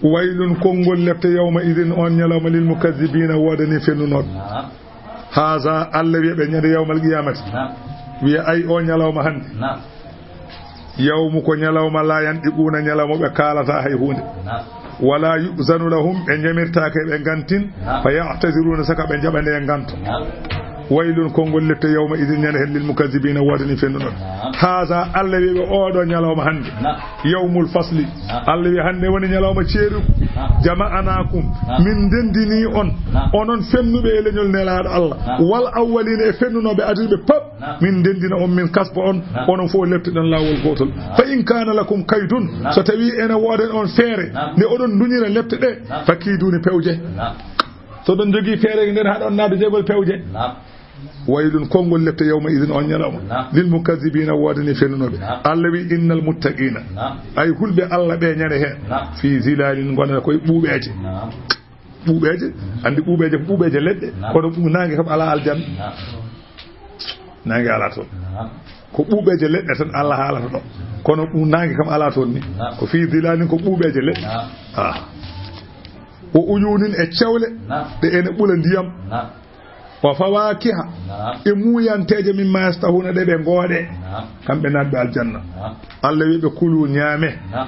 Waylun, konngol lepte, yawma idin, on ñalawma, lil mukazzibiina, woodani fennunooɓe. Haza, Allah wiya ɓe ñande yawmal qiyamati. Naam. Wiya ay o ñalawma hannde. Naam. Yawmu ko ñalawma la yantiquuna, ñalawma ɓe kaalata hay huunde. Naam. Wala yu'zanu lahum, ɓe ñamirtaake ɓe ngantin. Naam. Fa ya'taziruuna, saka ɓe jaɓa nde nganto. Naam. Waylun, konngol lepte, yawma idin, ñande hen, lil mukazzibiina, woodani fennunooɓe. Naam. Haza, Allah wiya ɓe oɗo ñalawma hannde. Naam. Yawmul fasli. Naam. Allah wiya hannde woni ñalawma ceerugu. Naam. Jama'anaakum. Naam. Min ndenndini on. Naam. Onon fennuɓe e leñol Nelaaɗo Allah. Naam. Wal awwaliina, e fennunooɓe adiiɓe pop. Naam. Min ndenndina on, min kasba on. Naam. Onon fof leptoɗon laawol gootol. Naam. Fa in kaana lakum kaydun. Naam. So tawii ene woodan on feere. Naam. Nde oɗon nduñira lepte ɗe. Naam. Fa kiiduuni, pewje. Naam. So oɗon njogii feere nden haɗa on naatde jegol, pewje. Naam. Waylun, konngol lepte, yawma idin, on ñalawma. Naam. Lil mukazzibiina, woodani fennunooɓe. Naam. Allah wi innal muttaqiina. Naam. Ay hulɓe Allah ɓe ñande heen. Naam. Fii zilalin, ngonata koye ɓuuɓeeje. Naam. Ɓuuɓeeje, anndi ɓuuɓeeje ko ɓuuɓeeje leɗɗe. Naam. Kono ɓu-, naange kam alaa aljanna. Naam. Naange alaa toon. Naam. Ko ɓuuɓeeje leɗɗe tan Allah haalata ɗo. Kono ɓu-, naange kam alaa toon ni. Naam. Ko fii zilalin, ko ɓuuɓeeje leɗɗe. Naam. Ah. Wa uyuunin, e cewle. Naam. Ɗe ene ɓula ndiyam. Naam. Wa fawaakiha, naam, e muuyanteeje, mimmaa yashtahuna, ɗe ɓe ngoode. Naam. Kamɓe naatɓe aljanna. Naam. Allah wi ɓe, kulu, ñaame. Naam.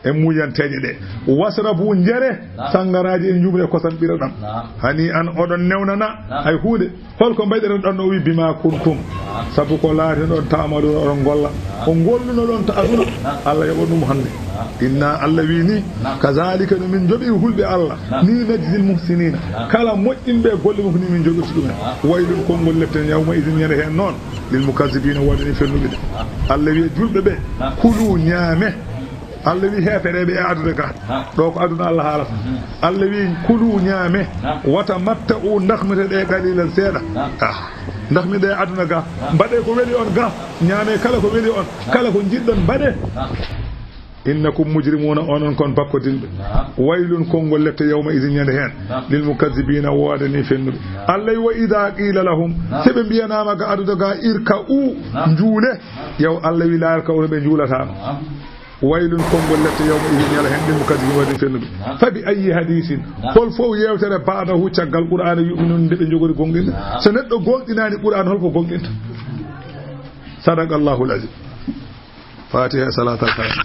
E muuyanteeje ɗe. Washrabu, njare. Naam. Sanngaraaji e njuumre kosam ɓireɗam. Naam. Hanii an, oɗon newnana. Naam. Hay huunde. Hol ko mbayɗiranɗon ɗo? O wi, bimaa kuntum. Naam. Sabu ko laatinoɗon ta'maluuna, oɗon ngolla. Naam. Ko ngollunoɗon ta aduna. Naam. Allah yoɓa ɗum hannde. Inna, Allah wi ni, naam, kazalika, no min njoɓiri hulɓe Allah, naam, ni najzil muhsiniina. Naam. Kala moƴƴinɓe golle mum ni min njoɓirta ɗumen. Naam. Waylun, konngol lepte, yawma idin, ñande heen noon, lil mukazzibiina, woodani fennuɓe ɓe. Naam. Allah wi julɓe ɓe, naam, kulu, ñaame, Allah wi heefereɓe e aduna ga. Naam. Ɗo ko aduna Allah haalata. Mhm. Allah wi kulu ñaame. Naam. Wata matta u ndahmite ɗe qalilan seeɗa. Naam. Ah, ndahmi ɗe aduna ga. Naam. Mbaɗe ko weli on ga. Ñaame kala ko weli on. Naam. Kala ko jiɗɗon mbaɗe. Naam. Innakum mujrimuna, onon kon bakkodinɓe. Naam. Waylun, konngol lette, yawma idin, ñande heen. Naam. Lil mukazzibina, woodani fennuɓe. Naam. Allah wi wa idha qila lahum, naam, si ɓe mbiyanama ga aduna ga, irka'u, naam, njuule. Naam. Yaw Allah wi la yarka'una, ɓe njuulataano. Naam. Waylun, konngol lette, yawma idin, ñala heen, lil mukazzibina, woodani fennuɓe. Naam. Fa bi ayyi hadisin, naam, hol fof yewtere ba'dahu caggal Qur'aana yu'minun nde ɓe jogori gonɗinde? Naam. So neɗɗo gonɗinaani Qur'aana, hol ko gonɗinta? Sadaqallahul azim. Fatiha e salatal fatiha.